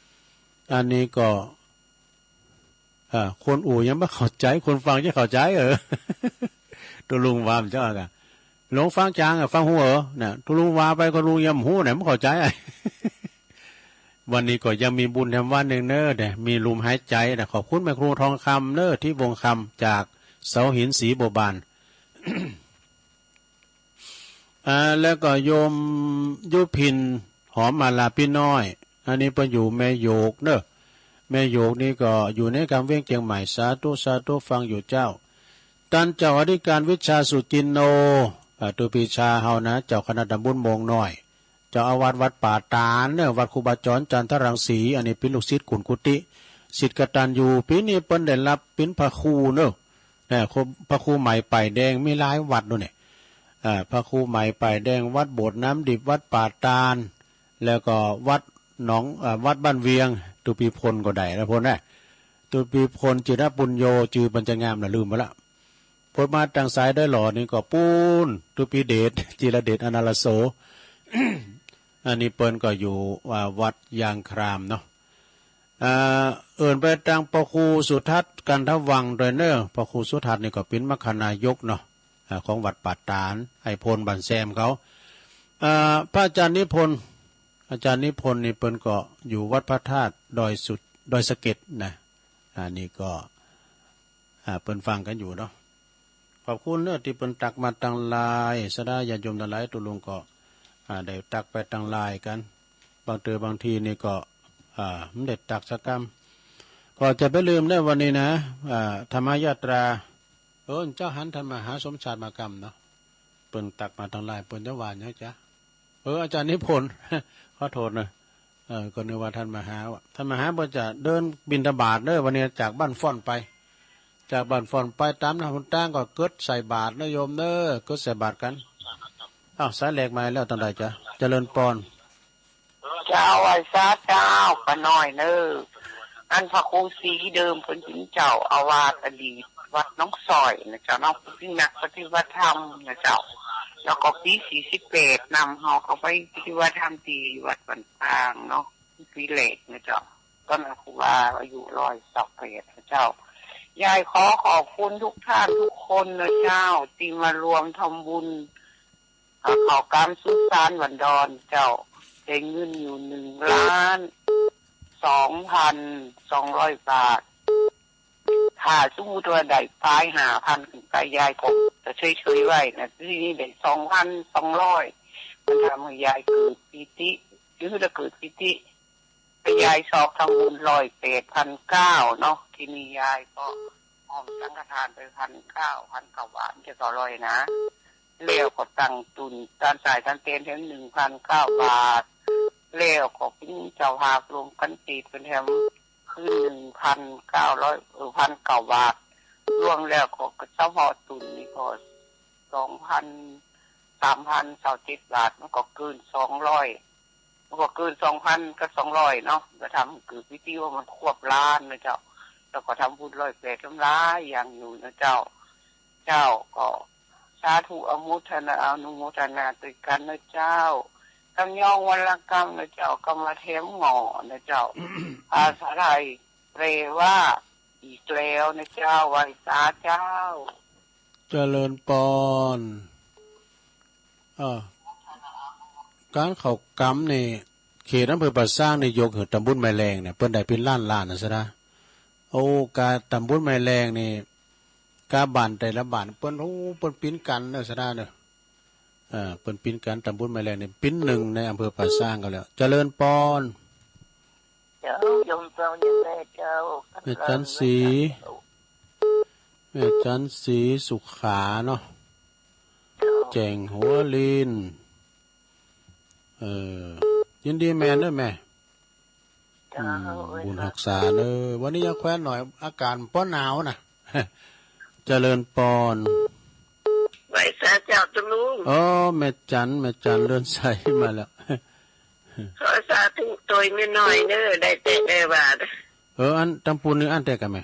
ำ อันนี้ก็ อ่า คนอู่ยังไม่เข้าใจ คนฟังจะเข้าใจเออ ตัวลุงว่ามันจะเอากะ หลวงฟังจางอะ ฟังหูเออ นะ ตัวลุงว่าไปก็ลุงยังหูเนี่ย ไม่เข้าใจอะ วันนี้ก็ยังมีบุญแถมวันหนึ่งเนอะ แต่มีลมหายใจนะ ขอบคุณแม่ครูทองคำเนอะ ที่วงคำ จากเสาหินสีบัวบาน อ่า แล้วก็โยมยุพิน หอมมาลาพี่น้อย อันนี้เปิ้นอยู่แม่โยกเนอะ แม่โยกนี่ก็อยู่ในกำเวียงเจียงใหม่ สาธุ สาธุ ฟังอยู่เจ้า ต้านเจ้าอธิการวิชาสุจินโน อ่า ตูปีชาเฮานะ เจ้าคณะตำบลโมงน้อย เจ้าอาวาสวัดป่าตาลเนอะ วัดครูบาจรจันทรังสี อันนี้เป็นลูกศิษย์กุนกุฏิ ศิษย์กตัญญู ปีนี้เปิ้นได้รับเป็นพระครูเนอะ นะ ครู พระครูใหม่ป้ายแดง มีหลายวัดด้วยเนี่ย อ่า พระครูใหม่ป้ายแดง วัดโบสถ์น้ำดิบ วัดป่าตาล แล้วก็วัดหนอง อ่า วัดบ้านเวียง ตูปีพลก็ได้นะพลนะ ตูปีพลจิรปุญโญ จื่อปัญจงามนะ ลืมไปละ พลมาทางสายได้หล่อนี่ก็ปูน ตูปีเดช จิรเดช อนาลโส อันนี้เปิ้นก็อยู่ อ่า วัดยางครามเนาะ อ่า เอิ่นไปตางพระครูสุทัศน์ กันทวังค์ ด้วยเนอะ พระครูสุทัศน์นี่ก็เป็นมรคนายกเนาะ อ่า ของวัดป่าตาล ไอ้พลบ้านแซมเขา อ่า พระอาจารย์นิพนธ์ อาจารย์นิพนธ์นี่เปิ้นก็อยู่วัดพระธาตุดอยสุด ดอยสะเก็ดนะ อันนี้ก็ อ่า เปิ้นฟังกันอยู่เนาะ ขอบคุณเนอะ ที่เปิ้นตักมาตังหลาย ศรัทธาญาติโยมตังหลาย ตัวลุงก็ อ่า ได้ตักไปตังหลายกัน บางเทื่อบางทีนี่ก็ อ่า ไม่ได้ตักสักกำ ก็จะไปลืมได้วันนี้นะ อ่า ธรรมยาตรา เออ เจ้าหันท่านมหาสมชาติมากำเนาะ เปิ้นตักมาตังหลาย เปิ้นจะว่าหยังจ๊ะ เออ อาจารย์นิพนธ์ ขอโทษนะ เออ ก็นึกว่าท่านมหาว่ะ ท่านมหาเปิ้นจะเดินบิณฑบาตเด้อ วันนี้จากบ้านฟ้อนไป จากบ้านฟ้อนไปตามหน้าหนตางก็เกิดใส่บาตรนะโยมเด้อ เกิดใส่บาตรกัน อ้าว สายแรกมาแล้ว ตังใดจ๊ะ เจริญพร เจ้า ไหว้สาเจ้า ป้าน้อยเนอะ อันพระครูศรีเดิมเพิ่นเป็นเจ้าอาวาสอดีตวัดหนองสอยนะเจ้าเนาะ เพิ่นเป็นนักปฏิบัติธรรมนะเจ้า แล้วก็ปีสี่สิบแปดนำเฮาเข้าไปปฏิบัติธรรมที่วัดบ้านปางเนาะ ปีแรกนะเจ้า ตอนนั้นครูบาอายุร้อยสองแปดนะเจ้า ยายขอขอบคุณทุกท่านทุกคนนะเจ้า ที่มารวมทำบุญ อ่า เข้ากรรมสุสานบ้านดอนเจ้า ได้เงินอยู่หนึ่งล้านสองพันสองร้อยบาท ถ้าสมมุติว่าได้ปลายห้าพันขึ้นไป ยายก็จะเฉยๆไว้นะ ทีนี้ได้สองพันสองร้อย มันทำให้ยายเกิดปีติ คือจะเกิดปีติ ยายสอกทำบุญร้อยแปดพันเก้าเนาะ ทีนี้ยายก็หอมสังฆทานไปพันเก้า พันเก้าบาท จะต่อร้อยนะ แล้วก็ตั้งตุนตานสายตานเตนแถมหนึ่งพันเก้าบาท แล้วก็เป็นเจ้าภาพรวมกันตีเป็นแถมคืนหนึ่งพันเก้าร้อย เออ พันเก้าบาท รวมแล้วก็เฉพาะตุนนี่ก็สองพัน สามพันเก้าเจ็ดบาท มันก็เกินสองร้อย มันก็เกินสองพันกับสองร้อยเนาะ ก็ทำคือวิธีว่ามันควบล้านนะเจ้า แล้วก็ทำบุญร้อยแปดทำหลายอย่างอยู่นะเจ้า เจ้าก็สาธุอนุโมทนา อนุโมทนาด้วยกันนะเจ้า กำยองวันละกำนะเจ้า กำมาแถมหงอนะเจ้า ภาษาไทยแปลว่าอีกแล้วนะเจ้า ไหว้สาเจ้า เจริญปอน เออ การเข้ากำนี่ เขตอำเภอป่าซางนี่ยกให้ตำบลแม่แลงเนี่ย เปิ้นได้เป็นล้านๆนะสะดา โอ้ กาตำบลแม่แลงนี่ กาบ้านแต่ละบ้าน เปิ้น โอ้ เปิ้นปิ้นกันเนอะสะดาเนอะ เออ เปิ้นปิ้นกัน ตำบลแม่แลงนี่ ปิ้นหนึ่งในอำเภอป่าซางก็แล้ว เจริญปอน เจ้า โยมเจ้า โยมแม่เจ้า แม่จันสี แม่จันสีสุขาเนาะ เจ้า แจ้งหัวลิน เออ ยินดีแม่นเด้อแม่ เจ้า อืม เอ้ย บุญฮักษาเด้อ วันนี้ยังแควนหน่อย อากาศป้อนหนาวนะ เจริญปอน ไหว้สาเจ้าตุลุง อ๋อ แม่จัน แม่จันเลื่อนใสมาแล้ว ขอสาธุโตยแม่น้อยเด้อ ได้แต่ได้บาท เออ อันตำปูนนี่อันแต่กันแม่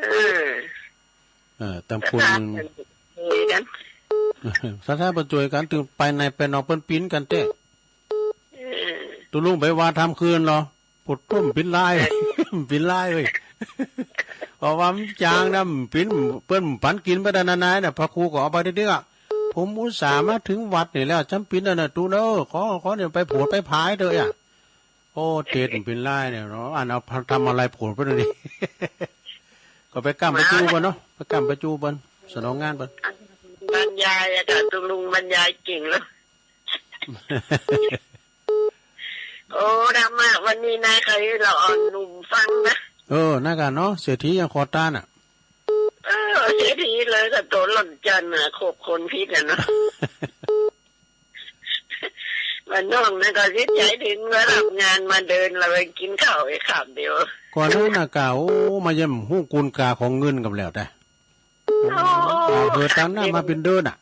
เออ เออ ตำปูน ศรัทธาเปิ้นช่วยกัน ศรัทธาเปิ้นช่วยกัน ถึงไปในไปนอกเปิ้นปิ้นกันแท้ เออ ตุลุงไปว่าทำคืนเหรอ ปวดต้มปิ้นลาย ปิ้นลายเว้ย เพราะว่ามันจางนะ ปิ้น เปิ้นปันกินไปได้นานๆนะ พระครูก็เอาไปเด็กๆอ่ะ ผมอุตส่าห์มาถึงวัดนี่แล้ว จำปิ้นแล้วนะ ตุเนอ ขอ ขอเนี่ยไปโผดไปผายเถอะอ่ะ โอ้ เทศน์มันปิ้นลายเนี่ยเนาะ อันเอาทำอะไรโผดไปดูดิ ก็ไปกำไปจูเปิ้นเนาะ ไปกำไปจูเปิ้น สนองงานเปิ้น บรรยายอะค่ะ ตุลุงบรรยายเก่งแล้ว โอ้ ธรรมะวันนี้นะ ใครเราอ่อนหนุ่มฟังนะ เออ นั่นกันเนาะ เศรษฐียังขอทานอ่ะ เออ เศรษฐีเลยกับตัวหล่อนจันทร์น่ะ คบคนผิดอ่ะเนาะ บ้านนอกนั่นก็จิตใจถึงระดับงานมาเดินเราไปกินข้าวไอ้คำเดียว ก่อนนั้นน่ะกะ โอ้ มาเยี่ยมฮู้กุณกาของเงินกับแล้วแต่ โอ้ เออ ตั้งหน้ามาเป็นเดือนอ่ะ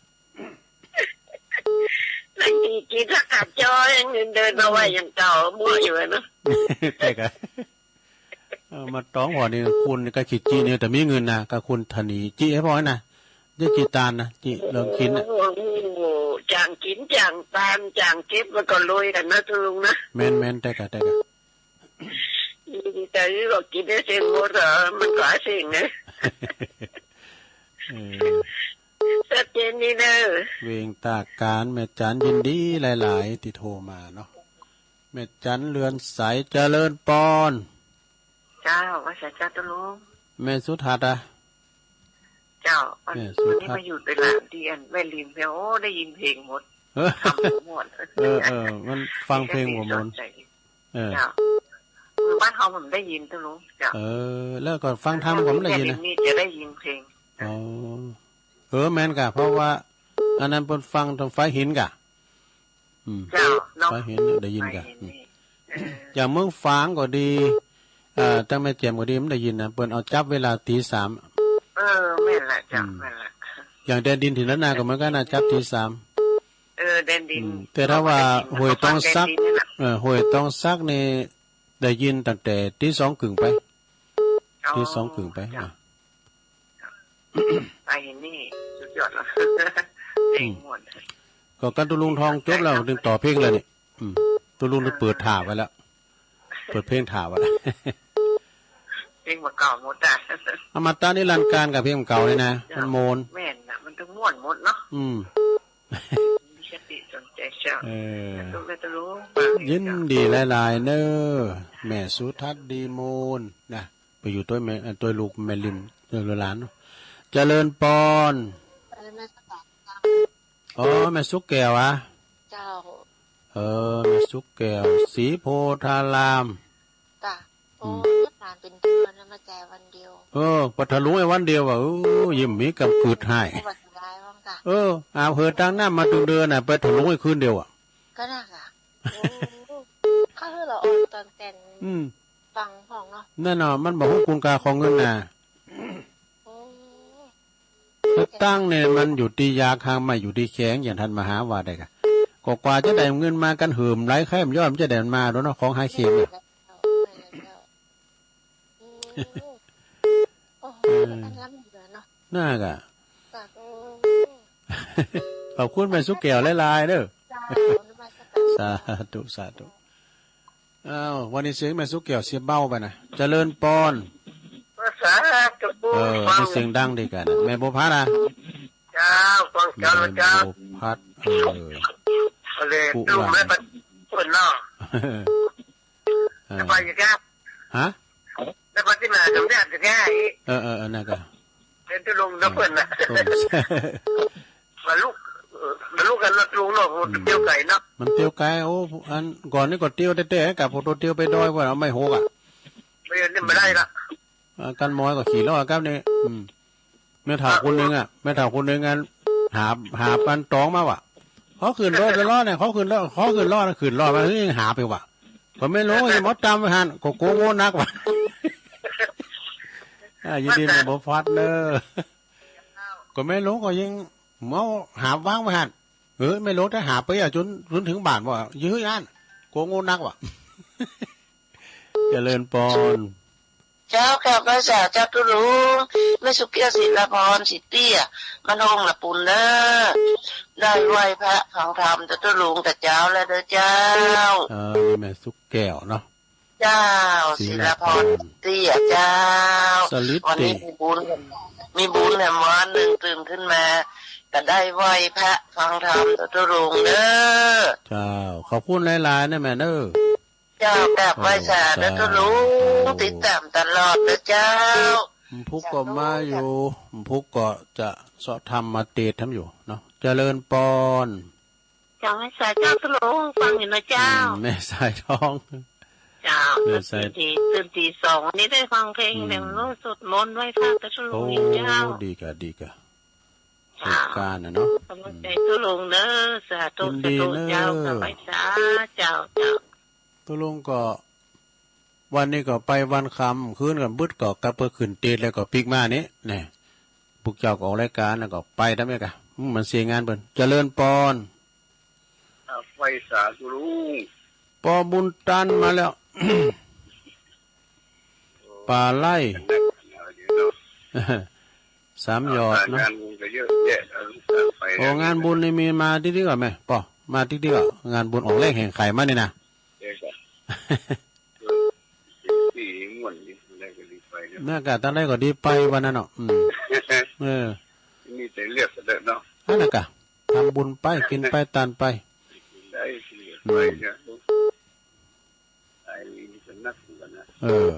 นั่งกินข้าวกับจอย เงินเดินมาไหวอย่างเก่า มั่วอยู่อะเนาะ แต่กะ เออ มาต้องหัวนี่คุณก็ขี้จี้เนี่ย แต่มีเงินนะ ก็คุณถนีจี้ให้พ่อนะ จะจี้ตานนะ จี้เรื่องกินนะ โอ้โห จ้างกิน จ้างตาน จ้างเก็บ มันก็รวยกันนะ ตุลุงนะ แม่นๆ แต่กะ แต่กะ แต่ก็กินได้เส้นหมดเหรอ มันก็เส้นนะ เออ ชัดเจนดีเนอะ เวงตาการ แม่จัน ยินดีหลายๆ ที่โทรมาเนาะ แม่จันเรือนใส เจริญปอน เจ้า ว่าไงเจ้าตุลุง แม่สุทัศน์อะ เจ้า อัน แม่สุทัศน์ วันนี้มาอยู่ตลาดที่อันแม่ริมเนี่ย โอ้ ได้ยินเพลงหมด เออ คำหมด เออ เออ มันฟังเพลงบ่ม่วน สนใจ เออ เจ้า บ้านเฮามันได้ยินตุลุง เจ้า เออ แล้วก็ฟังธรรมก็ไม่ได้ยินนะ แม่ริมนี่จะได้ยินเพลง อ๋อ เออ แม่นกะ เพราะว่า อันนั้นเปิ้นฟังทางฝ่ายหินกะ อืม เจ้า เนาะ ฝ่ายหินได้ยินกะ ฝ่ายหินนี่ อืม เออ อย่างเมืองฝางก็ดี เอ่อ ตั้งแม่แจ่มก็ดี มันได้ยินนะ เปิ้นเอาจับเวลาตีสาม เออ แม่นละเจ้า อืม แม่นละ อย่างแดนดินถิ่นล้านนาก็เหมือนกันนะ จับตีสาม เออ แดนดิน อืม แต่ถ้าว่าห้วยตองสัก แดนดินนี่แหละ เออ ห้วยตองสักนี่ได้ยินตั้งแต่ตีสองครึ่งไป อ๋อ ตีสองครึ่งไป เจ้า อ่ะ ไอ้นี่สุดยอดแล้ว เพลงม่วน ก็กันตุลุงทองจบแล้ว ถึงต่อเพลงแล้วนี่ อืม ตุลุงได้เปิดถ่าไว้แล้ว เปิดเพลงถ่าไว้แล้ว เพลงเก่าหมดอ่ะ อมตะนิรันดร์กาลกับเพลงเก่าเลยนะ มันม่วน แม่นน่ะ มันต้องม่วนหมดเนาะ อืม มีสติสนใจเจ้า เออ ตุลุง ตุลุง ยินดีหลายๆ เน้อ แม่สุทัศน์ดีมูลนะ ไปอยู่ตัวยแม่ เอ่อ ตัวยลูกแม่ริม ตัวยหลานเนาะ เจริญปอน เออ แม่สุข อ๋อ แม่สุขแก้วอะ เจ้า เออ แม่สุกแก้ว ศรีโพธาราม จ้ะ โอ้ อืม ผ่านเป็นเดือนแล้ว มาจ่ายวันเดียว เออ ไปถลุงไอ้วันเดียวว่ะ เออ ยิ่งมีกำกึดให้ โอ้ ว่าสบายว่างจ้ะ เออ เอาเหอะ ตั้งหน้ามาตึงเดือนน่ะ ไปถลุงไอ้คืนเดียวอ่ะ ก็น่าจ้ะ โอ้ เขาให้เราออกตอนแต่ง อืม ฟังของเนาะ นั่นน่ะ มันบ่ฮู้คุณค่าของเงินน่ะ โอ้ แล้วตั้งเนี่ยมันอยู่ที่ยาคาง ไม่อยู่ที่แขง อย่างท่านมหาว่าได้กะ ก็กว่าจะได้เงินมากันหื่มไหล ใครมันย่อมจะได้มันมาดอกเนาะ ของหาเข็มเนี่ย โอ้โห อันนั้นเหลือเนาะ น่ากะ จ้ะ โอ้ ขอบคุณแม่สุกแก้วหลายๆเด้อ จ้ะ นมัสการ สาธุ สาธุ อ้าว วันนี้เสียงแม่สุกแก้วเสียเบาไปนะ เจริญปอน สาธุ เออ ฟัง มีเสียงดังดีกันนะ แม่บัวพัดอ่ะ เจ้า ฟังเจ้า แม่ เจ้า บัวพัด เออ ก็เลย กุ ตุ้ม ว่า แล้วก็เปิดเนาะ เออ แล้วไปอยู่แก ฮะ แล้วไปที่ไหน ตรงนี้จะแก้อีก เออ เออ เออ นั่นก็ เป็นตุลุงนะเพื่อนนะ เออ มาลุก เออ มาลุกกันรถลุงเนาะ มันเตี้ยวไกลเนาะ มันเตี้ยวไกล โอ้ อันก่อนนี่ก็เตี้ยวแต๊ๆ กับพวกตัวเตี้ยวไปดอยกว่า เอาไม้หกอ่ะ ไม่ นี่ไม่ได้ละ อ่า กันมอยก็ขี่ล้อครับนี่ อืม แม่เฒ่าคนหนึ่งอ่ะ แม่เฒ่าคนหนึ่งอัน หาบ หาบกันตองมาว่ะ เขาขึ้นรถไปล้อเนี่ย เขาขึ้นรถ เขาขึ้นล้อนะ ขึ้นล้อมา เฮ้ย หาบไปว่ะ ก็ไม่รู้ ยังบ่ตามไปหัน ก็โกโก้นักว่ะ อ่า ยินดีแม่บัวพัดเนอะ ก็ไม่รู้ ก็ยังเมาหาบวางไปหัน เออ ไม่รู้ ถ้าหาบไปอ่ะ จน จนถึงบ้านว่ะ ยื้ออัน โกโก้นักว่ะ เจริญปอน เจ้ากราบไหว้สาเจ้าตุ๊ลุง แม่สุกแก้ว ศิลาพร ศรีเตี้ย บ้านโฮงละปูนเด้อ ได้ไหว้พระฟังธรรมเจ้าตุ๊ลุงแต่เช้าแล้วเด้อเจ้า เออ นี่แม่สุกแก้วเนาะ เจ้า ศิลาพร ศิลาพร ศรีเตี้ยเจ้า สลิด วันนี้ ติ มีบุญ มีบุญแหมวันหนึ่งตื่นขึ้นมา ก็ได้ไหว้พระฟังธรรมเจ้าตุ๊ลุงเด้อ เจ้า ขอบคุณหลายๆนะแม่เด้อ เจ้ากราบไหว้สาเด้อตุ๊ลุง สาธุ ติดตามตลอดเด้อเจ้า พุกก็มาอยู่ พุกก็จะเสาะธรรมมาเตดทำอยู่เนาะ เจริญปอน เจ้าไหว้สาเจ้าตุ๊ลุง ฟังอยู่นะเจ้า อืม แม่สายทอง เจ้า แม่สาย ตื่นตี ตื่นตีสอง วันนี้ได้ฟังเพลง อืม เดี๋ยวรู้สวดมนต์ไหว้พระเจ้าตุ๊ลุง โอ้ อยู่เจ้า ดีกะ ดีกะ เจ้า สงกรานต์น่ะเนาะ ขอบใจตุ๊ลุงเด้อ สาธุ ยินดี สาธุ เนอะ เจ้า กราบไหว้สาเจ้า เจ้า ตุ๊ลุงก็ วันนี้ก็ไปวันค่ำ คืนกันบึด ก็กลับไปขึ้นเตด แล้วก็ปิ๊กมานี่ แน่ พวกเจ้าก็ออกรายการ แล้วก็ไปทำไมกะ อืม มันเสียงานเปิ้น เจริญปอน อ่า ไหว้สาตุ๊ลุง ปอบุญตันมาแล้ว ป่าไร่ สามหยอดเนาะ งานบุญก็เยอะแยะแล้ว ลูกหลานไป โอ้ งานบุญนี่มีมาติ๊กๆ ก่อนไหม ปอ มาติ๊กๆ ก่อน งานบุญออกแรงแห่งไข่มานี่นะ เดี๋ยวก่อน สี่ม่วนนี่ อะไรก็ดีไปนะ นั่นกะ ตั้งใดก็ดีไปวันนั้นเนาะ อืม เออ มีแต่เลือกกันเถอะเนาะ อันนั้นกะ ทำบุญไป กินไป ตานไป ได้ อืม ไปเนี่ย เออ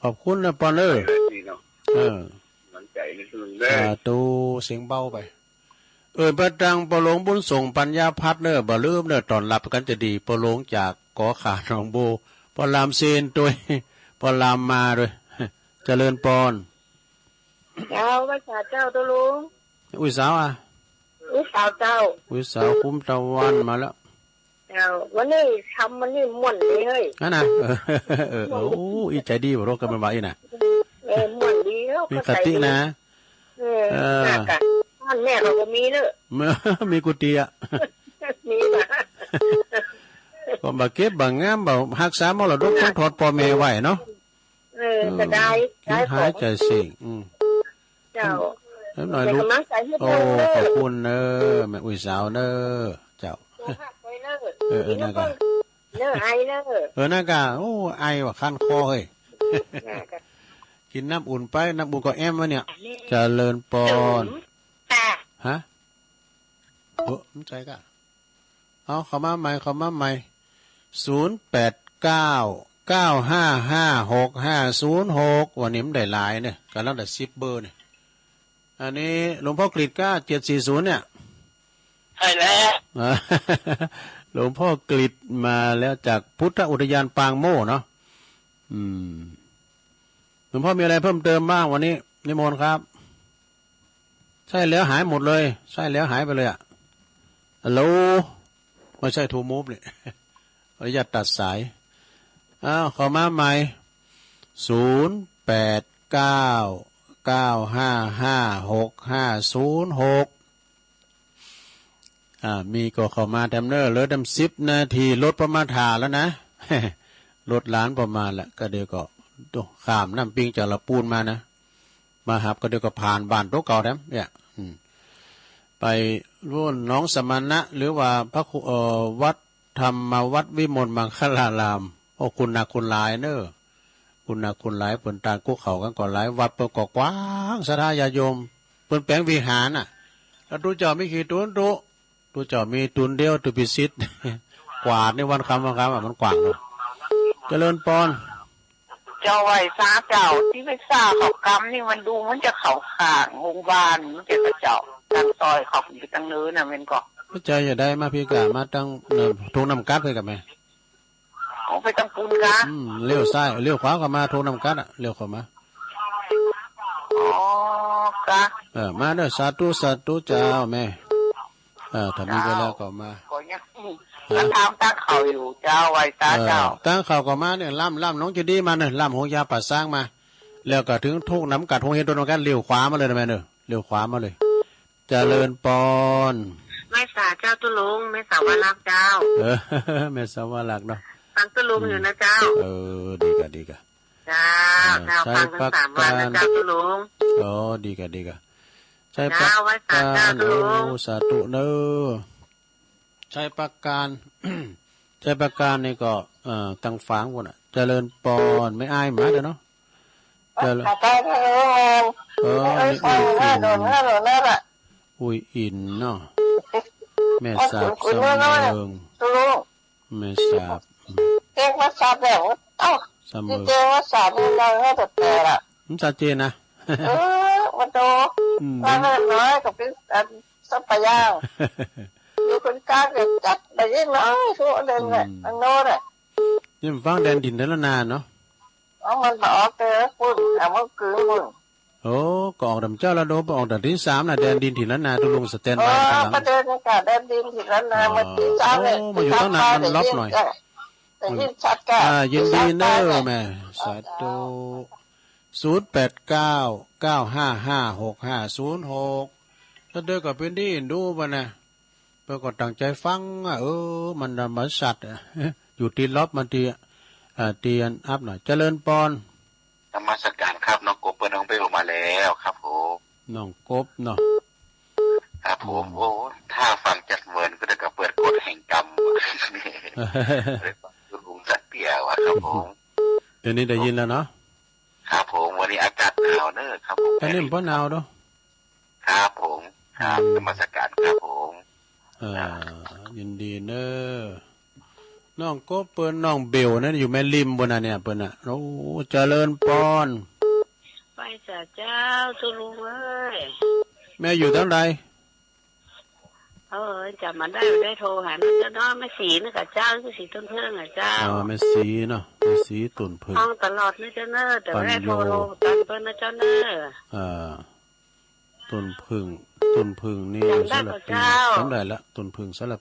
ขอบคุณนะปอนเอ้ย เออ สาธุ เสียงเบาไป เอิ้นไปตังปอหลวงบุญส่งปัญญาพัฒน์เนอะ บ่ลืมเนอะ ต้อนรับกันจะดี ปอหลวงจากกอขาหนองโบ ปอหลามเซนด้วย ปอหลามมาด้วย เจริญปอน เจ้า ไหว้สาเจ้าตุ๊ลุง อุ้ยสาวอ่ะ อุ้ยสาวเจ้า อุ้ยสาวคุ้มตะวันมาแล้ว เจ้า วันนี้ทำวันนี้ม่วนดีเฮ้ย นั่นน่ะ เออ เออ เออ โอ้ อีใจดีบ่รู้ก็มันว่าอีน่ะ เออ ม่วนดีเนาะ มีคตินะ เออ เออ น่ากะ บ้านแม่เขาก็มีเนอะ มีกุฏิอ่ะ มีนะ ก็บ่เก็บบ่งามบ่ฮักษามรดกตกทอดพ่อแม่ไว้เนาะ เออ เออ จะได้ คิดหายใจสิ่ง อืม เจ้า เล็กน้อยลูก เป็นกำลังใจให้ โอ้ เจ้าเด้อ ขอบคุณเนอะ แม่อุ้ยสาวเนอะ เจ้า สุขภาพไปเนอะ เออ เออ นั่นก็ เนอะ ไอเนอะ เออ นั่นก็ โอ้ ไอว่ะ คันคอเฮ้ย นั่นก็ กินน้ำอุ่นไป น้ำอุ่นก็แอมวะเนี่ย เจริญปอน ฮะ เออ ไม่ใช่กะ เอา เข้ามาใหม่ เข้ามาใหม่ ศูนย์แปดเก้า เก้าห้าห้า หกห้าศูนย์หก วันนี้มันได้หลายเนี่ย กำลังได้สิบเบอร์เนี่ย อันนี้หลวงพ่อกฤษย์กล้า เจ็ดสี่ศูนย์ เนี่ย ใช่แล้ว หลวงพ่อกฤษมาแล้วจากพุทธอุทยานปางโม่เนาะ อืม หลวงพ่อมีอะไรเพิ่มเติมบ้างวันนี้ นิมนต์ครับ ใช่แล้วหายหมดเลย ใช่แล้วหายไปเลยอะ ฮัลโหล ไม่ใช่ True Move เนี่ย ขออนุญาตตัดสาย อ้าว เข้ามาใหม่ ศูนย์แปดเก้า เก้าห้าห้า หกห้าศูนย์หก อ่า มีก็เข้ามาแถมเนอ เหลือแถมสิบนาที รถประมาณถ่าแล้วนะ รถหลานประมาณละ ก็เดี๋ยวก็ โอ้ ข้ามน้ำปิงจากละปูนมานะ มาหับก็เดี๋ยวก็ผ่านบ้านโต๊ะเก่าแถมเนี่ย อืม ไปรุ่นหนองสมณะ หรือว่าพระครู เอ่อ วัดธรรมวัดวิมลมังคลาราม โอ้ คุณหนักคุณหลายเนอ คุณหนักคุณหลาย เปิ้นตานกุกเขากันก็หลาย วัดเปิ้นก็กว้าง ศรัทธาญาติโยม เปิ้นแปลงวิหารน่ะ แล้วตุ๊เจ้ามีกี่ตุ๊นตุ๊ ตุ๊เจ้ามีตุ๊นเดียว ตุ๊พิสิทธิ์ กวาดในวันคำวันคำอะ มันกว้างเนาะ เจริญปอน เจ้าไหว้สาเจ้า ที่ไปสาเขากำนี่มันดูมันจะเขาข้างโรงพยาบาล มันจะกระเจ้า ทางซอยเขาไปทางเนินน่ะ แม่นก็ พระเจ้าอย่าได้มาพี่กะมาตั้ง เอ่อ ทุ่งน้ำกัดเลยกับแม่ โอ้ ไปทางปูนกะ อืม เลี้ยวซ้าย เลี้ยวขวาก็มา ทุ่งน้ำกัดอะ เลี้ยวเข้ามา อ๋อ กะ เออ มาเด้อ สาธุ สาธุเจ้าแม่ เออ ถ้ามีเวลาก็มา ก็ยัง ฮะ ก็ตามตั้งเขาอยู่ เจ้า ไหว้สาเจ้า เออ ตั้งเขาก็มาเนี่ย ล่ำ ล่ำหนองเจดีย์มาเนี่ย ล่ำหงยาป่าซางมา แล้วก็ถึงทุ่งน้ำกัด ทุ่งเฮดนกัน เลี้ยวขวามาเลยนะแม่เนอะ เลี้ยวขวามาเลย เจริญปอน แม่สาเจ้าตุ๊ลุง แม่สาวารักเจ้า เออ แม่สาวารักเนาะ ฟังตุ๊ลุงอยู่นะเจ้า เออ ดีกะ ดีกะ เจ้า เออ เจ้า ใช้ ฟังทั้งสามวันนะ ปากกา เจ้าตุ๊ลุง อ๋อ ดีกะ ดีกะ ใช้ เจ้า ปากกา ไหว้สาเจ้าตุ๊ลุง โอ้ สาธุเนอะ ชัยปราการ ชัยปราการนี่ก็ เอ่อ ตังฝางพุ้นน่ะ เจริญปอน แม่อ้ายมาเด้อเนาะ เจริญ ขอโทษนะลูก เออ เอ้ย นี่ อุ้ยอิน โดนแล้ว โดนแล้วล่ะ อุ้ยอินเนาะ แม่สาบ สำเริง ตุ๊ลุง แม่สาบ เจ๊งมาสาบแล้ว เอ้า สำเริง ที่เจ๊งมาสาบนี่เราให้แต่แต่ละ มันชัดเจนนะ เออ มาดู อืม ว่าเรื่องน้อยกับเป็นอัน สัพพยาง อยู่คนกลางเนี่ยจัดไปยิ่งน้อยทุกเรื่องเลย อืม อันโน้นอ่ะ นี่มันฟังแดนดินเท่านั้นนาเนาะ เอามันมาออกแต่ละคน เอามันคือมึง โอ้ ก็ออกดำเจ้าละโด ไปออกดำที่สามนะ แดนดินถิ่นล้านนา ตุ๊ลุงสแตนบาย อ๋อ ข้างหลัง ประเด็นนี้ค่ะ แดนดินถิ่นล้านนา อ๋อ เมื่อกี้สามเนี่ย โอ้ มาอยู่ตั้งนาน มันลบหน่อย ได้ยินชัดค่ะ อ่า ยินดีเนอะ แม่ สาธุ ศูนย์แปดเก้า เก้าห้าห้า หกห้าศูนย์หก ถ้าเดินกับพื้นที่ดูบ่นะ เปิ้นก็ตั้งใจฟังอะ เออ มันธรรมชาติอะ อยู่ที่ลบมันที่ อ่า ที่อันอัพน่ะ เจริญปอน นมัสการครับ น้องกบเปิ้นน้องเบลมาแล้วครับผม น้องกบเนาะ ครับผม อืม โอ้ ถ้าฟังจากเหมือนก็จะเปิดกฎแห่งกรรม เลยฟังคุณลุงสักเตี้ยวอะครับผม เดี๋ยวนี้ได้ยินแล้วเนาะ ครับผม วันนี้อากาศหนาวเนอะครับผม อันนี้มันบ่หนาวเนาะ ครับผม ครับ อืม นมัสการครับผม อ่า อ่า ยินดีเนอะ น้องกบเปิ้นน้องเบลนั่นอยู่แม่ริมบนน่ะเนี่ย เปิ้นน่ะ โอ้ เจริญปอน ไหว้สาเจ้าตุ๊ลุงเอ้ย แม่อยู่ทางใด เออ จำมันได้ ได้โทรหาเจ้าเนาะ แม่ศรีนะกะเจ้า แม่ศรีต้นเพิ่งอะเจ้า อ๋อ แม่ศรีเนาะ แม่ศรีต้นเพิ่ง ห้องตลอดนะเจ้าเนอะ แต่ไม่ได้โทร ปั่นอยู่ โทรตามเปิ้นนะเจ้าเนอะ อ่า ต้นผึ้ง ต้นผึ้งนี่ จำได้ สำหรับ ก็ ปี เจ้า จำได้ละ ต้นผึ้งสำหรับ